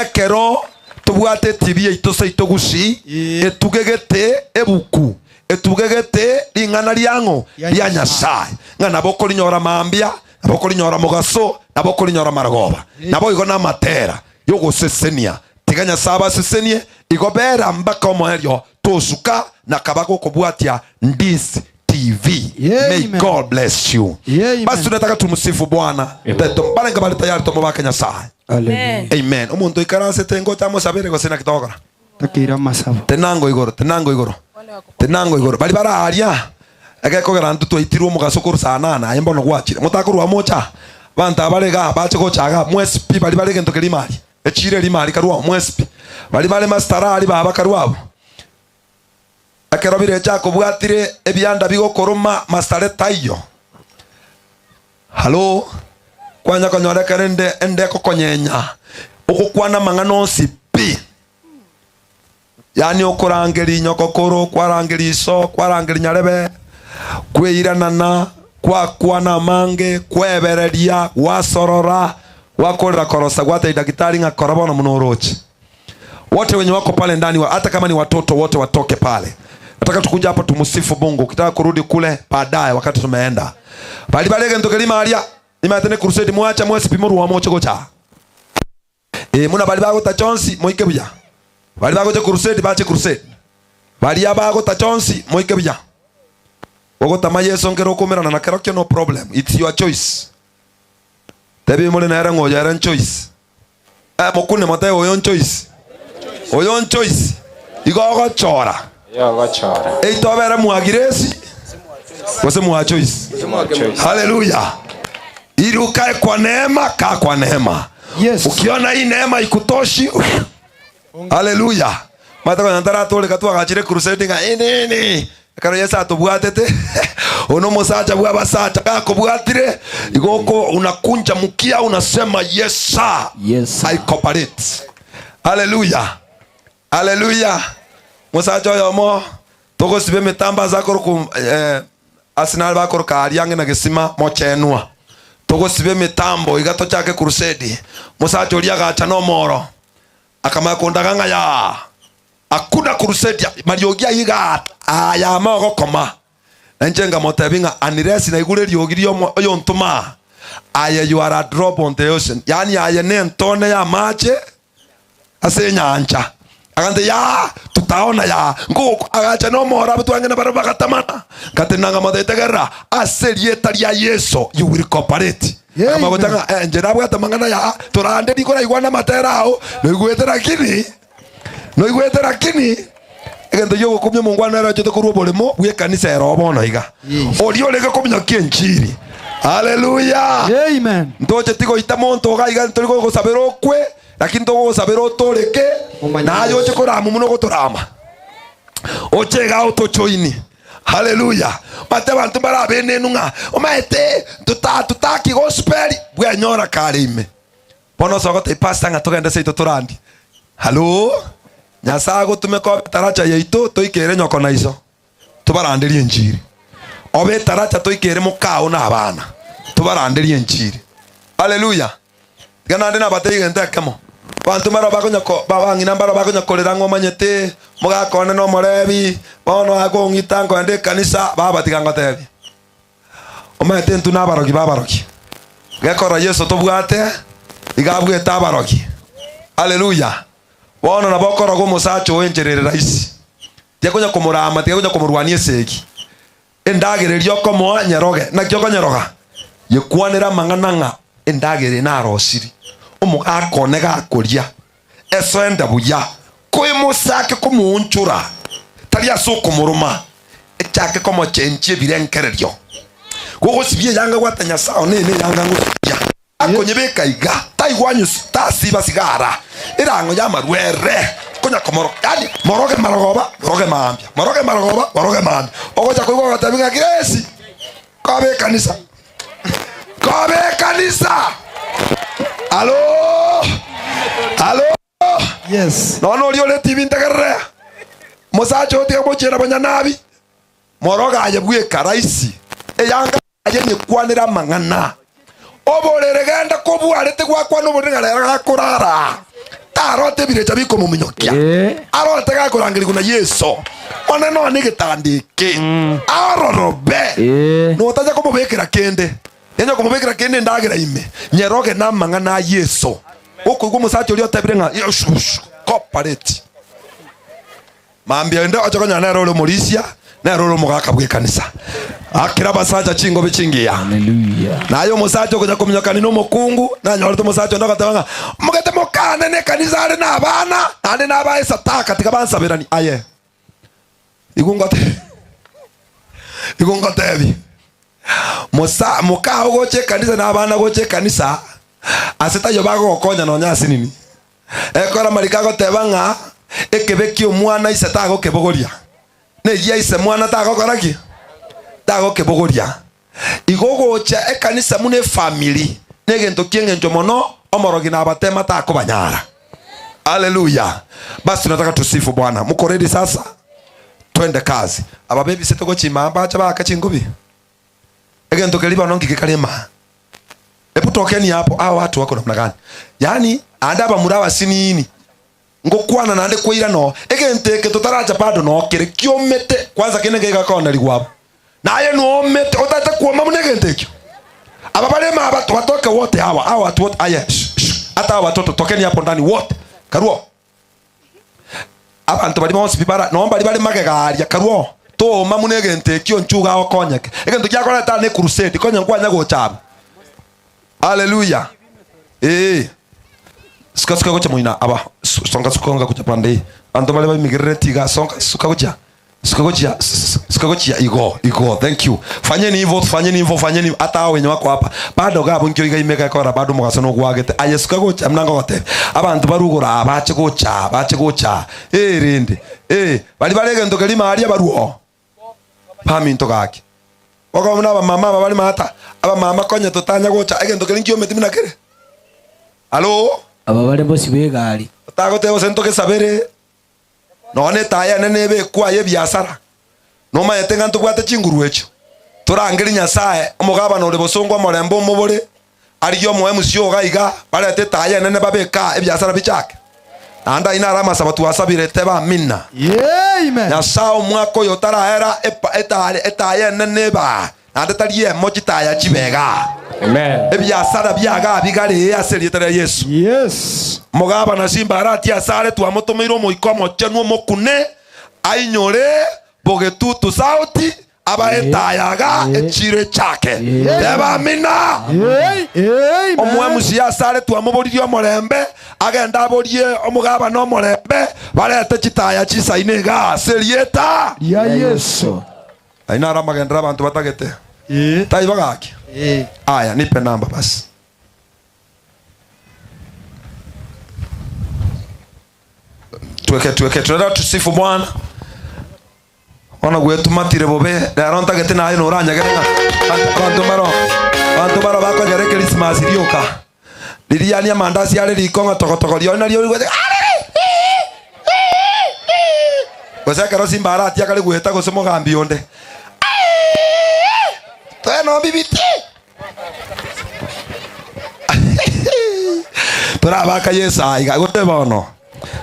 ekero tobwate TV yaito seito gusi etugegete ebuku etugegete ring'ana riang'o Ya ria Nyasaye. Nyasaye ng'a nabo okorinyora mambia, nabo okorinyora mogaso, nabo okorinyora marogoba, nabo igo namatera yogosesenia tiga Nyasaye abasesenie igo bera mpaka omoerio tosuka na kabako okobwatia Ndisi TV. Yeah, May amen. God bless you. Yeah, amen. Basi tunataka tumsifu Bwana. Barenga bali tayari tomobake Nyasaye. Hallelujah. Amen. Omonto ikaransete ngocha mosabere gose na kitogora. Takira masabo. Tenango igoro, tenango igoro. Tenango igoro. Bali bararia. Egekogera ntu twaitirwe omogaso korwa saa nane aye mbono gwachire. Motakorwa mocha. Banto abarega bache gochaga mwesipi bali bare gento keri mari. Echire rimari karwa mwesipi. Bali bare mastarari baba karwa abo. Ekero birecha kobwatire ebianda bigokoroma masare taiyo. Halo. Kwanya konyora kerende ende kokonyenya. Okokwana mang'ana onsi pi. Yaani okorangeri nyokokoro, kwarangeri iso, kwarangeri nyarebe, kweiranana, kwakwana mange, kwebereria, gwasorora, gwakorera korosa, gwatei daktari ng'a kora bono muno oroche. Wote wenye wako pale ndani, hata kama ni watoto wote watoke pale. Nataka tukuja hapa tumsifu Mungu. Ukitaka kurudi kule baadaye wakati tumeenda. Bali bali gento kelima aria. Imatene crusade mwacha mwesi pimoru wa mocho gocha. Muna bali bago ta chonsi moike buya. Bali bago cha crusade bache crusade. Bali abago ta chonsi moike buya. Ogotama Yesu ngero kumerana na kerokyo no problem. It's your choice. Tebi mole na era ngoja era choice. Mokune mate oyon choice. Oyon choice. Igo gochora. Yo gochora. Eitobera mwagiresi. Wase mwa choice. Hallelujah. Ili ukae kwa neema, kaa kwa neema. Yes. Ukiona hii neema ikutoshi. Hallelujah. Matako nyantara tole katua gachire crusade nga inini. Karo Yesu atubwatete. Ono musacha bwa basacha kakubwatire. Igoko unakunja mkia unasema yes sir. Yes, sir. I cooperate. Hallelujah. Hallelujah. Musacha oyo mo togosibe mitamba zakoro Arsenal bakoro kariange na gesima mochenwa. Togosibe mitambo igato chake crusade. Musacha oria gacha no moro. Akamakondaga ng'a ya. Hakuna crusade ya mariogi ayio iga aya ame ogokoma. Na inche nkamotebia ng'a unless naigure eriogi riomo oyontoma aa, aye you are a drop on the ocean, yaani aye nentone y'amache ase enyancha. Agantebia yaa tutaona yaa ngoko agacha nomoro abwo twang'ina barabwo bagatamana. Nkatenena nkamotebia tegerera ase erieta ria Yeso you will cooperate. Akamanya Amen. ng'a eh, inche nabwate amang'ana aya torande rikoraigwane amatera ao noigwete lakini Noigwete lakini egento giogokumia omongwana nere ochete korwa oboremo bw'ekanisa ere oo bono iga. Yes. Oria orenge kominyokia enchiri. Haleluya! Amen. Ntocheti goita monto iga iga ntori gogosabera okwe, lakini togogosabera otoreke, Omanye naye Yesu. oche korama buna ogotorama. Oche iga otojoini. Haleluya! Omanyete abanto mbare abenenu ng'a omanyete tota totaki gospel, bwenyora kare ime. Bono ase ogotebia pastor ng'a togende seito torandie. Hallo? Nyasae agotume koba etaracha yaito toikere nyoko na iso tobaranderie enchiri. Obe etaracha toikere mokao na abana tobaranderie enchiri. Haleluya! Tiga naende nabatebie egento ekemo, abanto mbaro bakonya ko abang'ina mbaro bakonya korera ng'a omanyete mogaka one nomorebi, bono akong'ita nkoenda ekanisa, baba tiga ngotebie. Omanyete intwe nabarogi b'abarogi. Gekorora Yeso tobwate, iga abuete abarogi. Haleluya! Bono nabo okoroga omosacha oo enchera ere rahisi. Tiga konya komorama, tiga konya komorwania esegi. Endagera eria okomoa nyeroge. Naki okonyeroga? Yekwanere amang'ana ng'a endagera eye narosiri, omogaka one gakoria, esoende buya, koemosake komoonchora, tari ase okomoroma, echake komochenchia ebirengererio. Gogosibia eyanga gwata Nyasae one eye neyanga ngosibia. Akonyebeka iga, taigwa nyusu, tasiba sigara, erang'o y'amarwere, konya komoro, yaani moroge marogoba, moroge mambia, moroge marogoba, moroge mambia. Ogocha koigwa ogotebi ng'a Grace, koba ekanisa, koba ekanisa. Alo, alo. Yes. Nonya oria ore etibi ntegerere, omosacha oyo tiga gochiera bonyanabi, moroge aye bweka rahisi, eyanga aye nyekwanere amang'ana. Oborere genda kobwarete gwakwana oborere ng'a rero gakorara aa, tarote ebirecha bikomominyokia, arote gakorangerigwa na Yeso, One nonya egetanda eke, arorobe, notacha komobekera kende. Yaani okomobekera kende endagera ime, nyeroge namang'ana a Yeso. Okoigwa omosacha oria otebire ng'a Yesus cooperate. Mambia ende oche konyora nere ore omorisia, nere ore omogaka bw'ekanisa. Akera abasacha chingobe chingiya. Naye omosacha okonya kominyokani na omokungu, nanyorete omosacha onde ogoteba ng'a omogete mokane na ekanisa are na abana, naende nabae esataka tiga bansaberani. Aye, igo ngote igo ngotebi Mosa mokao gocha ekanisa na abana gocha ekanisa, ase taiyo bagogokonya nonya ase nini. Ekero amariko agoteba ng'a ekebe ki'omwana ise tagokebogoria, na egia ise mwana tagokora ki? Tagokebogoria. Igo gocha ekanisa buna efamiri negento ki'engencho mono, omorogi nabatema takobanyara. Haleluya! Basi tunataka tusifu Bwana. Mko ready sasa? Twende kazi. Aba bebisete gochia imaa mbache baake chingobi? Egento keria bono ngike kare imaa. Hebu tokeni hapo, hao watu wako namna gani? Yaani ande abamura abasinini ngokwana naende koira noo egento eke totaracha bado noo kere kiomete kwanza kende ngegakonerigwa abo. Naye noomete otagete kwoma buna egento ekio. Aba bare ime aba batoke wote hawa hawa watu wote aye shh, shh, hata hawa watoto tokeni hapo ndani wote karuo abanto baria bonsi pi bara noo baria bare magega aria karuo tooma buna egento ekio inchuo iga okonyeke egento giakoreta aa ne crusade konya nkwanya gocha abwo haleluya ee suka suka gocha moino aba su songa suka gocha pande eye abanto bare baimigerereti iga songa suka gochia Suka gochia suka gochia igo igo thank you fanyeni hivyo fanyeni hivyo fanyeni hata hao wenye wako hapa bado gabo nkio iga imeka ekora bado omogaso nogwagete aye suka gocha muna ngogotebia abanto barwe igoro aa bache gocha aa bache gocha aa eh rende eh baria bare egento keria ime aria barwe oo baminto gaki bokoba buna abamama aba bare maata abamama konya totanya gocha egento keria nkiometi buna kere hallo Aba bare bosio b'egari. Otagoteba gose ntogesabere Nonya netaya ene nebekwe aye ebiasara, nomanyete ng'a ntobwate chinguru echio. Torangerie Nyasae, omogabana ore bosongo omorembe omobore, arigie omoe mosio iga iga, barete etaya enene babeke aa ebiasara bichake. Naende ayio naro amasabo twasabirete bamina. Amen. Nyasae omwaka oyo otarahera etaya enene eba naende tari emo chitaya chibega. Ebiasara biaga bigaree ase erieta ria Yesu. Yes. Mogabana Simbarati asare twamotomeire omoika omochenu omokune ainyore bogetutu sauti abae etaya iga echiro echake. Teba amina. Amen. Omwemusi asare twamoboririe omorembe agende aborie omogabana omorembe barete chitaya chisaine iga ase erieta Ria Yesu. Aye naro amagendero abanto batagete. Taiba gaki. Aya nipe namba basi. Tweke tweke twera tusifu Bwana. Bono gwetumatire bobe rero ntagete naye noranyegere ng'a abanto mbaro abanto mbaro bakonyora ekerisimasi rioka. Riria yani amandasi are riko ng'a togotogo rione nario oigwete gose ekero Simba aratie akare goeta gose mogambi onde Twenombibiti torabaka Yeso aiga gose bono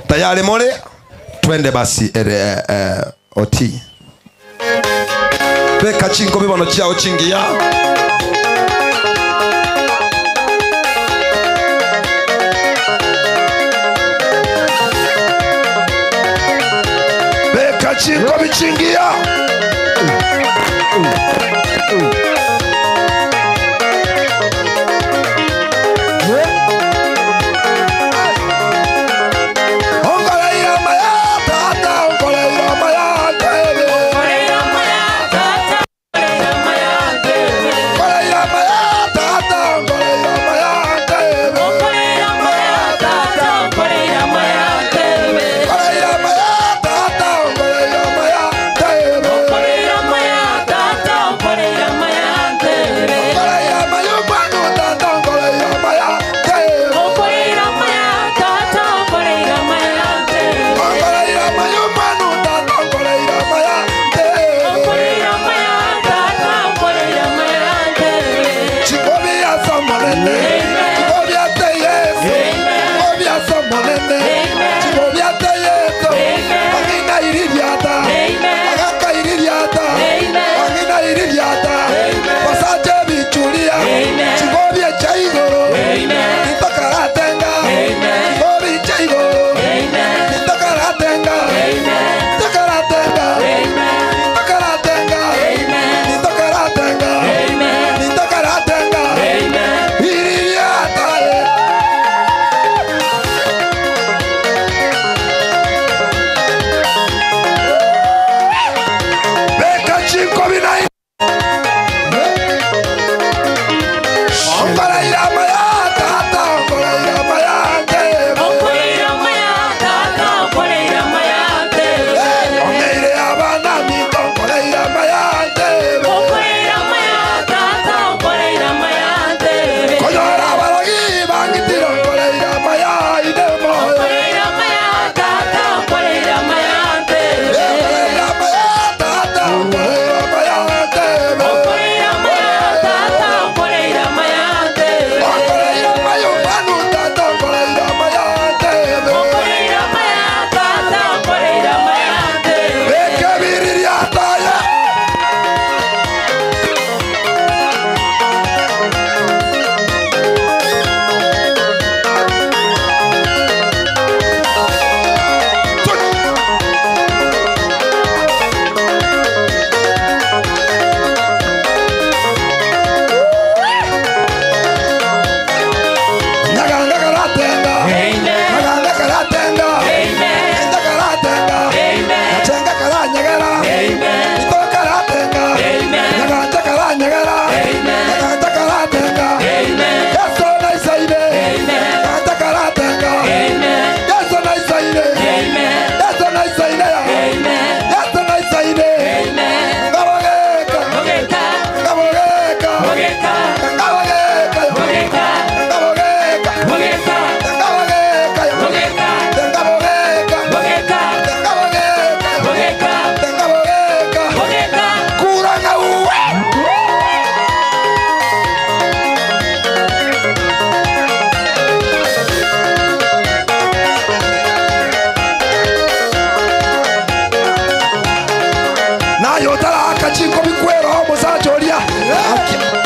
tayari more twende basi ere eh, oti beka chinkobi bono chiao chingiya. Beka chinkobi chingiya. Onkoreire amaya tata, onkoreire amaya tebe. Onkoreire amaya tata, onkoreire amaya tebe. Onkoreire amaya tata, onkoreire amaya tebe.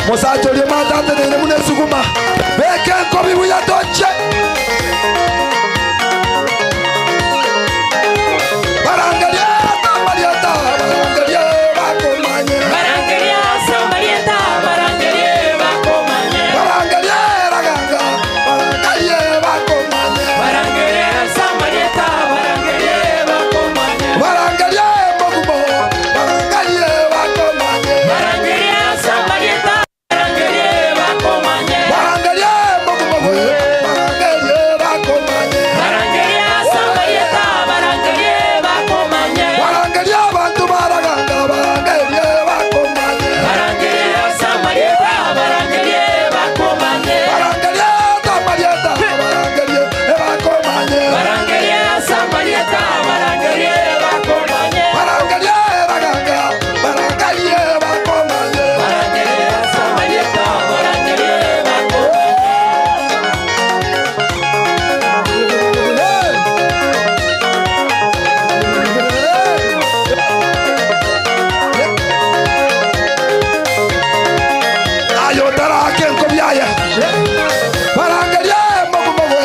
Mosacha oria matateneine buna esuguma. Beka enkobi buya toche. Barangeria Samarieta, barangeria bakomanye. Barangeria Samarieta, barangeria bakomanye. Barangeria raganga, barangeria bakomanye. Barangeria Samarieta, barangeria bakomanye. Barangeria mogumo, barangeria bakomanye. Barangeria Samarieta, barangeria bakomanye. Barangeria mogumo, barangeria bakomanye. Barangeria Samarieta, barangeria bakomanye. Barangeria abantu baraganga, barangeria bakomanye. Barangeria Samarieta, barangeria bakomanye. Barangeria Samarieta, barangeria bakomanye. Barangeria Samarieta, barangeria bakomanye. Barangeria raganga, barangeria bakomanye. Barangeria Samarieta, barangeria bakomanye. Ayo tarake nkobyaya. Barangeria mogumo,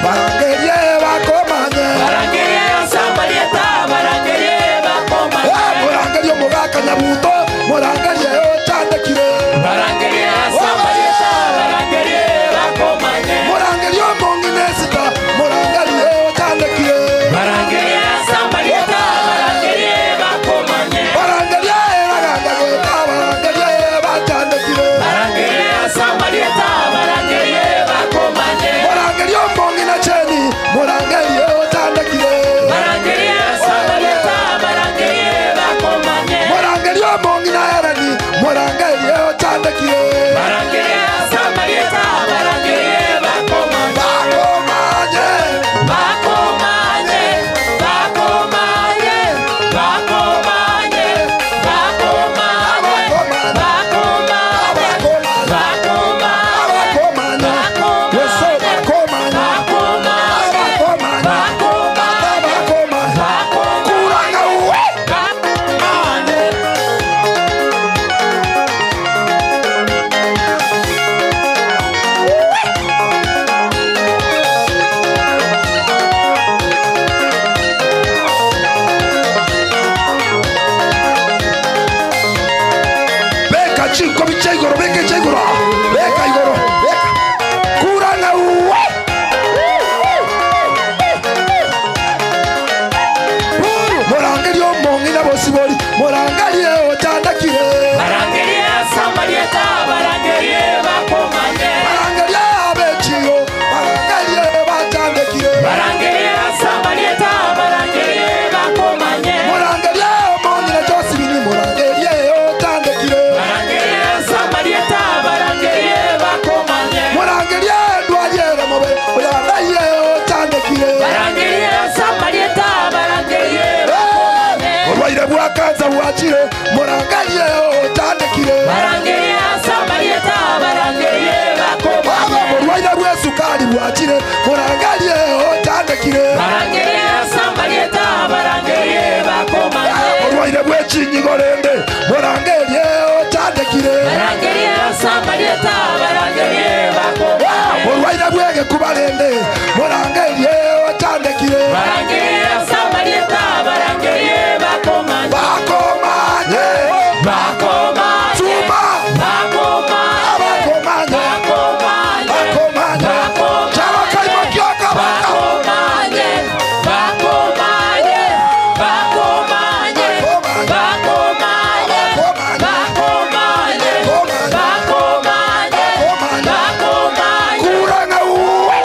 barangeria bakomanye. Barangeria Samarieta, barangeria bakomanye. Murangeria omogaka nyabuto, murangeria ochandekire. Barangeria Samarieta, barangeria bakomanye. Murangeria omong'ina esita, murangeria ochandekire. Barangeria Samarieta, barangeria bakomanye. Barangeria eraganga goeta, barangeria bachandekire. Barangeria Samarieta, barangeria bakomanye. Murangeria omong'ina cheni, murangeria ochandekire. Barangeria Samarieta, barangeria bakomanye. Murangeria omong'ina ereni, murangeria ochandekire. Barangeria Samarieta, barangeria bakomanye. Bakomanye, Bakomanye, bakomanye, bakomanye, bakomanye, bakomanye, abakomanye, bakomanye, Yesu bakomanye, bakomanye, abakomanye, abakomanye, kuranga uwe. bakomanye. Beka chinko bicha igoro, beka icha igoro, beka igoro, beka. Kuranga uwe. Murangeria omong'ina bosibori, murangeria ochandakire. Barangeria Samarieta, barangeria bakomanye. Barangeria abechio, barangeria bachandekire. Barangeria Samarieta, barangeria bakomanye. Murangeria omong'ina Josephine, murangeria ochandekire. Barangeria Samarieta, barangeria bakomanye. Murangeria ndwariere mobe, oyandaye ochandekire. Barangeria Samarieta, barangeria bakomanye. Obulwaire bwa kansa bwakire, murangeria ochandekire. Barangeria Samarieta, barangeria Baba bakomanye. obulwaire bw'esukali bwakire, murangeria ochandekire. Barangeria Samarieta, barangeria bakomanye. Obulwaire bw'ekinyigo rende, murangeria ochandekire. Barangeria Samarieta, barangeria bakomanye. Obulwaire bw'egekuba rende, murangeria ochandekire. Barangeria Samarieta, barangeria bakomanye. Bakomanye, Bakomanye. Tuma. Bakomanye. abakomanye, Bakomanye. bakomanye. Bakomanye. Kyalo kaimo kyoka baka. Bakomanye. Bakomanye. Bakomanye. Bakomanye. Bakomanye. Bakomanye. Bakomanye. Bakomanye. Kuranga uwe.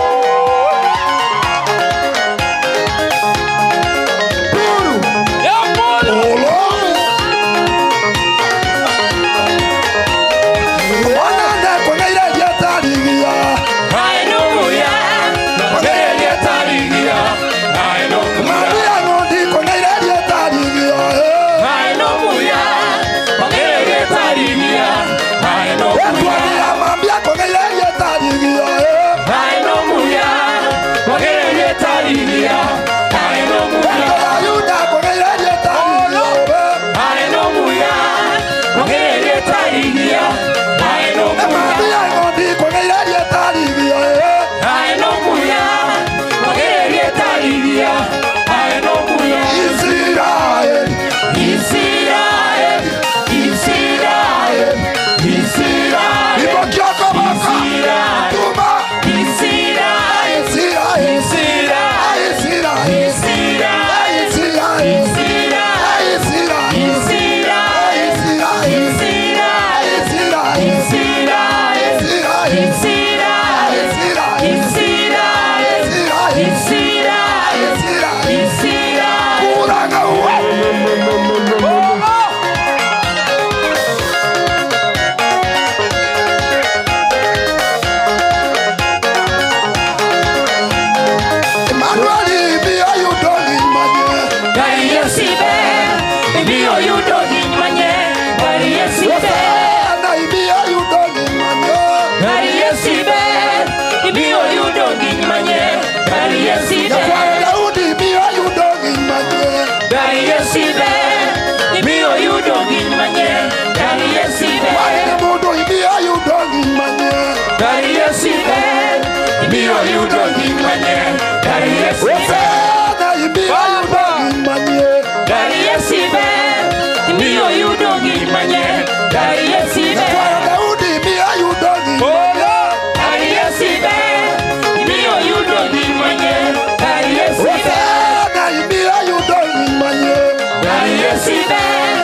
Imiyo yudo nying manyien Darius Hosana imiyo yudo nying manyien Darius ber Imiyo yudo nying manyien Darius ber Kwara Daudi imiyo yudo nying manyien Darius ber Imiyo yudo nying manyien Darius ber Hosana imiyo yudo nying manyien Darius ber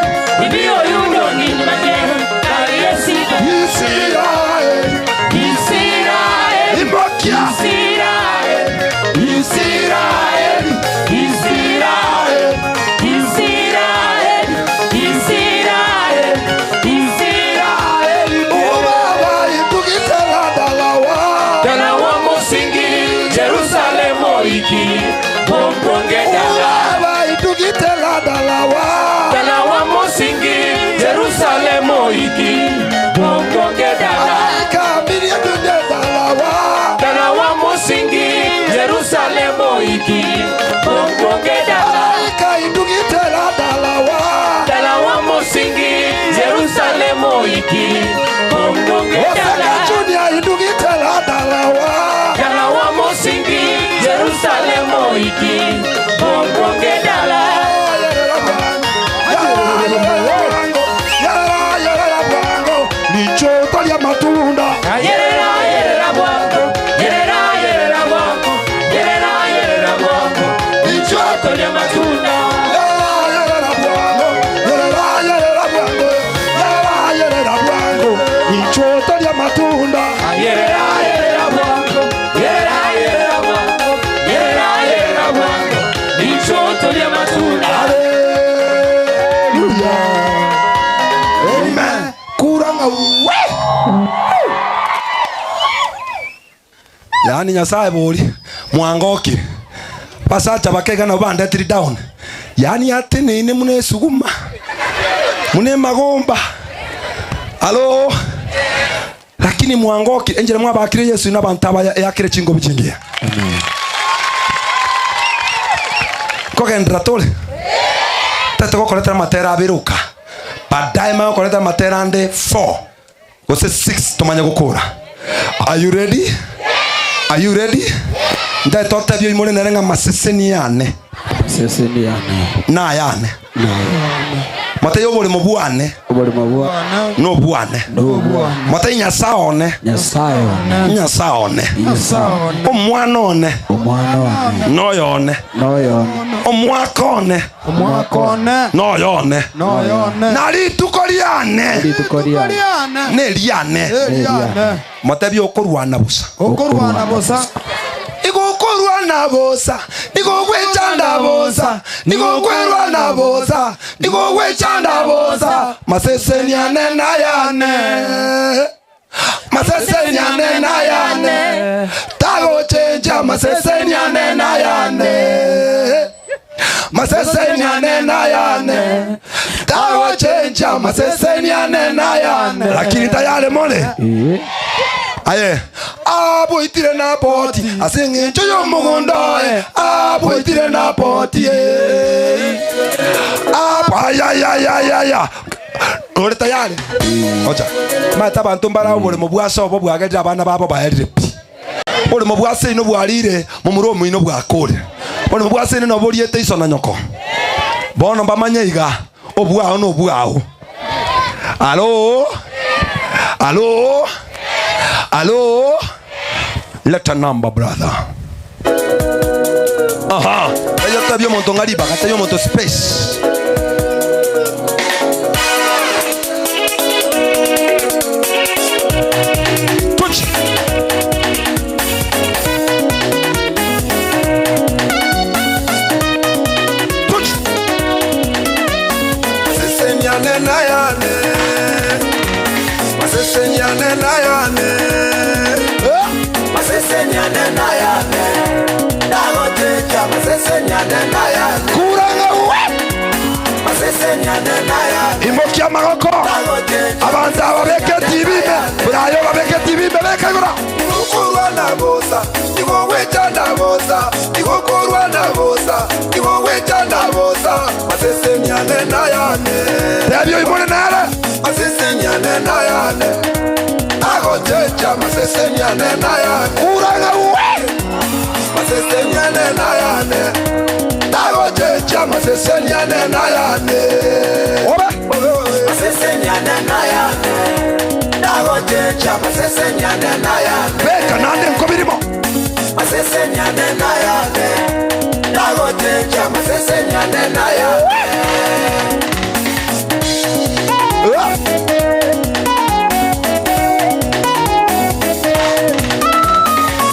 Imiyo yudo nying manyien Darius ber Israel Israel Imokia Israel Israel Israel Israel Israel Israel Ubaba itugitela dalawa Dala wa mosingi Jerusalem oiki Bongonge dala Ubaba itugitela dalawa Dala wa mosingi Jerusalem oiki Bongonge dala Malaika mirie dunye dalawa Dala wa mosingi Jerusalem oiki Bongonge dala Malaika itugitela dalawa Dala wa mosingi Jerusalem oiki Bongonge Osaka dala Junior itugitela dalawa Dala wa mosingi Jerusalem oiki Bongonge dala Lichoto lya matunda Yerera yerera bwangu Yerera yerera bwangu Yerera yerera bwangu Lichoto lya matunda Lichoto lya matunda Yerera yerera bwangu Yerera yerera bwangu Yerera yerera bwangu Lichoto lya matunda Haleluya. Amen. Kuranga we. Yaani Nyasaye bori mwangoki basacha bakega nabo bandetiri down yaani atenene mune suguma mune magomba alo lakini mwangoki enjere mwabakire Yesu n'abantu aba yakire chingo bichingia kogendera tole tete gokoretera matera abiruka baadaye magokoretera matera ande 4 gose 6 tumanye gukura. Are you ready? Are you ready? Ndae totebio imore nere ng'a maseseni yane Seseni yane na yane matei oborimo bwane oborimo bwa no bwane matei Nyasaye one Nyasaye one Nyasaye one Nyasaye omwana one omwana one noyo one noyo one omwaka one Omwaka one noyo one noyo one na rituko riane rituko riane neriane Eliane matebi okorwana busa okorwana bosa igukorwana bosa igugwicanda bosa igukwerwana bosa igugwicanda bosa maseseniane nayane maseseniane nayane tagochenja maseseniane nayane maseseniane nayane tagochenja maseseniane nayane lakini tayari mole aye aboitire na poti asing'encho y'omugondo aboitire na poti ayayayaya ore tayari ocha mata abantu mbara oboremo bwase obo bwagerire abana babo baerire pi oboremo bwase ino bwarire mumuro omoino bwakore oboremo bwase ino noboriete iso na nyoko bono mbamanye iga obwao nobwao alo alo alo Let a number, brother. Aha. Eyo tabio monto ngariba, tabio monto space. Touch. Touch. Sesenyane na yane. Sesenyane na yane. Masesenyane na yane. Dagoteja masesenyane na yane. Kuranga we. Masesenyane na yane. Imokia magoko. Abanza babeke tibime. Burayo babeke tibime beke gura. Kukurwa na bosa. Igo wecha na bosa. Igo kurwa na bosa. Igo wecha na bosa. Masesenyane na yane. Tebyo imone nare. Masesenyane na yane. Agoteja masesenyane na yane. Kuranga we. Amaseseni ane nayane. Obe. Amaseseni ane nayane. Ndagochecha amaseseni ane nayane. Beka nande nkobirimo. Amaseseni ane nayane. Ndagochecha amaseseni ane nayane.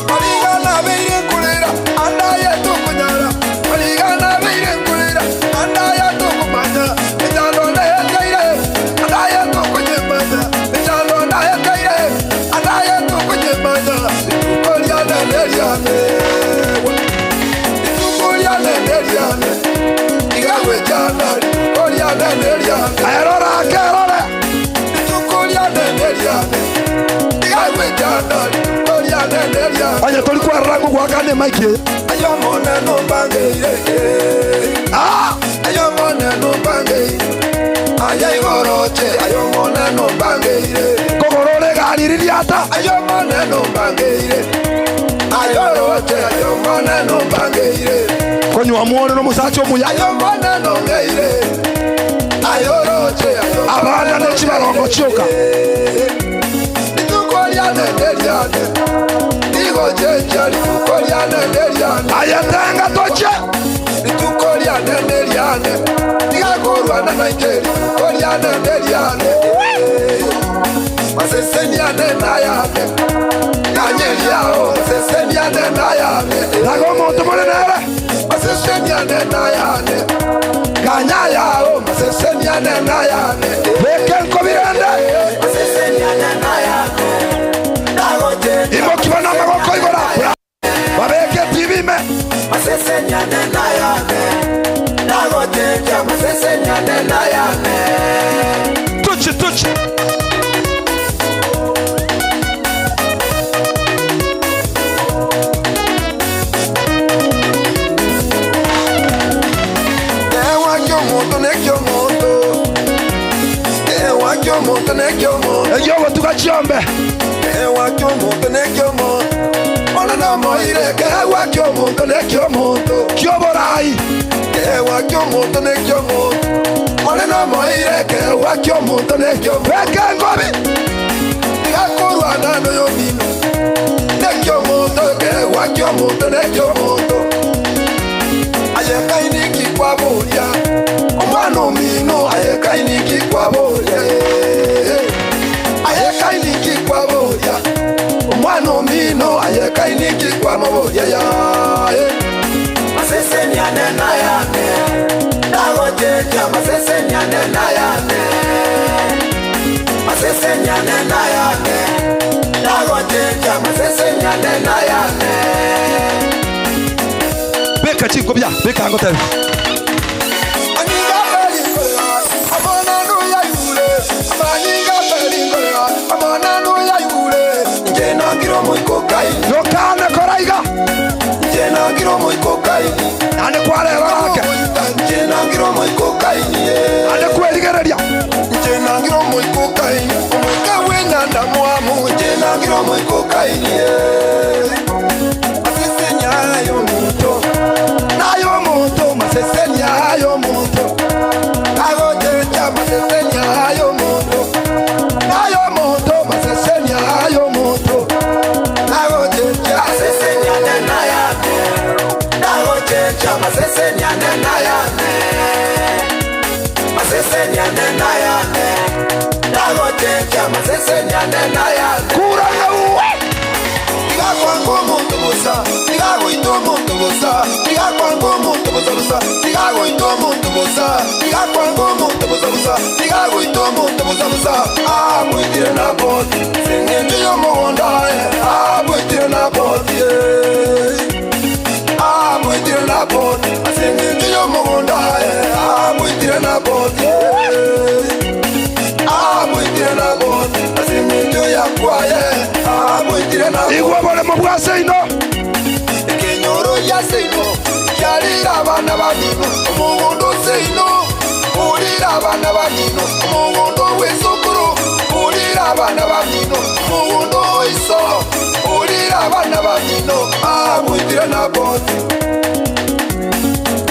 Marigana beire nkurira, andaya tukunyara. Marigana beire nkurira, andaya tukumanya. Echando ndayekeire, andaya tukunyemanya. Echando ndayekeire, andaya tukunyemanya. Rituko riane riane, rituko riane riane. Igagwechana, rituko riane riane. Erora kerore. Rituko riane riane. Igagwechana, rituko riane riane. Onye tori kwarora ngogwakane mike. Ayo mona no bangeire. Ah! Ayo mona no bangeire. Ayo igoroche, ayo mona no bangeire. Kogorore gari ririata. Ayo mona no bangeire. Ayo roche, ayo mona no bangeire. Konywa muone no musacha omuya. Ayo mona no ngeire. Ayo roche, ayo Abana ne chibarongo chioka. Rituko riane riane. Digo chencha rituko riane riane. Ayetenga toche. Rituko riane riane. Digakorwana naite rituko riane riane. Maseseni ane nayane. Kanyeriao maseseni ane nayane. Nago omonto monene ere. Maseseni ane nayane. Kanyayao maseseni ane nayane. Beke nkobirende. Amaseseni ane nayane. Ndagochecha Imokiwa na magoko igora. Babeke TV me. Amaseseni ane nayane. Ndagochecha amaseseni ane nayane. Tuchi tuchi. Ewa kyomuntu ne kyomuntu. Ewa kyomuntu ne kyomuntu. Eyo gotuga chiombe. Ewa kyomuntu ne kyomuntu. Ona no moire ewa kyomuntu ne kyomuntu. Kioborai. Ewa kyomuntu ne kyomuntu. Ona no moire ewa kyomuntu ne kyomuntu. Beke nkobi. Igakorwana no yomino. Ne kyomuntu ewa kyomuntu ne kyomuntu. Ayekainiki kwa boria. Omwana omino ayekainiki kwa boria. Ayekainiki kwa boria. Omwana omino ayekainiki kwa maboria ya. Amaseseni ane nayane. Ndagochecha amaseseni ane nayane. Amaseseni ane nayane. Ndagochecha amaseseni ane nayane. Beka chingobia. Beka ngotebi. Aninga peringolera, amona no ya yule. Amaninga peringolera, amona no ya yule. Nje nangiro moiko kaini, Nokane koraiga. nje nangiro moiko kaini. Nande kwareba gake. Nje nangiro moiko kaini. Nande kwerigereria. Nje nangiro moiko kaini. Omoika wenyanda mwamu. Nje nangiro moiko kaini. Maseseni ayo muntu. Nayo muntu, maseseni ayo muntu. Agochecha maseseni ayo muntu. Nayo muntu, maseseni ayo muntu. Agochecha. Amaseseni ane nayane. Ndagochecha amaseseni ane nayane. Amaseseni ane nayane. Ndagochecha amaseseni ane nayane. Kura ngauwe. Tigakwanga omuntu busa, tigagoita omuntu busa, tigakwanga omuntu busa busa, tigagoita omuntu busa, tigakwanga omuntu busa busa, tigagoita omuntu busa busa. Amwitire na boti, seng'encho y'omugonda, amwitire na boti, amwitire na boti, seng'encho y'omugonda, amwitire na boti, amwitire na boti, seng'encho yakwaye, amwitire na boti. Igwa boremo bwa seino. Ekenyoro ya seino kyalira abaana banino omugondo seino ulira abaana banino omugondo w'esukuru ulira abaana banino omugondo oiso ulira abaana banino amwitire na boti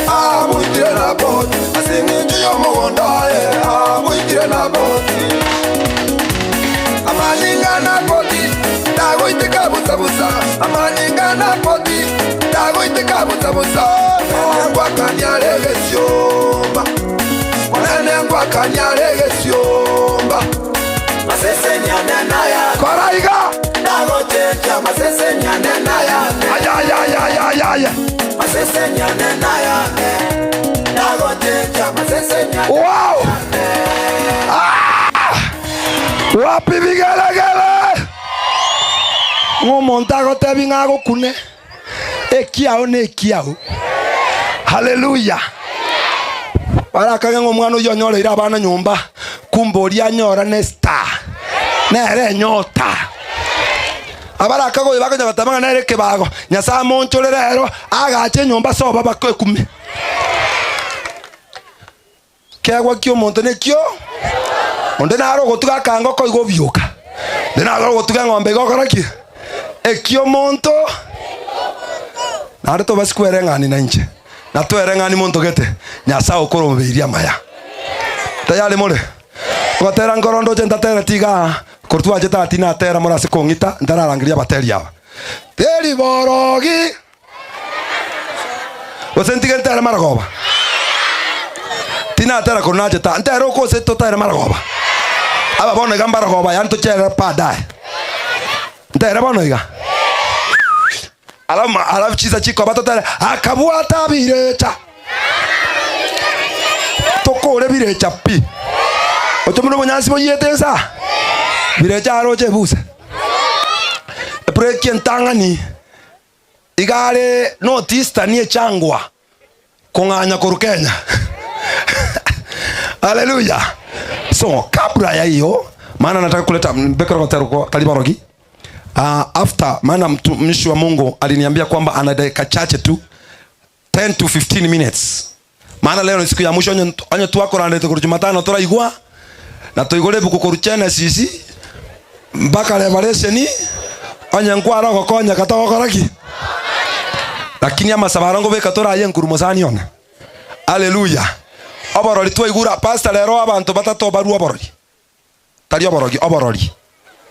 amwitire na Amanyinga na poti tagoiteka bosa bosa. Nengwakania regesiomba. Nengwakania regesiomba. Koraiga. Ayayayayaya. Wow! Ah! Wapi vigelegele? Ng'omonto agotebi ng'a agokune ekiao na ekiao. Haleluya. Barakage ng'a omwana oyio onyoreire abana nyomba kumbe oria anyora ne star nere enyota. Abarakaga oyo bakonya goteba ng'a nere ekebago Nyasaye amonchorere ero agache enyomba ase obo bako ekume. Keegwa ki'omonto nekio, onde nare ogotuga akangoko igo obioka, onde nare ogotuga eng'ombe igo okora ki? Eki'omonto. Naende tobasi kwereng'ani nainche, na twereng'ani monto gete, Nyasae okorobeirie amaya. Tayari more? Ogotera nkoro ndoche ntatereti igaa, korwa twachete aa tinatera more ase kong'ita, ntararangeria abateri aba. Teri borogi. Gose ntige ntere marogoba? Tinatera korwa nachete aa, ntere oko gose totere marogoba? Aba bono iga mbarogoba yaani tocherere baadaye. Ntere bono iga? Alafu alafu chisa chikoba totere akabwata birecha. Tokore birecha pi. Oche buna obonyansi boyiete nsa. Birecha aroche ebuse. Ebreki entang'ani Iga are North Eastern echangwa kong'anya korwa Kenya. Haleluya. So kabla ya hiyo maana nataka kuleta mbekero gotero tari barogi. After maana mtumishi wa Mungu aliniambia kwamba ana dakika chache tu 10 to 15 minutes. Maana leo ni siku ya mwisho onye onye twakorandete korwa Jumatano toraigwa na toigore ebuku korwa Genesis mpaka Revelation onye nkware ogokonyeka togokora ki? Lakini amasabo aro ngobeka toraye enkuru mosani one. Haleluya. Oborori twaigure pastor rero abanto batato barue oborori. Tari oborogi, oborori.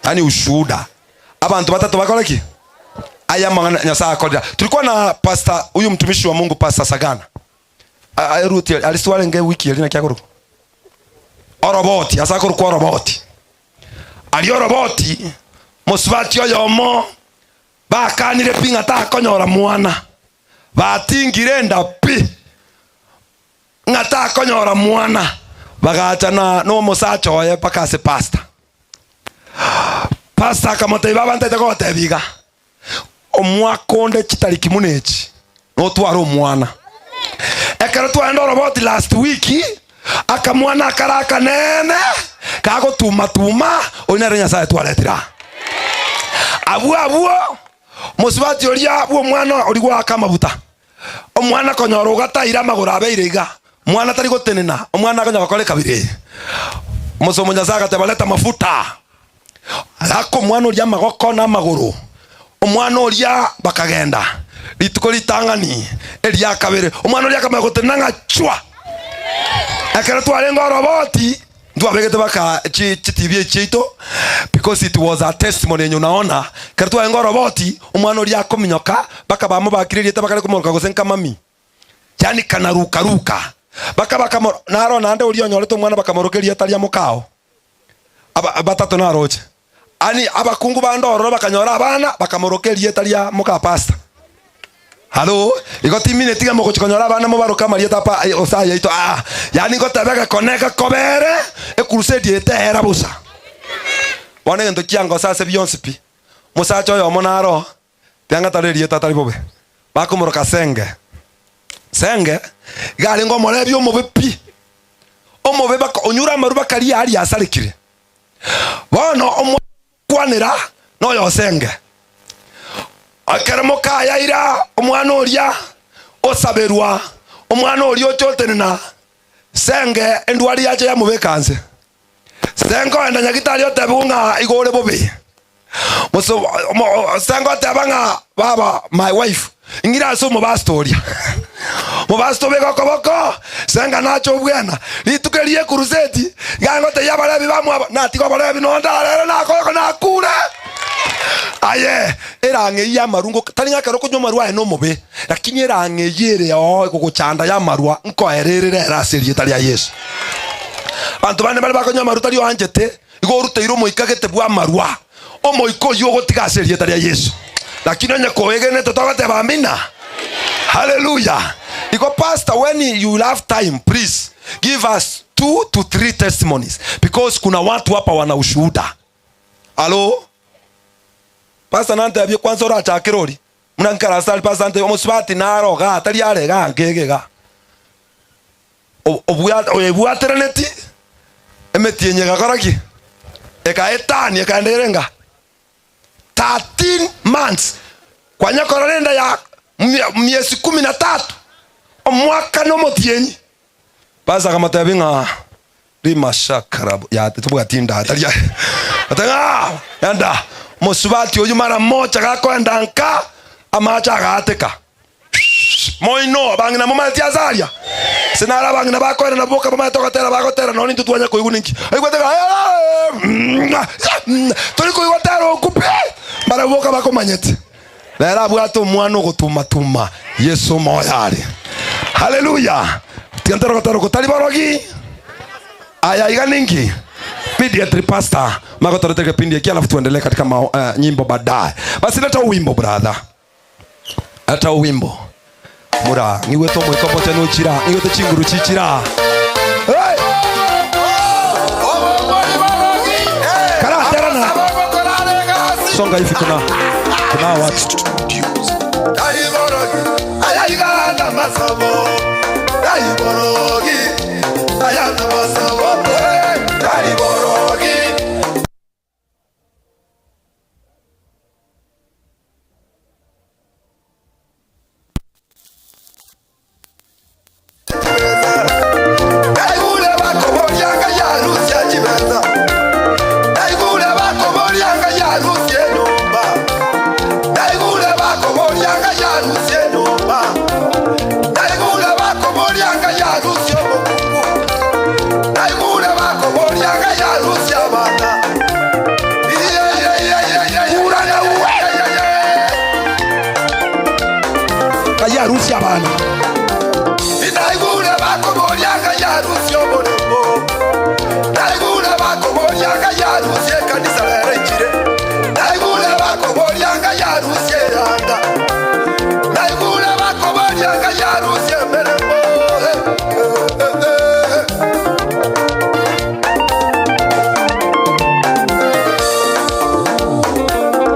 Yaani ushuhuda. Abanto batato bakore ki? Aya amang'ana Nyasaye akorire. Tulikuwa na pastor huyu mtumishi wa Mungu Pastor Sagana. Aeruti ariswe arenge wiki eri naki akorokwa? Oroboti, ase akorokwa oroboti. Aria oroboti mosubati oyomo bakanire pi ng'a takonyora mwana. Batingire enda pi. Ng'a takonyora mwana, bagacha na nomosacha oye mpaka ase pastor. Pastor akamotebia, baba ntaete kogotebia iga, omwaka onde chitariki buna echi notware omwana. Ekero twaenda oroboti last week, akamwana akare akanene kagotumatuma, oyio nere Nyasaye twaretire aa. Abwo abwo mosubati oria bw'omwana oria goaka amabuta. Omwana konyora ogataire amagoro abeire iga, mwana tari gotenena, omwana akonya gokora ekabira eye. Omosomo Nyasae agateba leta mafuta. Aka omwana oria amagoko na amagoro, omwana oria bakagenda. Rituko ritang'ani, eria kabere, omwana oria akamanya gotenena ng'a chwa. Ekero twarenge oroboti, Ntwabegete baka chi chitibi echi chiaito because it was a testimony enye unaona ekero twarenge oroboti omwana oria akominyoka baka bamobakire erieta bakare komoroka gose nkamami yaani kanaruka ruka baka bakamoro naro naende oria onyorete omwana bakamoroka erieta ria mokao aba batato naroche ani abakungu bande ororo bakanyora abana bakamoroka erieta ria moka pastor. Hallo, igo timineti ng'a mogochia konyora abana mobaroke amarieta apa gose ayaito aa. Yaani ngotebe egekone egekobere, ekrusedi eye teera bosa. Bono egento kiangosa ase bionsi pi, omosacha oyomo naro, tianga tari erieta atari bobe, bakomoroka Senge. Senge, iga arenge omorebi omobe pi, omobe baka onyure amarwa bakaria aria asarekire. Bono omwa. Kwanera noyosenge. Ekero mokayaira omwana oria osaberwa, omwana oria ocha otenena senge endwari yacha yamobeka nse. Senge oenda nyagitari otebigwa ng'a igo ore bobe. Senge oteba ng'a baba my wife Ing'ire ase omobasta oria. Omobasta obeke okoboko, senga nache obwena. Rituko erio ri'ekuruseti, iga ngotebia Abalevi bamwabo, natiga Obalevi nonde arere nakoyoka nakure. Aye erang'a eyio y'amarwa ngo tari ng'a ekero okonywa amarwa aye nomobe, lakini erang'a eyio ere oo egogochanda y'amarwa nkoererere ere ase erieta ria Yeso. Abanto bande mbare bakonywa amarwa tari oanchete, igo oruteire omoika gete bw'amarwa, omoika oyio ogotiga ase erieta ria Yeso. Lakini onye koegenete togoteba amina. Hallelujah. Igo pastor when you will have time please give us two to three testimonies because kuna watu hapa wana ushuhuda. Alo? Pastor nantebie kwanza orachakere oria buna nkarase aria pastor antebie omosubati naro igaa tari are igaa nkege igaa. Oyebwateraneti emetienyi egakora ki? Ekaetania ekaenda ere nga 13 months kwanya korora enda ya miezi kumi na tatu omwaka na omotienyi. Pastor akamotebia ng'a rimashakarabo ya tobwati nda tari ate ng'a enda mosubati oyio mara mocha gakoenda nka amache agaateka moino abang'ina momaeti ase aria ase naro abang'ina bakoenda nabo boka bamaete gotera bagotera nonye intwe twanya koigwa ninki oigwete ng'a tori koigwa tera okwo pi barabwo boka bakomanyete Nere abwate omwana ogotumatuma, Yeso moyo are. Haleluya! Tiga ntere gotera oko tari borogi. Aya iga ninki? Immediately pastor magotorete kipindi eki alafu tuendelee katika ma, nyimbo baadaye. Basi leta wimbo brother. Leta wimbo. Mura, ng'igwete omoika omochenu ochira, ng'igwete chinguru chichira. Hey! Karatera na songa hivi kuna kuna watu Ngai arusie abana. Naigure bakoboria Ngai arusie oboremo. Naigure bakoboria Ngai arusie ekanisa rero echire. Naigure bakoboria Ngai arusie eyanda. Naigure bakoboria Ngai arusie emeremo. Eh, eh, eh, eh.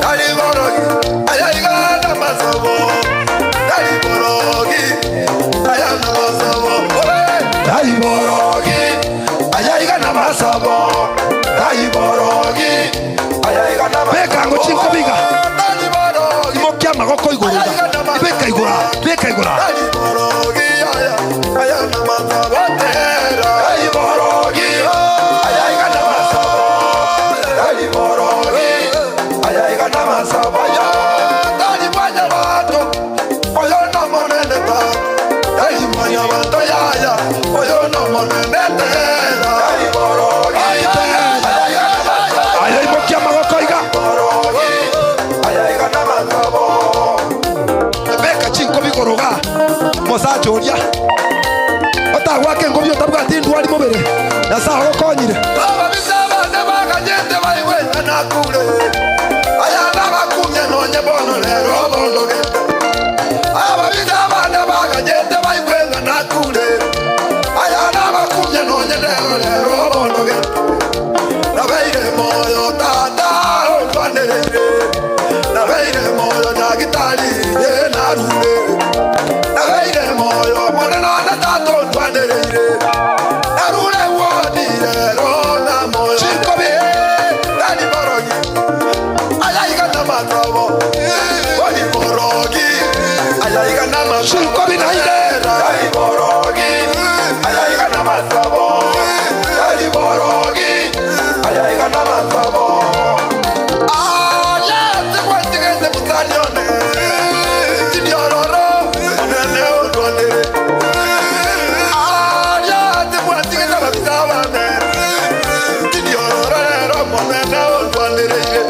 Tari borogi, aya iga namasabo. Tari borogi, aya namasabo. Tari borogi, aya iga namasabo. Tari borogi, aya iga namasabo. Beka ngo chinkobiga. Tari borogi, Imokia amagoko igoro iga. Beka igoro, beka igoro. tari borogi, aya, aya namasabo. Tari borogi, aya iga namasabo. Tari borogi, aya iga namasabo. Tari mwanyabanto, oyo nomonene ta. Tari mwanyabanto yaya, oyo nomonene tera. Tari borogi, aya iga namasabo. Aya imokia amagoko iga. Borogi, aya iga namasabo. Beka chinkobi igoro iga. Mosacha oria. Otagwaka enkobi otabwati ndwari mobere. Nyasaye agokonyire. Ababisa bane baganyete baigweta nakure. Aya nabakumia nonye bono rero bondogete. Ababisa bane baganyete baigweta nakure. Aya nabakumia nonye rero rero bondogete. Nabeire moyo tata ondwanerere. Nabeire moyo ndagitari ye narure. Nabeire moyo monene one tata ondwanerere. Narure wodi rero na moyo. Chinkobi. Tari borogi. Ayaiga namasabo. Bori borogi. Ayaiga namasabo. Chinkobi nainde. Tari borogi. Ayaiga namasabo. Tari borogi. Ayaiga namasabo. Aya, tikwatigete mutanione. Tindiororo. Onene ondwane. Aya, tikwatigete babisabane. Tindiororo rero monene ondwanereire.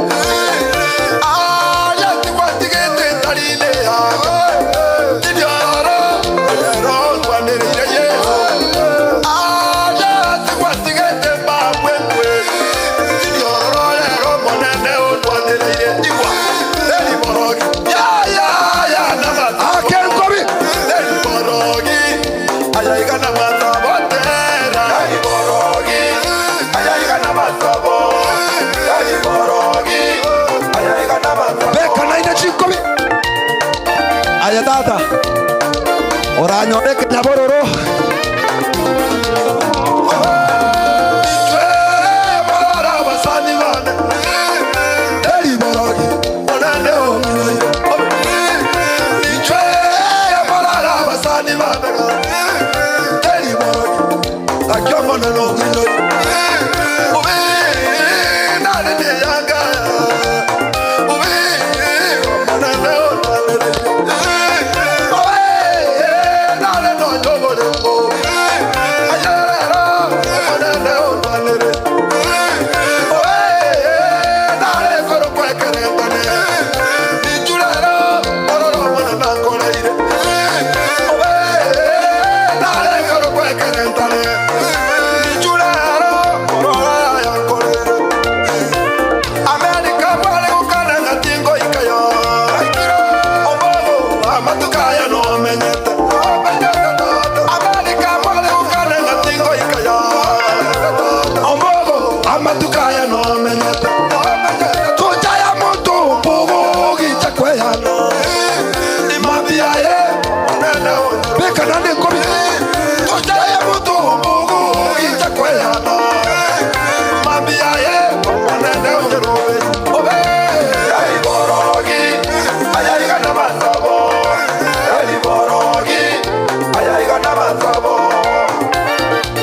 Oranyore ekenyabororo.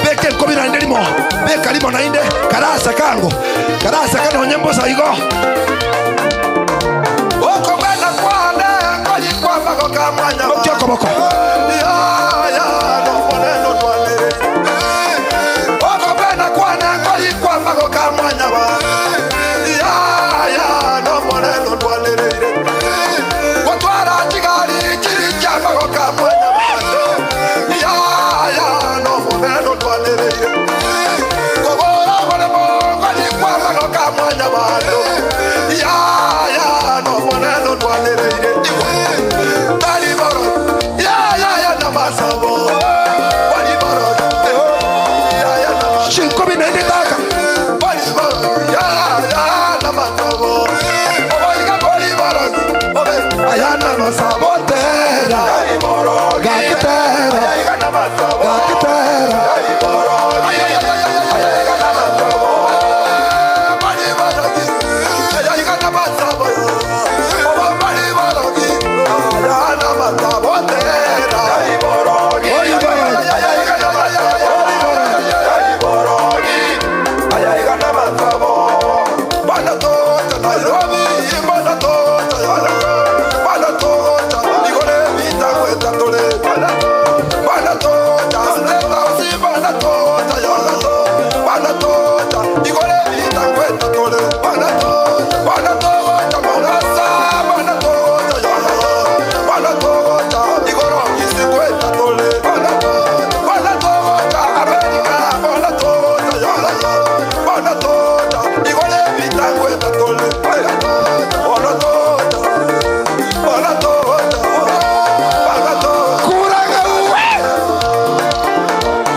Beka enkobi naende rimo, beka rimo naende, karase kango, karase kanonye mbosa igo. Mokia okoboko. Chinkobi naende taka. Ayana masabotera. Gakitera. Gakitera.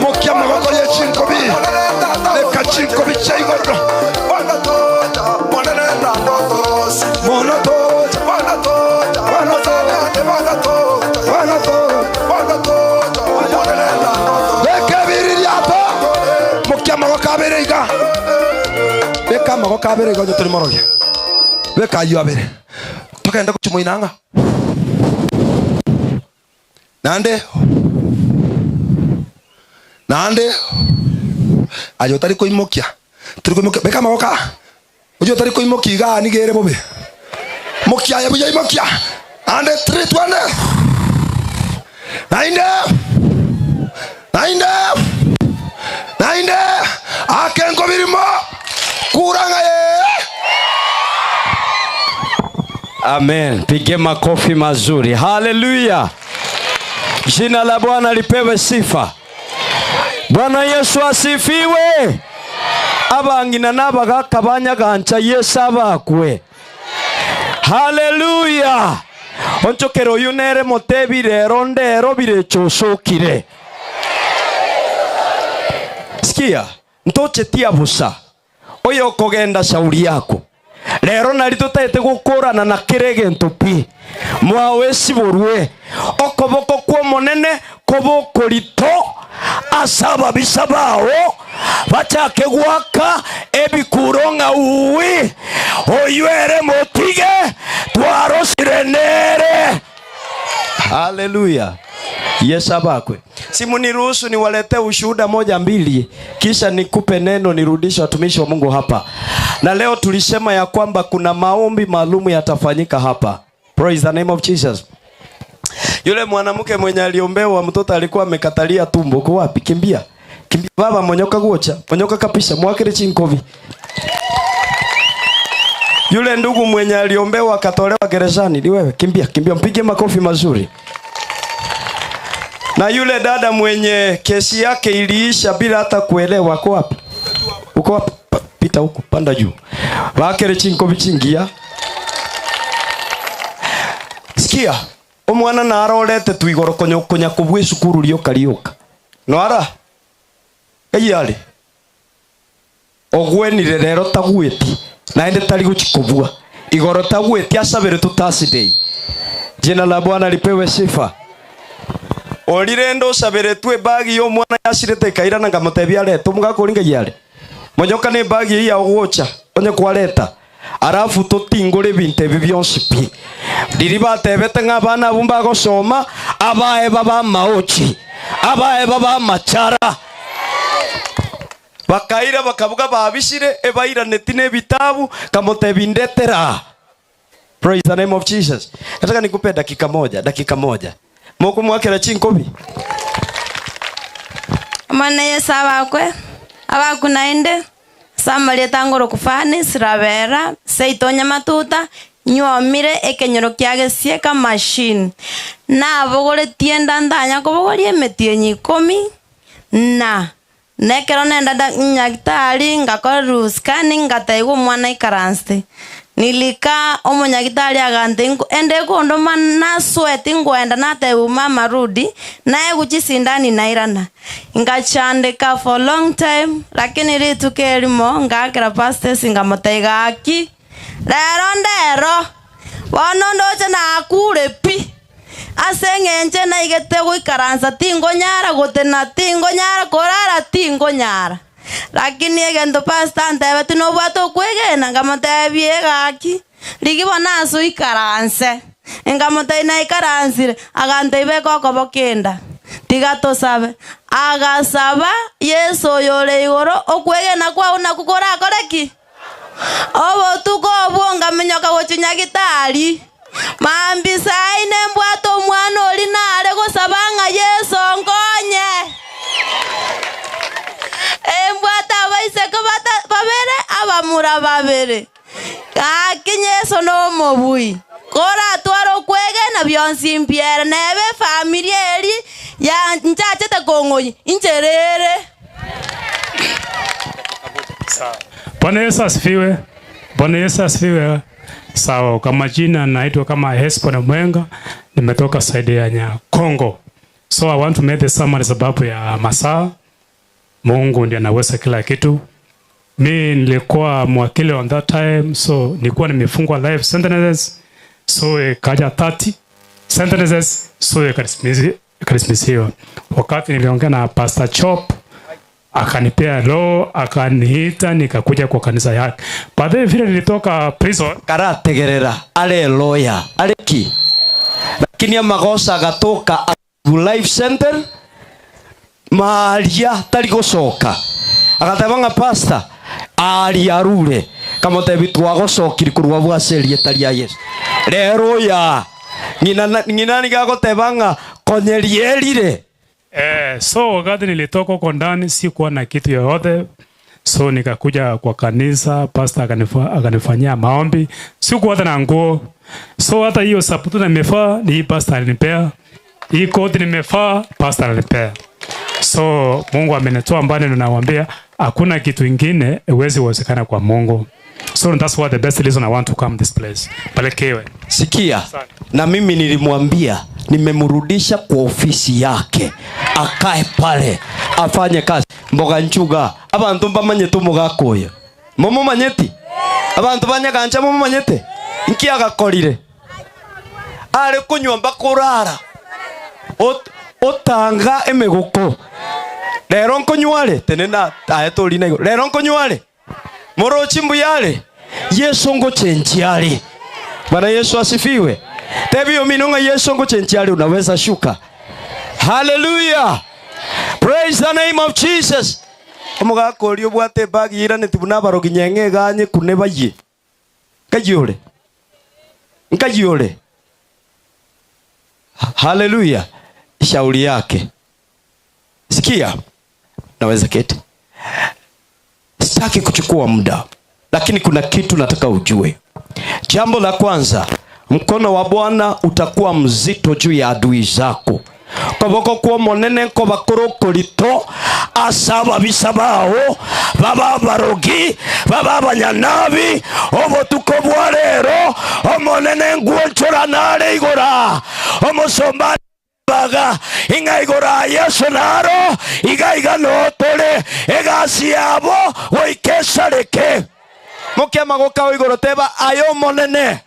Mokia magoko ye chinkobi. Leka chinkobi cha igoro. Mono toja. Mono toja. Beka ebiri riato. Mokia magoko abere iga. Beka amagoko abere iga onye tori morogia. Beka aywo abere. Togende gochimoinanga. Naende naende aye otari koimokia tari koimokia beka amagoko aa oywo otari koimokia igaa niga ere bobe mokia aye buya imokia naende three twende naende naende naende ake nkobirimo kura ng'a ee Amen. Pige makofi mazuri. Haleluya. Jina la Bwana lipewe sifa. Bwana Yesu asifiwe. Abang'ina n'abagaka banyagancha Yesu abakwe. Haleluya. Onchokera oyu nere motebi rero ndero birechoshokire. Sikia, ntochetia busa. Oyo okogenda shauri yako. Rero nari totaete gokorana na kere egento pi. Mwawe siborwe. Okoboko kw'omonene Okoba okorito ase ababisa bao, bachake goaka ebikuro ng'a uwi, oyio ere motige, twarosire nere. Haleluya! Yesu abakwe. Simuniruhusu niwaletee ushuhuda moja mbili, kisha nikupe neno nirudishe watumishi wa Mungu hapa. Na leo tulisema ya kwamba kuna maombi maalumu yatafanyika hapa. Praise the name of Jesus. Yule mwanamke mwenye aliombewa mtoto alikuwa amekatalia tumbo. Uko wapi? Kimbia. Kimbia baba monyoka guocha. Monyoka kabisa mwakire chinkovi. Yule ndugu mwenye aliombewa akatolewa gerezani ni wewe. Kimbia, kimbia mpige makofi mazuri. Na yule dada mwenye kesi yake iliisha bila hata kuelewa, uko wapi? Uko wapi? Pita huku, panda juu. Bakere chinkovi chingia. Sikia, omwana narorete twigoro konya kubwa esukuru rioka rioka. Nwara? Eyari. Ogwenire rero tagweti. Naende tari guchikubua. Igoro tagweti asabere tutasidei. Jina la Bwana lipewe sifa. Orire ndo saberetwe bagi yo mwana yashirete kairana ngamutebia arete omugakoringa yare. Monyoka ne bagi iya ogocha onye kwareta. Arafu totingore ebinto ebi bionsi pi. Riri batebete ng'a abana abwo mbagosoma abae baba maochi abae baba machara bakaira bakabuga babishire ebairaneti n'ebitabu kamotebi ndetera. Praise the name of Jesus. Nataka nikupe dakika moja, dakika moja. Moko mwakera chinkobi. Omwana Yesu abakwe abakunainde samaria tangoro kufani sirabera seitonya matuta nywomire ekenyoro kiagesieka machine nabogoretie ndandanya kobogoria emetienyi ikomi na nekero nenda nyagitari ngakora scanning ngataigwa omwana ikaranste nilika omonyagitari agante ende kunduma nasweti ngwenda natebu mama rudi naye guchisindani nairana ngachandika for long time lakini rituko erimo ngakera pastors ngamoteiga aki rero ndero bono ndoche nakure pi ase eng'enche naigete goikaransa tingonyara gotena tingonyara korara tingonyara lakini egento pastor ntebeti nobwate okwegena ngamotebia egaki rigi bono ase oikaranse ngamotebia naikaransire agantebia ekokobo kenda tiga tosabe agasaba Yesu oyo ore igoro okwegena kwao naku korakore ki obotuko obwo ngamenyoka gochinya gitari mambi saine mbwate omwana ori nare gosaba ng'a Yesu nkonye embwate abaiseke babere abamura babere gaki Yesu nomobui koratwara okwegena bionsi mbiere nebe efamiri eri ya nchachete kong'oyi incherere. Bwana Yesu asifiwe. Bwana Yesu asifiwe. Sawa, kwa majina naitwa kama Hesbon Mwenga, nimetoka side ya Nyakongo. So I want to make the summary sababu ya masaa. Mungu ndiye anaweza kila kitu. Mi nilikuwa mwakili on that time, so nilikuwa nimefungwa life sentences, so ikaja 30 sentences, so ikadismissiwa. Wakati niliongea na Pastor Chop akanipea roho, akaniita nikakuja kwa kanisa yake. Baadaye vile nilitoka prison karategerera are lawyer areki lakini amagosa agatoka life center maria tari gucoka agateba ng'a pastor ari arure kamotebi twagocokiri kurwa bwacerie tari ya Yesu rero ya ng'ina ng'ina nigagoteba ng'a konyerierire. So wakati nilitoka huko ndani sikuwa na kitu yoyote, so nikakuja kwa kanisa, pastor akanifanyia maombi, sikuwa hata na nguo. So hata hiyo saputu nimevaa ni hii pastor alinipea, hii koti nimevaa pastor alinipea. So Mungu amenitoa mbali, na nawaambia hakuna kitu ingine iwezi uwezekana kwa Mungu. So that's why the best reason I want to come this place. Barikiwe. Sikia, na mimi nilimwambia nimemrudisha kwa ofisi yake akae pale afanye kazi. Mboga nchuga abantu mbamanyete omogakoyo momomanyeti abantu banyagancha momomanyete nki agakorire are kunywa mbakurara. Otanga emegoko. Rero nkonywa are? Tenena aye torina igoro. Rero nkonywa are? Morochi mbuya are? Yeso ngochenchia are. Bwana Yesu asifiwe. Tebia omino ng'a Yeso ngochenchia are unaweza shuka. Hallelujah. Praise the name of Jesus. Omogaka oria obwate ebag yairaneti buna abarogi nyeng'e eganye kune bayie. Nkai ore? Nkai ore? Haleluya! Shauri yake. Sikia, naweza keti. Sitaki kuchukua muda, lakini kuna kitu nataka ujue. Jambo la kwanza, mkono wa Bwana utakuwa mzito juu ya adui zako. Koboko kw'Omonene nkobakore okorito ase ababisa bao, babe abarogi, babe abanyanabi, obotuko bwa rero Omonene ngwonchorana are igoro aa, omosomba baga, ing'a igoro aa Yeso naro, iga iga noo tore, egasi yabo goika esareke. Mokia amagoko ao igoro, teba, Aye Omonene,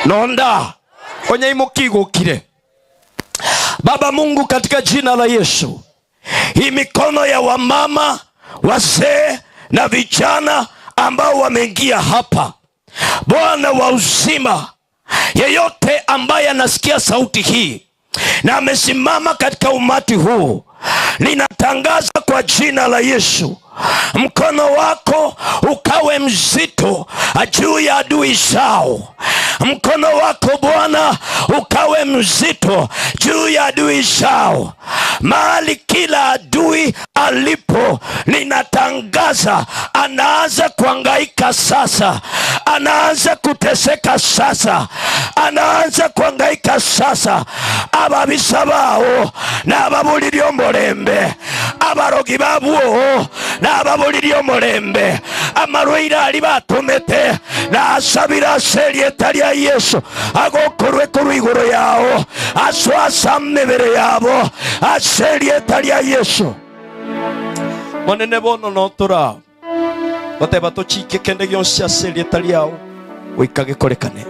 nonda, onye imokia igokire. Baba Mungu, katika jina la Yesu, hii mikono ya wamama, wazee na vijana ambao wameingia hapa, Bwana wa uzima, yeyote ambaye anasikia sauti hii na amesimama katika umati huu, ninatangaza kwa jina la Yesu, mkono wako ukawe mzito juu ya adui zao. Mkono wako Bwana ukawe mzito juu ya adui zao. Mahali kila adui alipo, ninatangaza anaanza kuhangaika sasa, anaanza kuteseka sasa, anaanza kuhangaika sasa. Ababisa bao n'ababuliri omulembe, abarogi babwo n'ababuliri omulembe, amarwaire ari batumete nasabira ase erieta ria Yesu agokorwe korwa igoro yao aso ase amebere yabo ase erieta ria Yesu. Monene bono notora goteba tochike kende gionsi ase erieta riao goika gekorekane.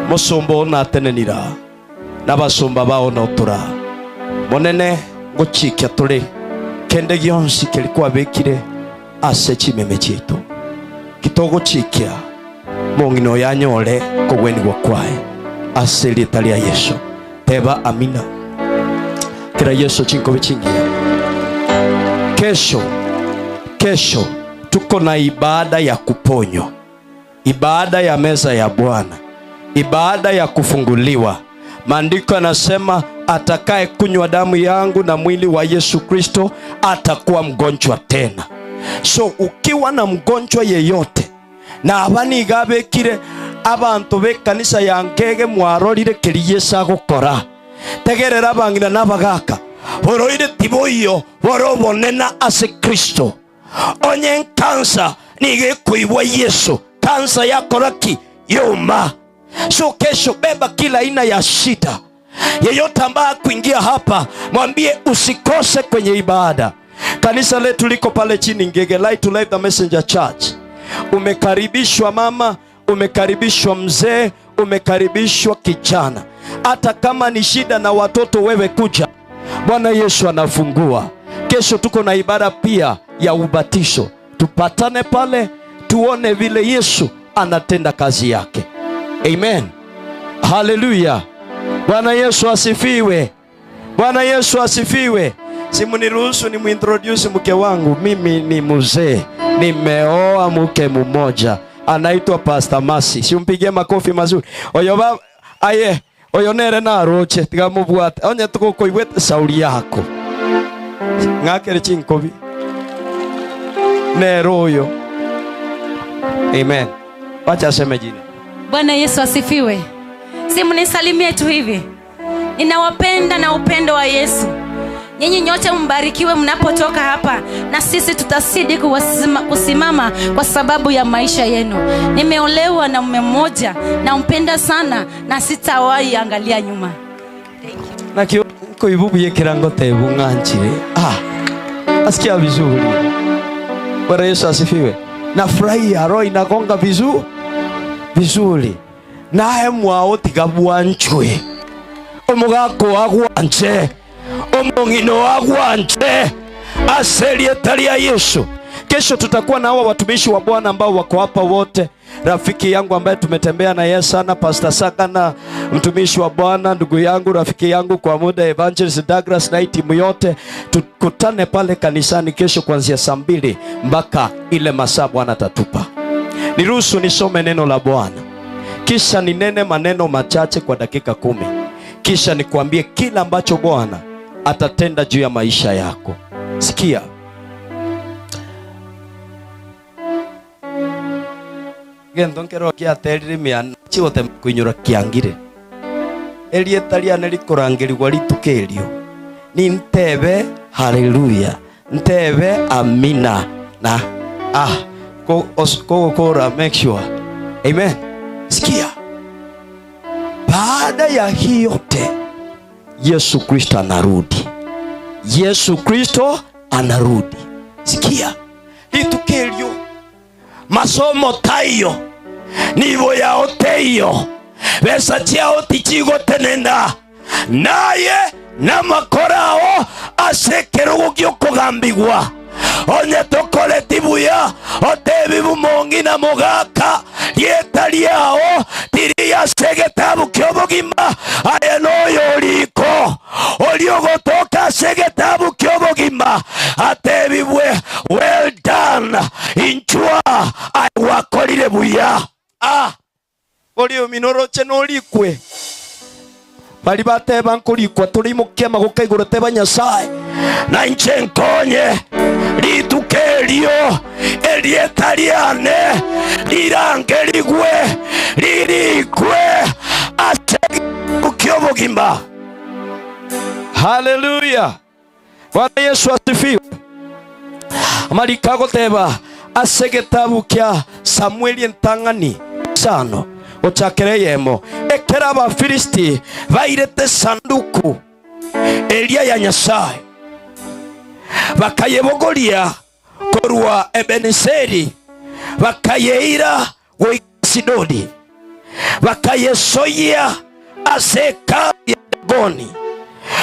Mosomba oo natenenira nabasomba bao notora. Monene ngochikia tore kende gionsi keri kwabekire ase chimeme chiaito kitogochikia mong'ina oyo anyore kogwenigwa kwaye ase erieta ria Yeso. Teba amina. Kera Yeso chinkobi chingiya. Kesho, kesho tuko na ibada ya kuponywa, ibada ya meza ya Bwana, ibada ya kufunguliwa. Maandiko yanasema atakaye kunywa damu yangu na mwili wa Yesu Kristo atakuwa mgonjwa tena. So ukiwa na mgonjwa yeyote na abaniga abekire abanto b'ekanisa ya Ngege mwarorire keri Yesu agokora, tegerera abang'ina na abagaka, boroire tiboiyo bore obonene ase Kristo. Onye nkansa nigo ekoibwa Yesu, kansa yakora ki? Yoma. So kesho beba kila aina ya shida. Yeyote ambaye kuingia hapa mwambie usikose kwenye ibada. Kanisa letu liko pale chini Ngege, Light to Life the Messenger Church. Umekaribishwa mama, umekaribishwa mzee, umekaribishwa kijana. Hata kama ni shida na watoto, wewe kuja. Bwana Yesu anafungua. Kesho tuko na ibada pia ya ubatizo. Tupatane pale tuone vile Yesu anatenda kazi yake. Amen. Haleluya. Bwana Yesu asifiwe. Bwana Yesu asifiwe. Simuniruhusu nimuintroduce mke wangu. Mimi ni mzee, nimeoa mke mmoja, anaitwa Pastor Mercy. Simpigie makofi mazuri. Oyo ba aye oyo nere naroche tigamubwate onye tugukoigwete sauri yako ng'akere chinkobi nere oyo. Amen. Wacha aseme jina. Bwana Yesu asifiwe. Simunisalimie tu hivi. Ninawapenda na upendo wa Yesu. Nyinyi nyote mbarikiwe mnapotoka hapa, na sisi tutazidi kusimama kwa sababu ya maisha yenu. Nimeolewa na mume mmoja, nampenda sana na sitawahi angalia nyuma. Na kio koibubuye kirango tebu ng'anchire. Asikia vizuri. Bwana Yesu asifiwe. Nafurahia roho inagonga vizuri. Naye mwao tiga bwanchwe. Omogako agwanche. Omong'ina oo agwanche ase erieta ria Yesu. Kesho tutakuwa na hawa watumishi wa Bwana ambao wako hapa wote, rafiki yangu ambaye tumetembea na yeye sana, Pastor Sakana, mtumishi wa Bwana, ndugu yangu, rafiki yangu kwa muda, Evangelist Douglas na hii timu yote, tukutane pale kanisani kesho kuanzia saa 2 mpaka ile masaa Bwana atatupa. Niruhusu nisome neno la Bwana, kisha ninene maneno machache kwa dakika 10, kisha nikuambie kila ambacho Bwana atatenda juu ya maisha yako. Sikia. Gento nkero kiaterire miana chigote kuinyora kiangire. Erieta riane rikorangerigwa rituko erio. Nintebe haleluya, ntebe amina na kogokora make sure. Amen. Sikia. Baada ya hii yote Yesu Kristo anarudi. Yesu Kristo anarudi. Sikia. Rituko erio masomo taiyo nibo yao teiyo besa chiao tichigotenena naye namakorao ase ekerogo giokogambigwa onye tokoreti buya otebi bumongi na mogaka rieta riao tiri ase egetabu ki'obogima aye noyo oriko oriogotoka ase egetabu ki'obogima atebibwe well done inchwa aye gwakorire buya. Ori ominoroche norikwe bari bateba nkorikwa turi mukema gukaiguru teba Nyasaye na inche nkonye rituko erio erieta riane rirangerigwe ririkwe ase ki'obogima. Haleluya. Bwana Yesu asifiwe. Amarika goteba ase getabu kia Samueli entang'ani isano ochakere yemo ekera Abafilisti bairete sanduku eria ya Nyasaye bakayebogoria korwa Ebeneseri bakayeira goika Sidoni bakayesoyia ase hekalu ya Dagoni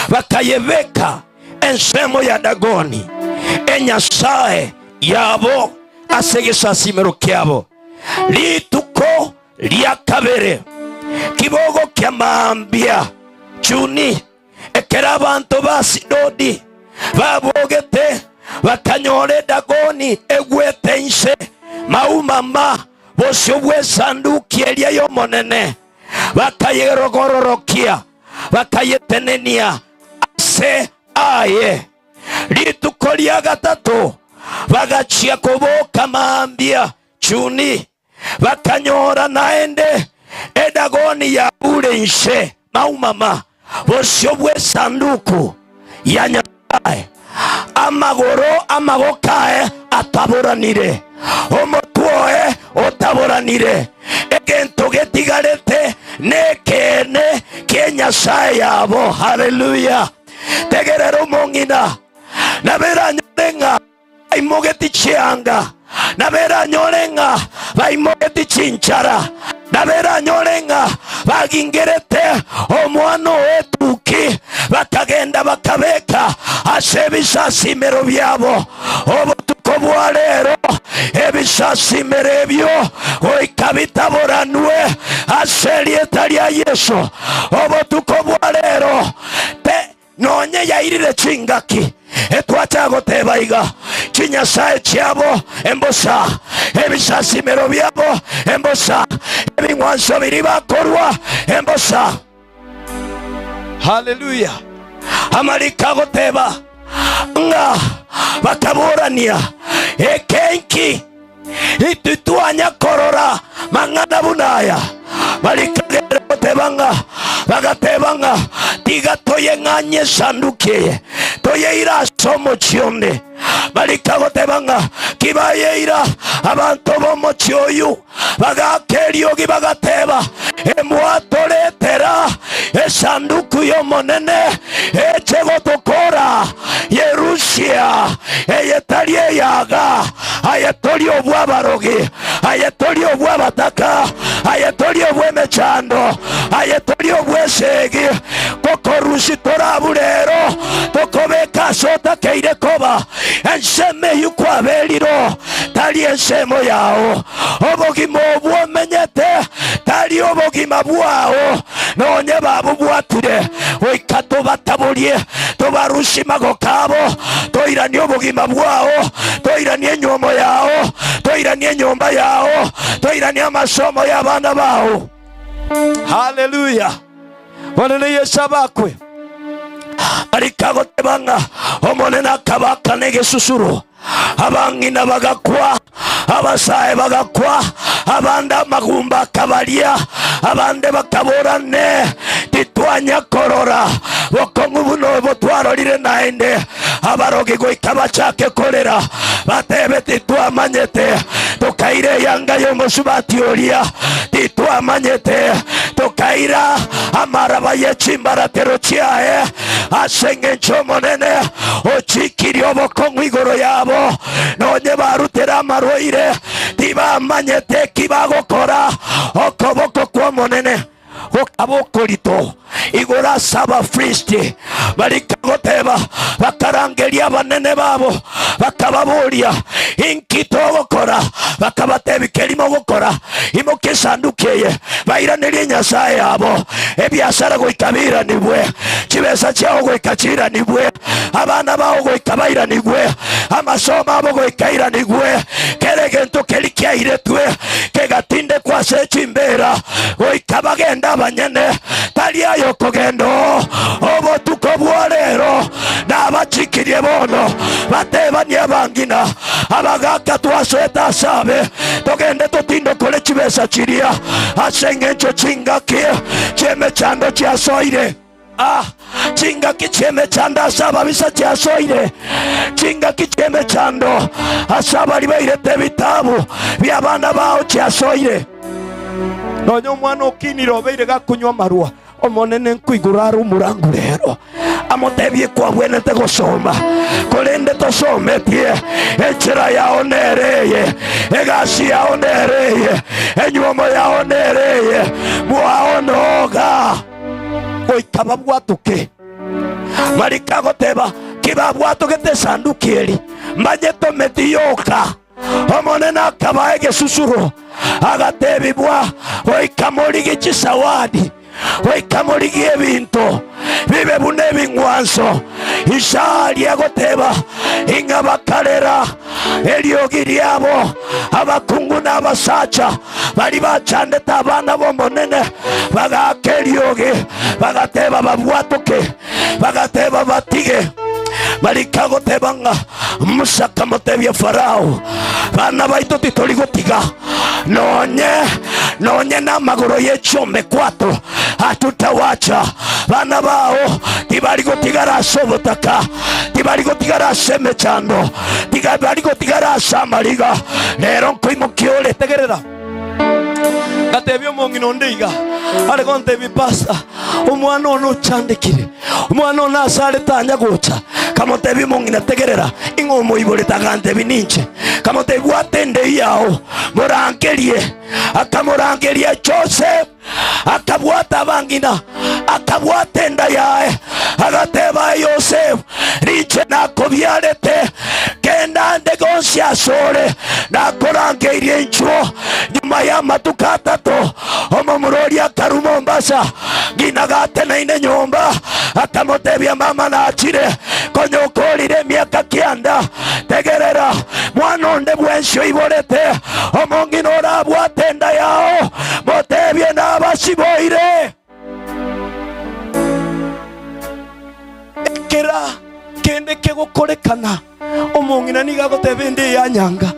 bakayebeka ensemo ya Dagoni enyasaye yabo ase egesasimero kiabo. Rituko ria kabere kibogo kia mambia chuni ekera abanto ba Sidoni babogete bakanyore Dagoni egwete inse maumama bosio bw'esanduki eria y'omonene bakayerogororokia bakayetenenia ase aye. Rituko ria gatato bagachia koboka mambia chuni bakanyora naende edagoni ya bure inse maumama bosio bw'esanduku ya Nyasaye amagoro amagokae ataboranire omotwoe otaboranire egento getigarete nekene kie Nyasaye yabo. Haleluya. Tegerera omong'ina naberanyore ng'a baimogeti chianga naberanyore ng'a baimogeti chinchara naberanyore ng'a bagingerete omwana oetuki bakagenda bakabeka ase ebisasimero byabo. Obotuko bwa rero ebisasimero ebyo goika bitaboranwe ase erieta ria Yesu. Obotuko bwa rero te nonye yairire chingaki etwacha goteba iga chinyasaye chiabo embosa ebisasimero byabo embosa ebing'wanso biri bakorwa embosa. Haleluya. Amarika goteba ng'a bakaborania ekenki ititwanya korora mang'ana bunaya barikagera goteba ng'a bagateba ng'a tiga toyeng'anye esanduki eye toyeira ase omochie onde. Barika goteba ng'a kibayeira abanto b'omochie oyu bagaka eriogi bagateba emwatoretera esanduku y'omonene eche gotokora Yerusia eyetari eyaga aye tori obw'abarogi aye tori obw'abataka aye tori obw'emechando aye tori obw'esegi kokorusi toraburero toko Tari ensemo yao. Obogima obwo omenyete tari obogima bwao, nonye babobwatire. Goika tobataborie, tobarusie magoko abo, toiranie obogima bwao, toiranie enywomo yao, toiranie enyomba yao, toiranie amasomo y'abana bao. Haleluya! Bonene Yeso abakwe. Arika goteba ng'a Omonene akabaakana egesusuro, abang'ina bagakwa, abasae bagakwa, abande amagumba akabaria, abande bakabora, Ne, titwanya korora bokong'u buna obo twarorire naende. Abarogi goika bachake korera, batebe, Titwamanyete, tokaira eyanga y'omosubati oria, titwamanyete, tokaira amaraba ye chimbaratero chiaye, ase engencho Omonene ochikirie obokong'u igoro yabo. Nonye barutire amarwaire, tibamanyete eki bagokora. Okoboko kw'Omonene gokaba okorito igoro ase Abafilisti. Barika goteba, bakarangeria abanene babo, bakababoria, Inki togokora? Bakabatebia, Keri mogokora, imokia esanduki eye, bairanerie Nyasae yabo. Ebiasara goika biiranigwe, chibesa chiao goika chiiranigwe, abana bao goika bairanigwe, amasomo abo goika airanigwe, kera egento keria kiairetwe kegatindekwa ase chimbeera, goika bagende abanyene, tari aye okogenda oo. Obotuko bwa rero nabachikirie bono, batebanie abang'ina, abagaaka twasoete ase abe, togende totindokore chibesa chiria, ase engencho chingaki chi'emechando chiasoire. Ah, chingaki chi'emechando ase ababisa chiasoire, chingaki chi'emechando ase abaria bairete ebitabu bi'abana bao chiasoire. Nonya omwana okinire obeire gakonywa amarwa, Omonene nkoigora are omorango rero, amotebie kwabwenete gosoma, korende tosometie. Enchera yao nere eye, egasi yao nere eye, enywomo yao nere eye, mwao noga. Goika babwatoke. Mariko agoteba, Kibabwatogete esanduki eri, mbanyetometi yoka. Omonene akabaa egesusuro, agatebigwa, Goika morigie chisawadi, goika morigie ebinto bibe buna ebing'wanso. Isaya agoteba, Ing'a bakarera eriogi riabo, abakungu na abasacha baria bachandete abana b'Omonene, bagaaka eriogi, bagateba babwatoke, bagateba batige. Mariko agoteba ng'a Musa akamotebia Farao, Bana baito titori gotiga nonye nonye namagoro ye chiombe kwato atutawacha. Bana bao tibari gotigara ase obotaka, tibari gotigara ase emechando, tibari gotigara ase amariga. Rero nkoimokia ore. Tegerera. Ngatebia omong'ina onde iga, are gontebia, Pastor, omwana one ochandekire, omwana one ase are tanya gocha. Nkamotebia omong'ina, tegerera, ing'o omoiborete? Agantebia, ninche. Nkamotebia, bwata endei yao, morangerie. Akamorangeria Joseph, akabwata abang'ina, akabwata enda yaye, agateba, Aye Yosefu, rinche nakobiarete, genda ande gonsi asore, nakorangeirie inchuo. Nyuma y'amatuko atato omomura oria akarua Mombasa, ng'ina gateneine nyomba, akamotebia, Mama nachire, konya okorire emiaka kianda. Tegerera, mwana onde bwensi oiborete, omong'ina orabwate enda yao, motebie nabasiboire. Ekera kende kegokorekana, omong'ina nigo agoteba ende eyanyanga,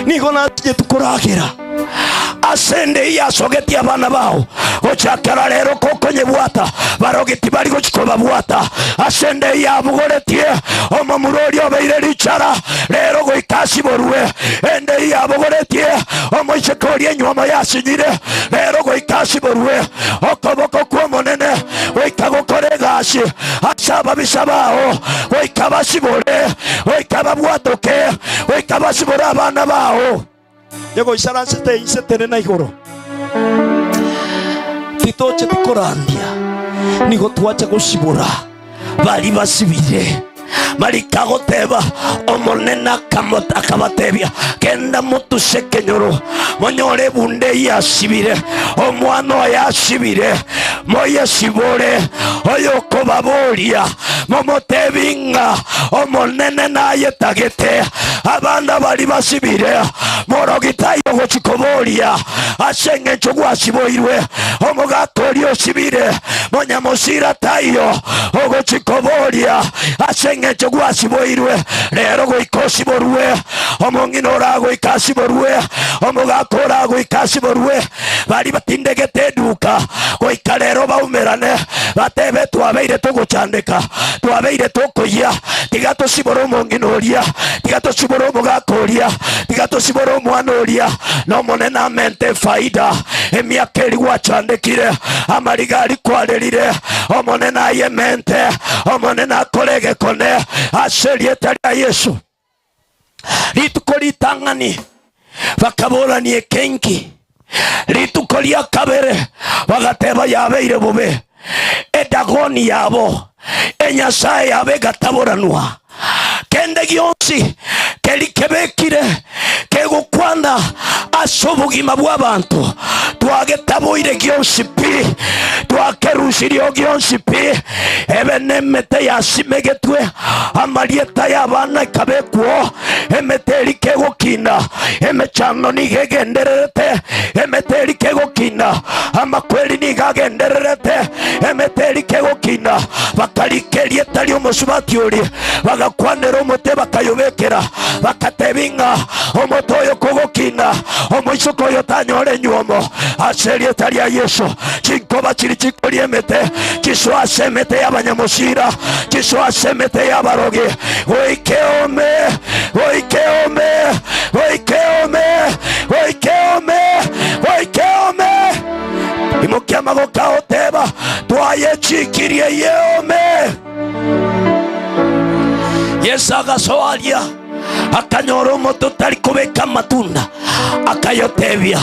nigo natigete koragera ase ende eyio yasogetie abana bao. Gochakera rero kokonyebwata, barogi tibari gochia kobabwata. Ase ende eyio yabogoretie omomura oria obeire richara, rero goika asiborwe. Ende eyio yabogoretie omoiseke oria enywomo yasinyire, rero goika asiborwe. Okoboko kw'Omonene goika gokore egasi ase ababisa bao, goika basibore, goika babwatoke, goika basibore abana bao. Nyegoisaransete inse tenena igoro, titocheti korandia, nigo twacha gosibora baria basibire. Mariko agoteba, Omonene akabatebia, Genda motuse ekenyoro, monyore ebunda eyio asibire, omwana oye asibire, moyesibore. Oyokobaboria, momotebie ng'a Omonene nayetagete. Abana baria basibire, morogi taiyo ogochia koboria ase engencho gwasiboirwe. Omogaka oria osibire, monyamosira taiyo ogochia koboria ase engencho gwasiboirwe. Rero goika osiborwe, omong'ina oragoika asiborwe, omogaka oragoika asiborwe. Baria batindegete eduka goika rero baumerane, batebe, Twabeire togochandeka, twabeire tokoyia, tiga tosibore omong'ina oria, tiga tosibore omogaka oria, tiga tosibore omwana oria. Na Omonene amente efaida emiaka eria gwachandekire, amariga aria kwarerire, Omonene ayemente, Omonene akore egekone ase erieta ria Yeso. Rituko ritang'ani bakaborania ekenki, rituko ria kabere bagateba yabeire bobe. Edagoni yabo, enyasae yabo egataboranwa. Kende gionsi keri kebekire kegokwana ase obogima bw'abanto, twagetaboire gionsi pi, twakerusirio gionsi pi, ebe nemete yasimegetwe, amarieta y'abana ekabekwa, emete eria kegokina, emechando nigo egendererete, emete eria kegokina, amakweri nigo agendererete, emete eria kegokina. Bakarika erieta ri'omosubati oria, bagakwanera omote bakayobekera, bakatebi ng'a omote oyo kogokina, omoiseke oyo tanyore enywomo. Ase erieta ria Yeso, chinkoba chiria chikoria emete, chisoe ase emete y'abanyamosira, chisoe ase emete y'abarogi, goika eome, goika eome, goika eome, goika eome, goika eome. Imokia amaboko ao teba, Twayechikirie eyeome. Yeso agasoa aria, akanyora omote otari kobeka amatunda, akayotebia,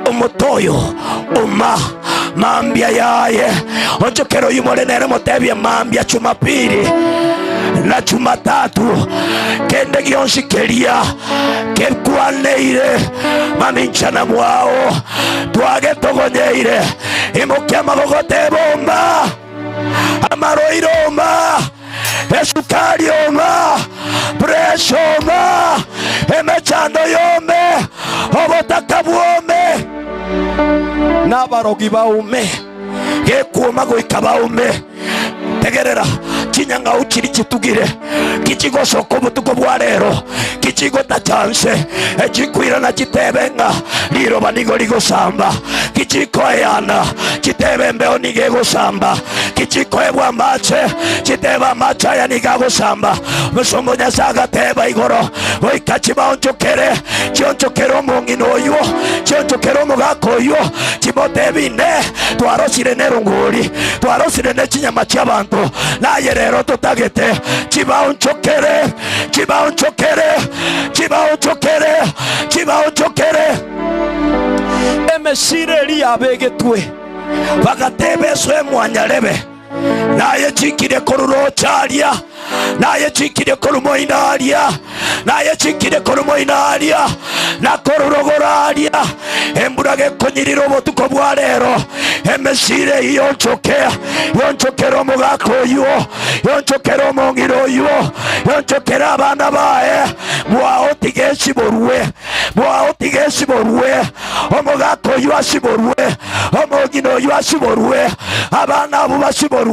Omote oyo oma mambia yaye. Onchokera oyio nere motebie mambia Jumapili na Jumatatu, kende gionsi keria kekwaneire maminchana mwao twagetogonyeire. Imokia amaboko teba oma amaroiro oma esukari oma puresha oma emechando yome obotaka bwome nabarogi baume gekuoma goika baume. Tegerera chinyang'au chiri chitugire kichigosoka obotuko bwa rero kichigotacha nse echikwirana chitebe ng'a riroba nigo rigosamba kichikoeyana chitebe embeo nigo egosamba kichikoebwa amache chitebe amache aya nigo agosamba. Omosomba Nyasae agateba igoro goika chibaonchokere chionchokere omong'ina oywo chionchokere omogaka oywo chimotebi ine twarosire nerongori twarosire ne chinyama chi'abanto naye rero totagete chibaonchokere chibaonchokere chibaonchokere chibaonchokere. Emesira eria yabegetwe bagateba esoe mwanyarebe naye chikire korwa aria naye chikire korwa moino aria naye chikire korwa moino aria na korwa rogoro aria embura gekonyirira obotuko bwa rero emesira eyio yonchoke yonchokere omogaka oywo yonchokere omong'ina oywo yonchokere abana baye mwao tiga esiborwe mwao tiga esiborwe omogaka oywo asiborwe omong'ina oywo asiborwe abana abo basiborwe.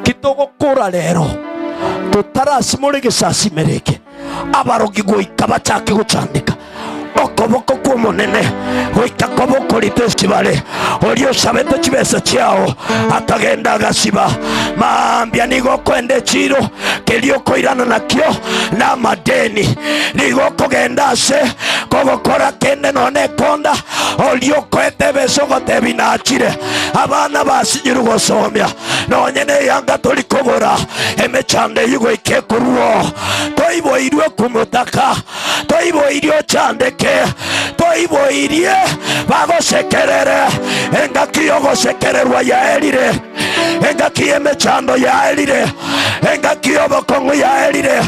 Kitogokora rero totarasimore gesasimereke abarogi goika bachake gochandeka okoboko kw'omonene goika koboko rito esibare oria osabete chibesa chiao akagenda agasiba mambia nigo okoenda echiro keria okoirana nakio na amadeni nigo okogenda ase kogokora kende none ekonda oria okoete ebesa ogotebi nachire abana basinyirwe gosomia nonye neyanga tori kogora emechando eyio goika ekorwo toiboirwe kumotaka toiboirie ochandeke toiboirie bagosekerere engaki yogosekererwa yaerire engaki y'emechando yaerire engaki. Obokong'u yaerire.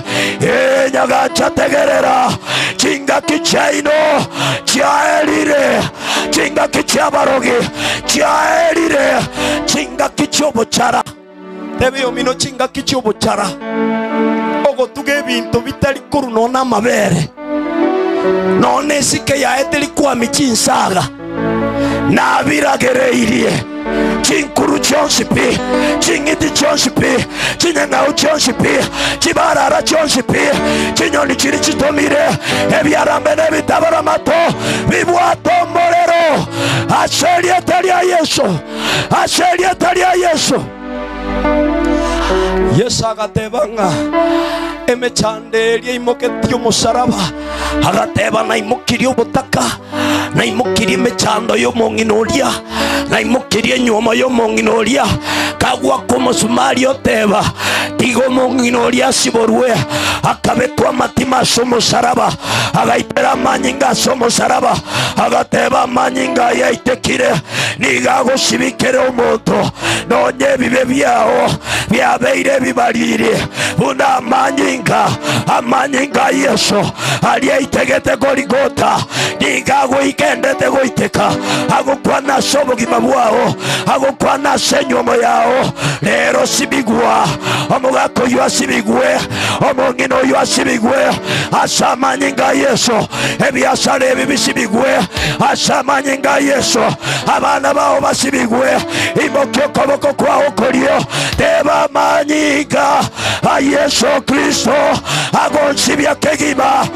Ee, nyagacha tegerera. Chingaki chiaino chiaerire. Chingaki chi'abarogi chiaerire. Chingaki chi'obochara. Tebia omino chingaki chi'obochara. Ogotuga ebinto bitari korwa nonya namabere. Nonya esike yaye teri kwami chinsaga. Nabiragereirie chinkuru chionsi pi, ching'iti chionsi pi, chinyang'au chionsi pi, chibarara chionsi pi, chinyoni chiria chitomire, ebiarambe na ebitabara amato bibwate omorero ase erieta ria Yeso, ase erieta ria Yeso. Yeso agateba ng'a emechando eria eimoketie omosaraba, agateba naimokirie obotaka, naimokirie emechando y'omong'ina oria, naimokirie enyuomo y'omong'ina oria. Kagwaka omosumari oteba, tiga omong'ina oria asiborwe, akabekwa amatima ase omosaraba, agaitera amanyinga ase omosaraba, agateba amanyinga aya aitekire nigo agosibikera omonto, nonya ebibe biao biabeire ebibariri buna amanyinga, amanyinga a Yeso aria aitegete Goligota, nigo agoigendete goiteka, agokwana ase obogima bwao, agokwana ase enywomo yao. Rero sibigwa, omogaka oyio asibigwe, omong'ina oyio asibigwe ase amanyinga a Yeso, ebiasara ebi bisibigwe ase amanyinga a Yeso, abana bao basibigwe. Imokia okoboko kwao okorio, teba amanyinga a Yeso Kristo agonsibia kegima,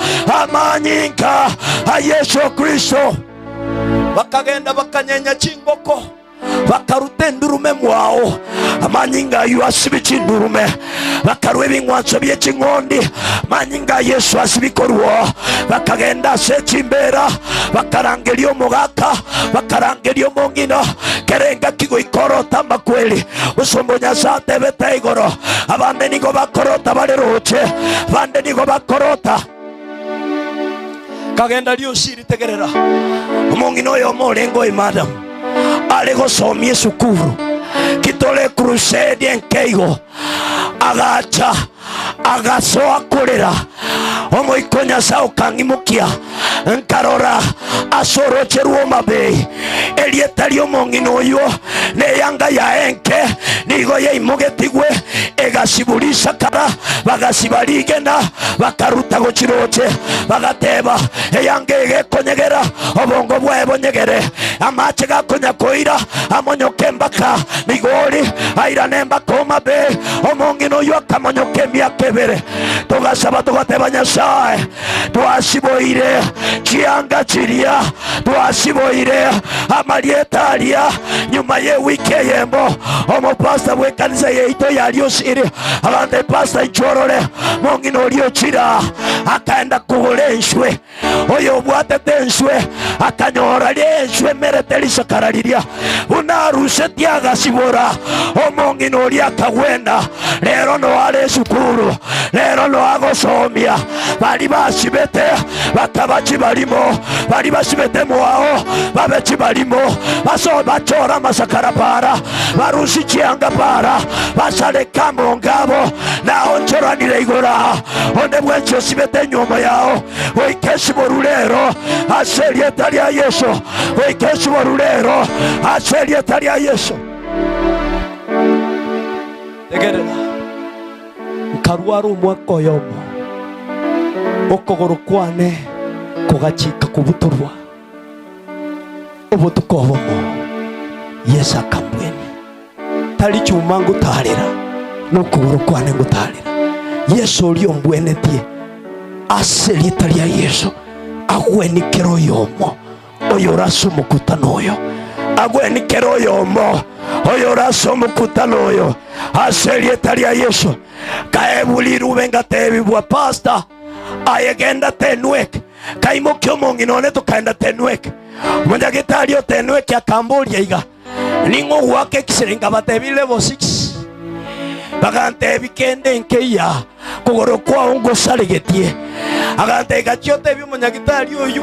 amanyinga a Yeso Kristo. Bakagenda bakanyenya chingoko, bakaruta endurume mwao, amanyinga ayio asibi chindurume, bakarua ebing'wanso bie ching'ondi, amanyinga a Yeso asibi korwa. Bakagenda ase chimbeera, bakarangeria omogaka, bakarangeria omong'ina, kera engaki goika orote amakweri. Bosomba o Nyasae atebete igoro, abande nigo bakorota bare roche, abande nigo bakorota. Kagenda riosiri tegerera, omong'ina oyomo orenge oyo madam are gosomia esukuru kitore crusade enke igo, agacha agasoa korera omoika o Nyasae okang'imokia nkarora ase oroche rw'omabei erieta ri'omong'ina oyio neyanga yaye enke nigo yaimogetigwe egasibwa risakara bagasiba rigena bakaruta gochia roche bagateba eyanga eye gekonyegera obongo bwaye bonyegere amache gakonya koira amonyoke mpaka migori airane mpaka omabei omong'ina oyio akamonyoka emiaka ebere togasaba togateba Nyasae twasiboire chianga chiria twasiboire amarieta aria nyuma y'ewiki eyemo omopasta bw'ekanisa yaito yaria osiri agante pasta inchworore mong'ina oria ochira akaenda kogora enswe oyo obwatete enswe akanyora ria enswe emerete risakara riria buna arusetie agasibora omong'ina oria akagwena rero noare esukuru rero noagosomia bari basibete bakaba chibarimo bari basibete mwao babe chibarimo baso bachora amasakara para barusi chianga para basareka mongabo naonchoranire igora onde bwensi osibete enyuomo yao goika esiboru rero ase erieta ria Yeso goika esiboru rero ase erieta ria Yeso. Tegerera, nkarwara omwaka oyomo, okogoro kwane kogachika kobutorwa. Obotuko obomo Yeso akambwenia, tari chuma ngotarera, nokogoro kwane ngotarera. Yeso oria ombwenetie ase erieta ria Yeso agwenie kera oyomo oyore ase omokutano oyo, agwenie kera oyomo oyore ase omokutano oyo ase erieta ria Yeso. Kaebwa rirube ngatebigwa, Pastor, aye genda Tenwek. Kaimokia omong'ina one tokaenda Tenwek. Omonyagetari o Tenwek akamboria iga, Ning'o ogoaka ekisire? Nkabatebia level 6. Bagantebia kende nkeiya kogoro kwao ngosaregetie. Agantebia, Gachia otebie omonyagitari oyio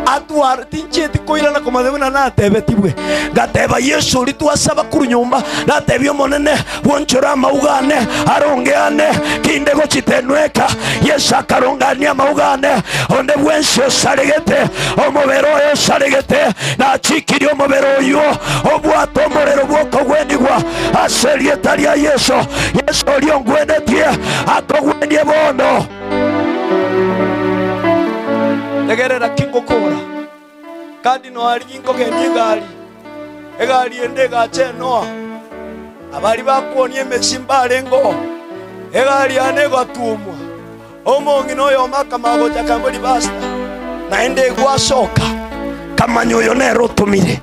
atware, tinchieti koirana komanya buna natebetigwe. Ngateba, Yeso oria twasaba korwa nyomba, natebia Omonene, Bwonchore amauga ane, aronge ane, tinde gochitenweka. Yeso akarongania amauga ane, onde bwensi osaregete, omobere oye osaregete, nachikirie omobere oyio obwate omorero bw'okogwenigwa ase erieta ria Yeso. Yeso oria ongwenetie akogwenie bono. Tegerera ki ngokora, kandi noa rigia nkogenia egari, egari ende egacha enoa, abaria bakwonia emesi mbarengeo, egari yane egatwomwa. Omong'ina oyomo akamanya gocha akamboria, Pastor, naende egwasoka, kamanya oyo nere otomire.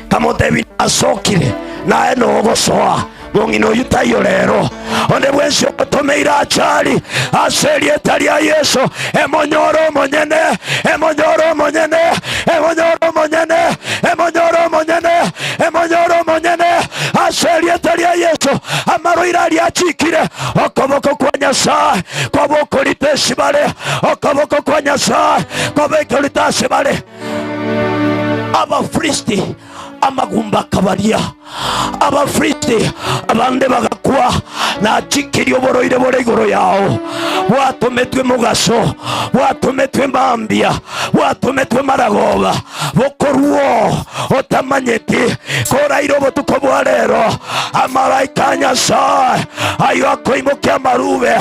Kamotebia, Nasokire, naye nogosoa. Mong'ina oyio taiyo rero. Onde bwensi ogotomeire achari ase erieta ria Yeso, emonyore omonyene, emonyore omonyene, emonyore omonyene, emonyore omonyene, emonyore omonyene ase erieta ria Yeso. Amarwaire aria achikire, okoboko kwa Nyasae kobe okorita esibare, okoboko kwa Nyasae kobe ekorita asebare. Abafilisti amagumba akabaria, Abafilisti abande bagakwa. Nachikirie oborwaire bore igoro yao, bwatometwe mogaso, bwatometwe mambia, bwatometwe maragoba, bokorwa otamanyeti. Koraire obotuko bwa rero, amalaika a Nyasae ayio akoimokia amarube,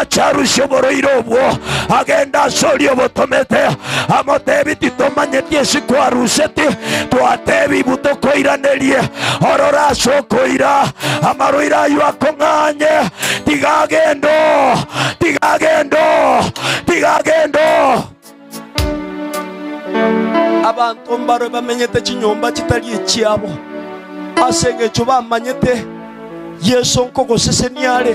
ache arusie oborwaire obwo, agende ase oria obotomete, Amotebi, Titomanyeti ase kwaruseti, twatebi tokoiranerie. Orore ase okoira amarwaire ayio akong'anye. Tiga agende oo, tiga agende oo, tiga agende oo. Abanto mbarwe bamenyete chinyomba chitari echiabo, ase engencho bamanyete Yeso nkogosesenia are,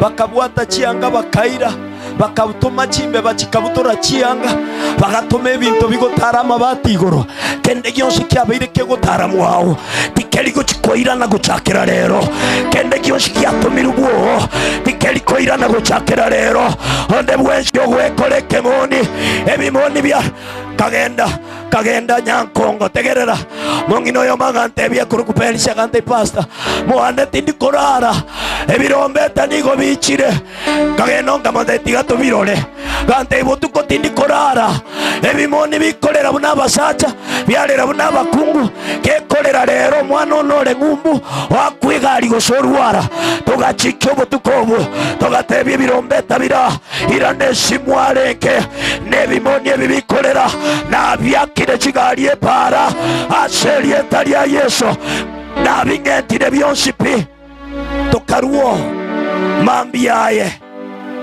bakabwata chianga bakaira, bakatoma chimbeba chikabutora chianga, bagatoma ebinto bigotara amabati igoro. Kende gionsi kiabeire kegotara mwao tikeri gochi koirana gochakera rero. Kende gionsi giatomirwe bwoo tikeri koirana gochakera rero. Onde bwensi ogwekora ekemoni, ebimoni bia kagenda kagenda nyankongo tegerera mong'ina oyomo agantebia korwa Perisia agantebia pastor mwane tindi korara ebirombeta nigo bichire kagenda nkamotebia tiga tobirore gantebia botuko tindi korara ebimoni bikorera buna abasacha biarera buna abakungu gekorera rero omwana one ore ng'umbu oakwa egari gose orwara togachikia obotuko obo togatebia ebirombeta bira Irana esimu arenge nebimoni ebi bikorera, nabiakire chigari epaara ase erieta ria Yeso, nabing'entire bionsi pi. Tokarua mambia aye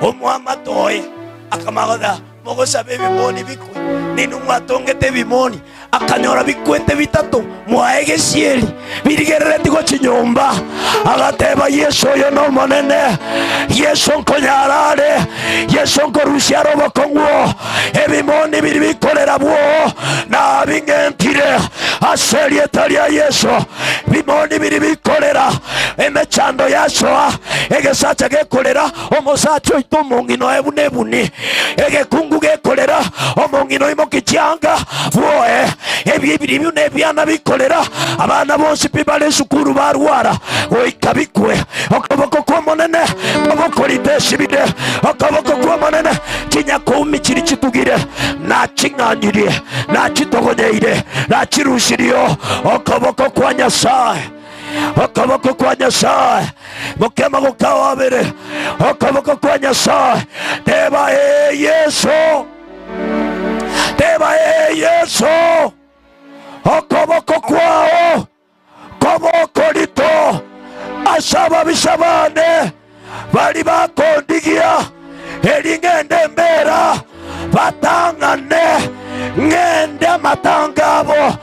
omwamate oye akamagotha mogosaba ebimoni bikwe, ninwe mwatongete ebimoni. Akanyora bikwete bitato mwaye gesieri birigereretie gochia nyomba. Agateba, Yeso oyo n'Omonene, Yeso nkonyara are, Yeso nkorusia are obokong'u oo, ebimoni biria bikorera bwoo nabing'entire ase erieta ria Yeso. Bimoni biria bikorera emechando yasoa, egesacha gekorera Omosacha oito omong'ina oye buna ebuni, egekungu gekorera, omong'ina oimokie chianga bwoe, ebiibiri buna ebiana bikorera, abana bonsi pi bare esukuru barwara, goika bikwe. Okoboko kw'Omonene kobokorita esibire, okoboko kw'Omonene chinyakoumi chiria chitugire, naching'anyirie, nachitogonyeire, nachirusirio, okoboko kwa Nyasae. Okoboko kwa Nyasae mokema gokawabere, okoboko kwa Nyasae teba ee Yeso, teba ee Yeso, okoboko kwao kobokorito ase ababisa bane bari bakondigia, eri ng'ende embera batang'ane ng'ende amatanga abo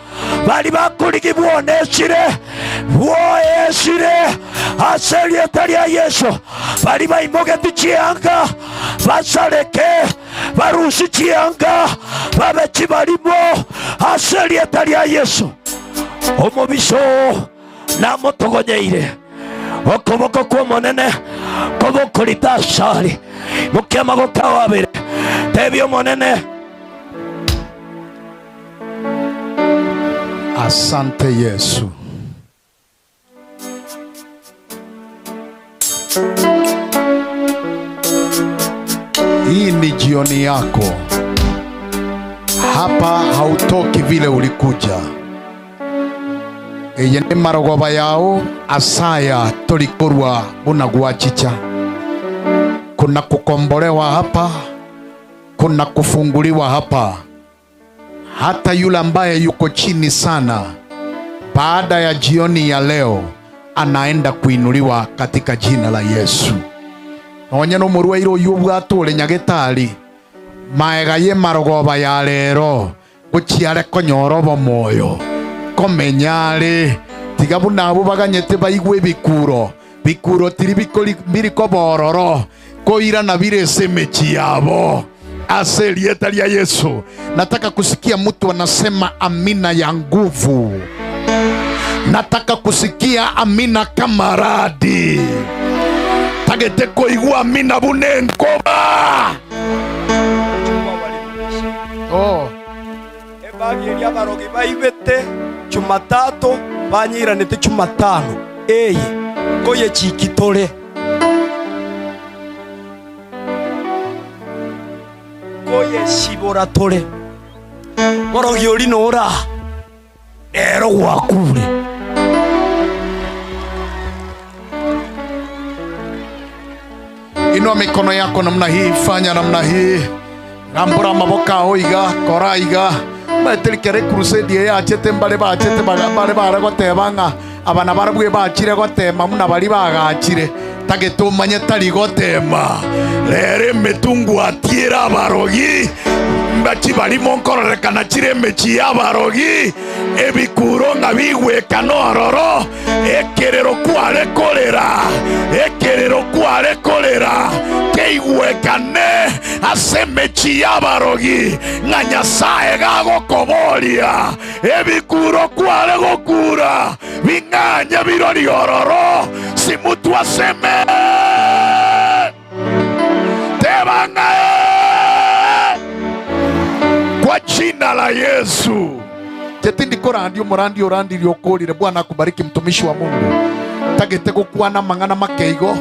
bari bakorigi bwonesire bwoesire ase erieta ria Yeso bari baimogeti chianga basareke barusi chianga babe chibarimo ase erieta ria Yeso omobisa oo namotogonyeire. Okoboko kw'Omonene kogokorita asare. Imokia amagoko ao abere, tebia Omonene. Asante Yesu. Hii ni jioni yako. Hapa hautoki vile ulikuja. Eye nĩ marogoba yao asaya tolikorwa buna gwachicha. Kuna kukombolewa hapa, kuna kufunguliwa hapa. Hata yule ambaye yuko chini sana, baada ya jioni ya leo anaenda kuinuliwa katika jina la Yesu. Nonye no murwaire uyu obwatore nyagetari maega ye marogoba ya rero gochiare konyora obomoyo komenyare tiga buna abo baganyete baigwe ebikuro bikuro tiri bikori birikobororo koirana bire ase emechi yabo ase erieta ria Yesu. Nataka kusikia mtu anasema amina ya nguvu. Nataka kusikia amina kama radi. Tagete koigwa amina bune nkoba. Oh. Ebagi eria abarogi baibete Jumatatu banyiranete Jumatano eye koye chikitore koye shibora tore morogi ori nora ero gwakure. Inua mikono yako namna hii, fanya namna hii, rambura maboko ao iga, kora iga baeterikere crusade eye yachete mbare bachete baga- bare bare goteba ng'a abana barabwe bachire gotema muna bari bagachire tagete omanye tari gotema Rero emitungu atiera abarogi mbachi barimo nkororekana chire emechi ya abarogi ebikuro ng'a bigwekana ororo ekerero kware korera ekerero kware korera keigwekane ase emechi ya abarogi ng'a Nyasaye gagokoboria ebikuro kware gokura bing'anye birori ororo simutu aseme tebang'ae kwa jina la Yesu. Jetindi korandi omorandi orandirie okorire. Bwana akubariki mtumishi wa Mungu. Tagete gokwana mang'ana makeigo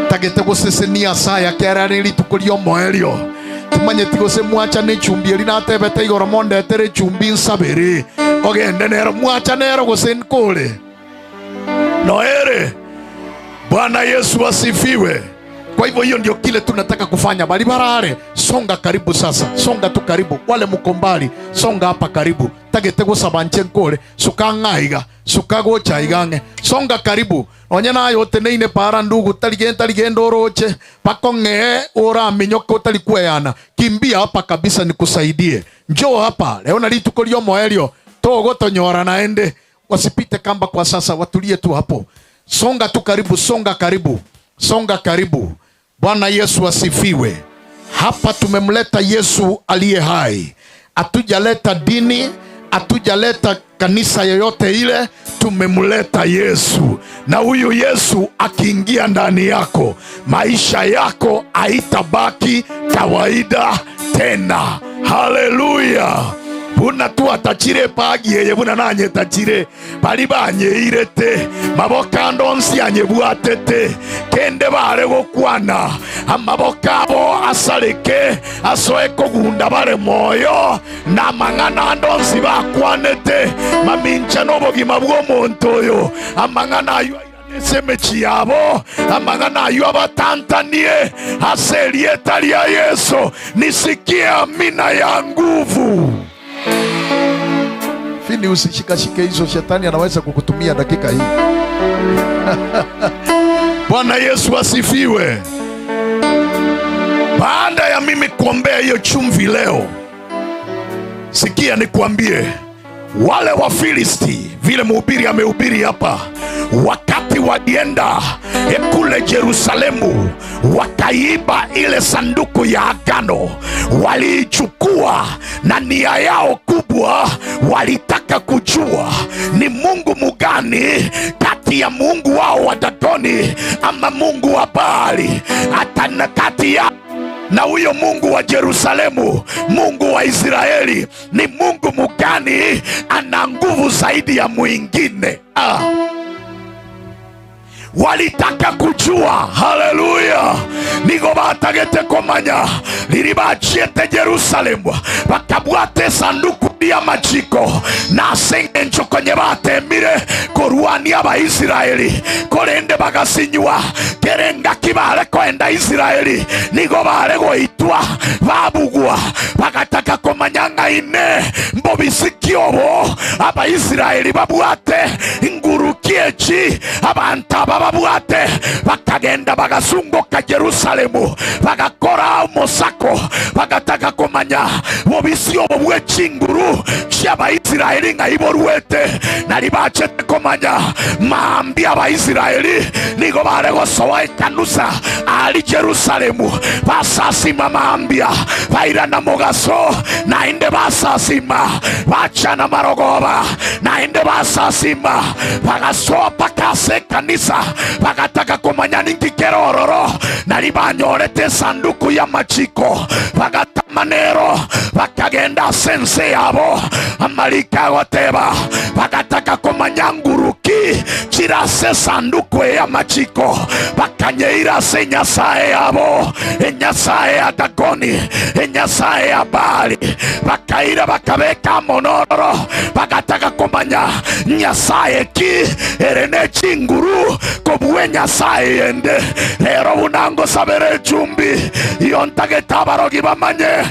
tagete gosesenia saya kerare rituko ria omoerio timanyeti gose mwacha ne echumbi eri natebete igoro mondetere echumbi nsabere ogende nero mwacha nero gose nkore noere. Bwana Yesu asifiwe. Kwa hivyo hiyo ndio kile tunataka kufanya. Balibarare, songa karibu sasa, songa tu karibu. Wale mko mbali, songa hapa karibu. Tagete gosaba nche nkore, suka ng'aiga, suka gocha igange. Songa karibu. Onye nayo teneine para ndugu, taligenda taligenda oroche, pako ng'ee ora minyoko utali kueyana. Kimbia hapa kabisa nikusaidie. Njoo hapa. Leo na rituko rio moelio. Togo tonyora naende. Wasipite kamba kwa sasa, watulie tu hapo. Songa tu karibu, songa karibu. Songa karibu. Bwana Yesu asifiwe. Hapa tumemleta Yesu aliye hai. Hatujaleta dini, hatujaleta kanisa yoyote ile, tumemleta Yesu. Na huyu Yesu akiingia ndani yako, maisha yako haitabaki kawaida tena. Haleluya. Buna tu atachire pagi yeye buna nanye tachire bari banyeirete maboko andonsi anyebwatete kende bare gokwana amaboko abo asareke asoe kogunda bare moyo na mang'ana andonsi bakwanete mamincha n'obogima bw'omonto oyo amang'ana ayo ase emechi yabo amang'ana ayo abatantanie ase erieta ria Yesu nisikie amina ya nguvu. Fini, usishikashike hizo, shetani anaweza kukutumia dakika hii. Bwana Yesu asifiwe. Baada ya mimi kuombea hiyo chumvi leo, sikia nikuambie, wale Wafilisti vile mhubiri amehubiri hapa, wakati walienda kule Yerusalemu wakaiba ile sanduku ya agano, waliichukua na nia yao kubwa walitaka Walitaka kujua ni Mungu mugani kati ya Mungu wao wa Dagoni ama Mungu wa Baali, hata na kati ya na huyo Mungu wa Yerusalemu, Mungu wa Israeli, ni Mungu mugani ana nguvu zaidi ya mwingine? Ah. Walitaka kujua. Haleluya! Nigo batagete komanya riri bachiete Yerusalemu bakabwate sanduku ya majiko na ase eng'encho konye batemire korwania Abaisraeli korende bagasinywa kere ngaki bare koenda Israeli nigo bare goitwa babugwa bagataka komanya ng'aine mbobisiki obo Abaisraeli babwate nguruki echi abantu aba babwate bakagenda bagasunguka Yerusalemu bagakora omosako bagataka komanya bobisi obo bwe chinguru chi'Abaisraeli ng'ai borwete nari bachete komanya mambi Abaisraeli nigo bare gosoa ekanusa ari Yerusalemu basasima mambia bairana mogaso naende basasima bachana marogoba naende basasima bagasoa paka ase ekanisa bagataka komanya ninki kere ororo nari banyorete esanduku ya machiko bagatamanero bakagenda ase ense yabo amarika agoteba bagataka komanya nguruki chire ase esanduku eye amachiko bakanyeira ase enyasaye yabo enyasaye ya Dagoni enyasaye ya Baali bakaira bakabeka amonororo bagataka komanya nyasaye ki ere ne chinguru kobua enyasaye yende rero buna ngosabera echumbi iyo ntagete abarogi bamanye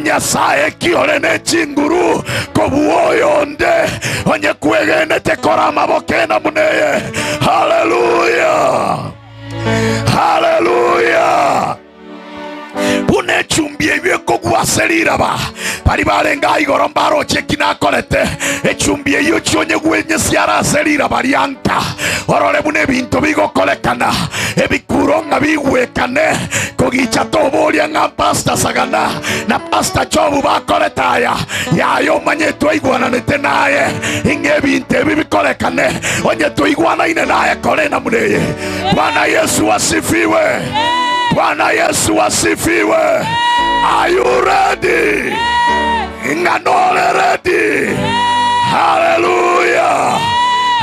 nyasaye ki ore ne chinguru kobua oyonde onye kwegenete kora amaboko ena muneye. Haleluya, haleluya. Buna echumbi ebio ekogwase riraba bari barenga igoro mbaroche kinakorete echumbi eyo chionye gwenye siarase riraba rianka orore buna ebinto bigokorekana ebikuro ng'a bigwekane kogicha toboria ng'a Pastor Sagana na Pastor Chobu bakorete aya yayo omanye twaigwananete naye ing'e ebinto ebi bikorekane onye twaigwanaine naye kore na muneye. Bwana Yesu asifiwe. Bwana Yesu asifiwe. Are you ready? Ng'anore ready? Hallelujah.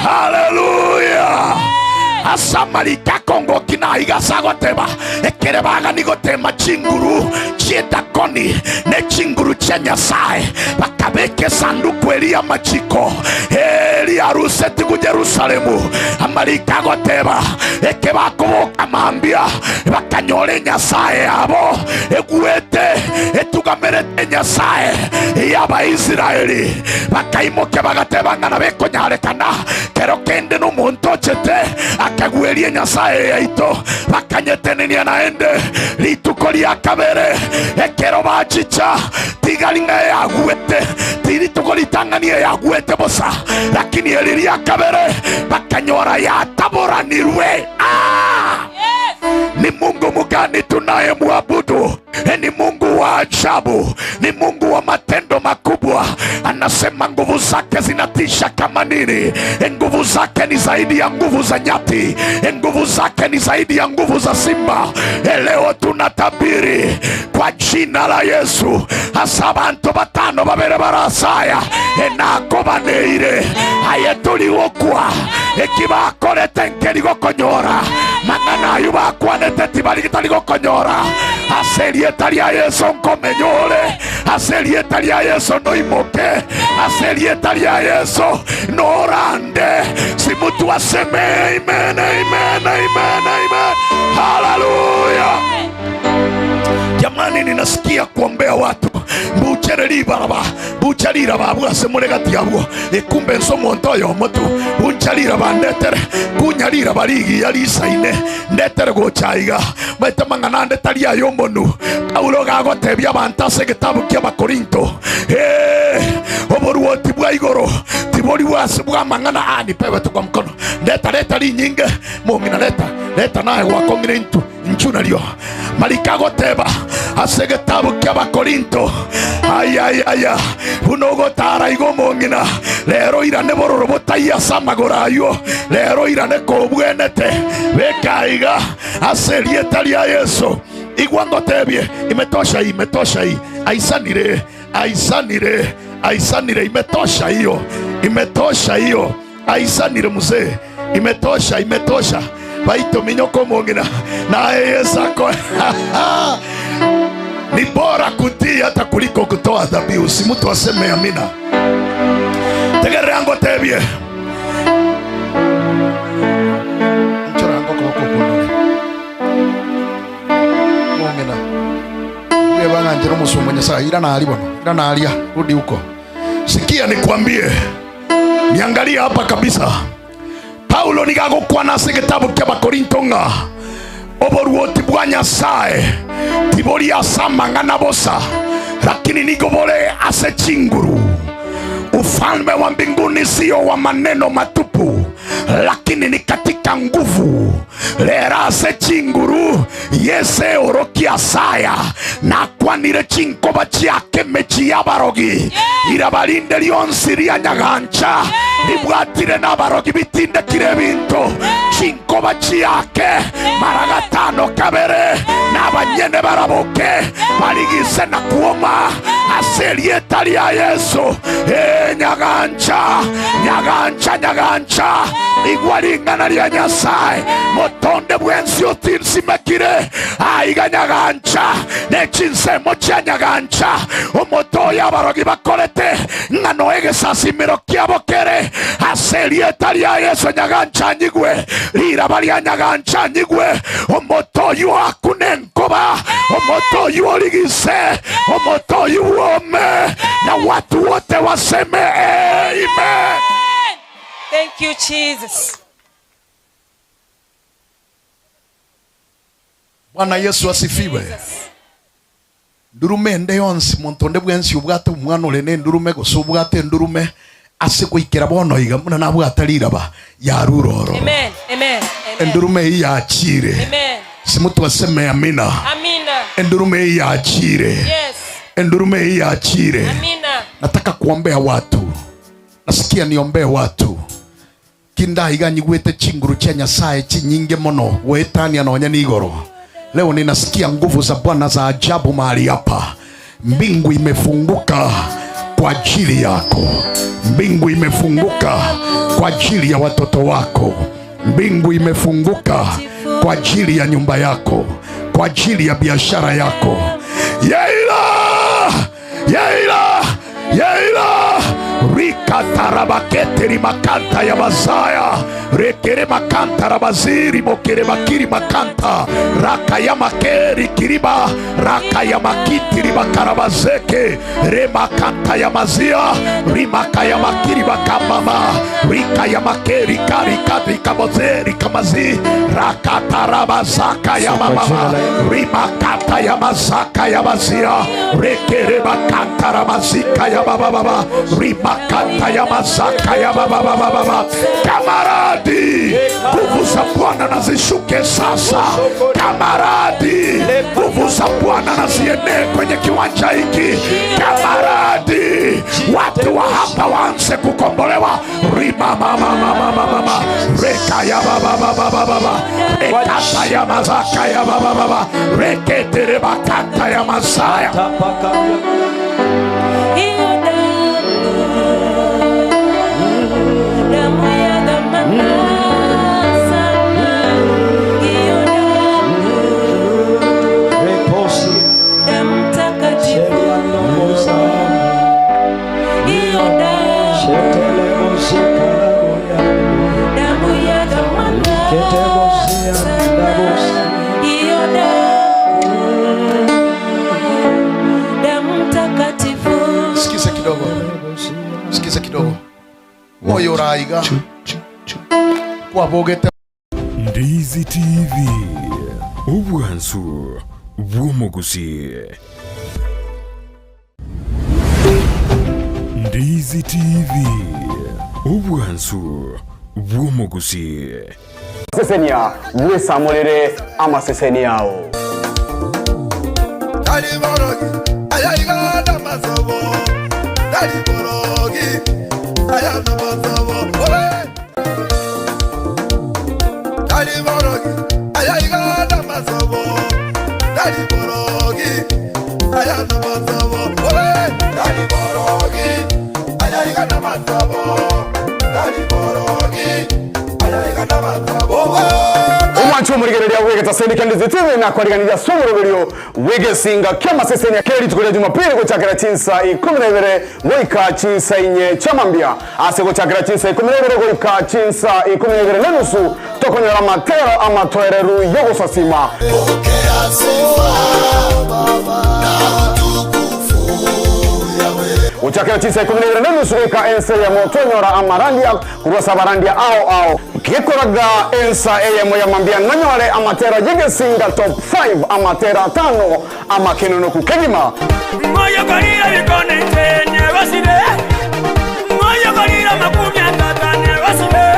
Hallelujah. Asamarika kongo kina igasagoteba ekere bagani gotema chinguru chiedakoni ne chinguru chia Nyasaye bakabeke sanduku eria machiko eri aruseti ku Yerusalemu amarika goteba eke bakoboka mambia bakanyore Nyasaye abo egwete etugamerete Nyasaye y'Abaisraeli bakaimoke bagateba ng'ana bekonyarekana kero kende n'omonto ochete akagwerie Nyasaye yaito bakanyetenenia naende rituko ria kabere ekero bachicha tigari ng'a yagwete tirituko ritang'anie yagwete bosa lakini eri ria kabere bakanyora yataboranirwe. Ah! Ni Mungu mgani tunayemwabudu? Ni Mungu wa ajabu, ni Mungu wa matendo makubwa. Anasema nguvu zake zinatisha kama nini. Nguvu zake ni zaidi ya nguvu za nyati, nguvu zake ni zaidi ya nguvu za simba. Leo tunatabiri kwa jina la Yesu ase abantu batano babere barasaya enako baneire aye tuligokwa ekibakorete nkerigokonyora mang'ana ayo bakwanete tibarigitari-gokonyora ase erieta ria Yesu nkomenyore ase erieta ria Yesu noimoke ase erieta ria Yesu norande simutu aseme amen, amen, amen, amen. Haleluya. Jamani, ninasikia kuombea watu mbuchere ribaraba bucharira bwase muregati abwo ekumbe nso omonto oyo omotu buncharira bandetere kunyarira barigiya risaine ndetere gochaiga maete mang'ana ande tari ayo omonu Paulo gagotebia abanto ase egetabu kia Abakorinto oboruoti bwa igoro tibori bwase bwa mang'ana ani pewe tu kwa mkono ndeta leta rinyinge mong'ina leta leta naye gwakong'ire intu nchunario marika goteba ase egetabu kia Abakorinto Ayayaya, buna ogotara iga omong'ina, rero irane bororo botaiyo ase amagoro ayio, rero irane kobwenete, beka iga ase erieta ria Yeso. Igwa ngotebie, imetosha hii, imetosha hii, aisanire, aisanire, aisanire, imetosha hiyo, imetosha hiyo, aisanire mzee, imetosha, imetosha. Baito minyoko omong'ina, naye Yesu ako ni bora kutii hata kuliko kutoa dhabihu. Si mtu aseme amina. Tegerera ngotebie Nchorango koboko okonore. Mong'ina. Uye bang'anchera omosungo Nyasaye irana aria bono. Irana aria rudi huko. Sikia nikwambie, niangalie hapa kabisa. Paulo niga agokwana ase egetabu kia Abakorinto ng'a oboruoti bwa Nyasae tibori ase amang'ana bosa, lakini nigo bore ase chinguru. Ufalme wa mbinguni sio wa maneno matupu, lakini ni katika nguvu. Rera ase chinguru yese orokia saya nakwanire chinkoba chiake mechi y'abarogi irabarinde rionsi ria nyagancha ribwatire n'abarogi bitindekire ebinto chinkoba chiake mara gatano kabere n'abanyene baraboke barigise na kuoma ase erieta ria Yesu. E nyagancha nyagancha nyagancha igwa ring'ana ria Nyasaye motonde bwensi otinsimekire aiga nyagancha nechinsemo chia nyagancha omoto oyo abarogi bakorete ng'ano egesasimero kiabo kere ase erieta ria Yesu nyagancha nyigwe riraba ria nyagancha nyigwe omoto oyo akune enkoba omoto oyo origise omoto oyo uome na watu wote waseme amen. Thank you, Jesus. Bwana Yesu asifiwe. Ndurume ende yonsi monto onde bwensi obwate omwana ore na endurume gose obwate endurume ase goikera bono iga buna nabwate riraba yarure ororo. Amen. Amen. Endurume eyio yachire. Amen. Simutu aseme amina. Amina. Endurume eyio yachire. Yes. Endurume eyio yachire. Amina. Nataka kuombea watu. Nasikia niombee watu. Kinda iga nyigwete chinguru chia Nyasaye chinyinge mono wetania nonya nigoro. Leo ninasikia nguvu za Bwana za ajabu mahali hapa. Mbingu imefunguka kwa ajili yako. Mbingu imefunguka kwa ajili ya watoto wako. Mbingu imefunguka kwa ajili ya nyumba yako, kwa ajili ya biashara yako. Yeila! Yeila! Yeila! Rikatarabakete rimakanta ya bazaya rekere makanta rabaziri mokere bakiri makanta rakayamakeri kiriba rakayamakiti ribakarabazeke remakanta ya mazia rimakayamakiri bakamama rikayamakeri karikatrikabozeri kamazi rakatarabazaka ya mama rimakata ya mazaka ya mazia rekere bakanta ramazika ya bababa rimakata ya mazaka ya bababa. Kamaradi, nguvu za Bwana na zishuke sasa. Kamaradi, nguvu za Bwana na zienee kwenye kiwanja hiki. Kamaradi, watu wa hapa waanze kukombolewa. Rima mama mama mama reka ya baba baba baba rekata ya mazaka ya baba baba reketere bakata ya masaya. Damu ya dhamana sana, hiyo damu, damu takatifu, hiyo damu, damu ya dhamana sana, hiyo damu, damu takatifu. Sikiza kidogo. Sikiza kidogo. Moyo raiga. Kwabogete Ndizi TV obwansu bw'omugusi. Ndizi TV obwansu bw'omugusi. Sesenia bwesamorere amaseseni yao. Ayaiga Omwanchi omorigereria bw'egetaseni kia Ndizi TV nakwariganirie ase omoroberio bw'egesinga ki'amasesenia kera rituko ria Jumapili gochakera chinsa ikomi na ibere goika chinsa inye chiamambia. Ase gochakera chinsa ikomi na ibere goika chinsa ikomi na ibere nenusu tokonyora amatero amatoereru y'ogosasima. Gochakera chinsa ikomi na ibere nenusu goika ensa eyemo twanyora amarandia korwa ase abarandia ao ao. Gekoraga ensa eyemo ya mambia nonyore amatero y'egesinga top 5 amatero atano amakenonoku kegima. Moyokorire bikone inche nyegosire, moyokorire amakumi atata nyegosire.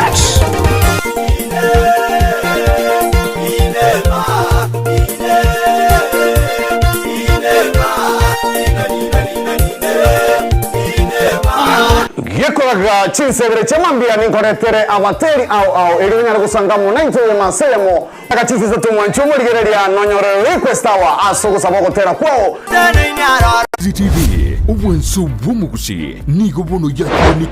Gekoraga chinsa ibere chia mambia ninkoretere abateri ao ao erio onyare gosanga amo naintwe eyemo ase eyemo. Aka chinsa isato mwanche omorigereria nonyore request hour ase ogosaba ogotera kwao. TV, obwanso bw'omogusi nigo bono yakire.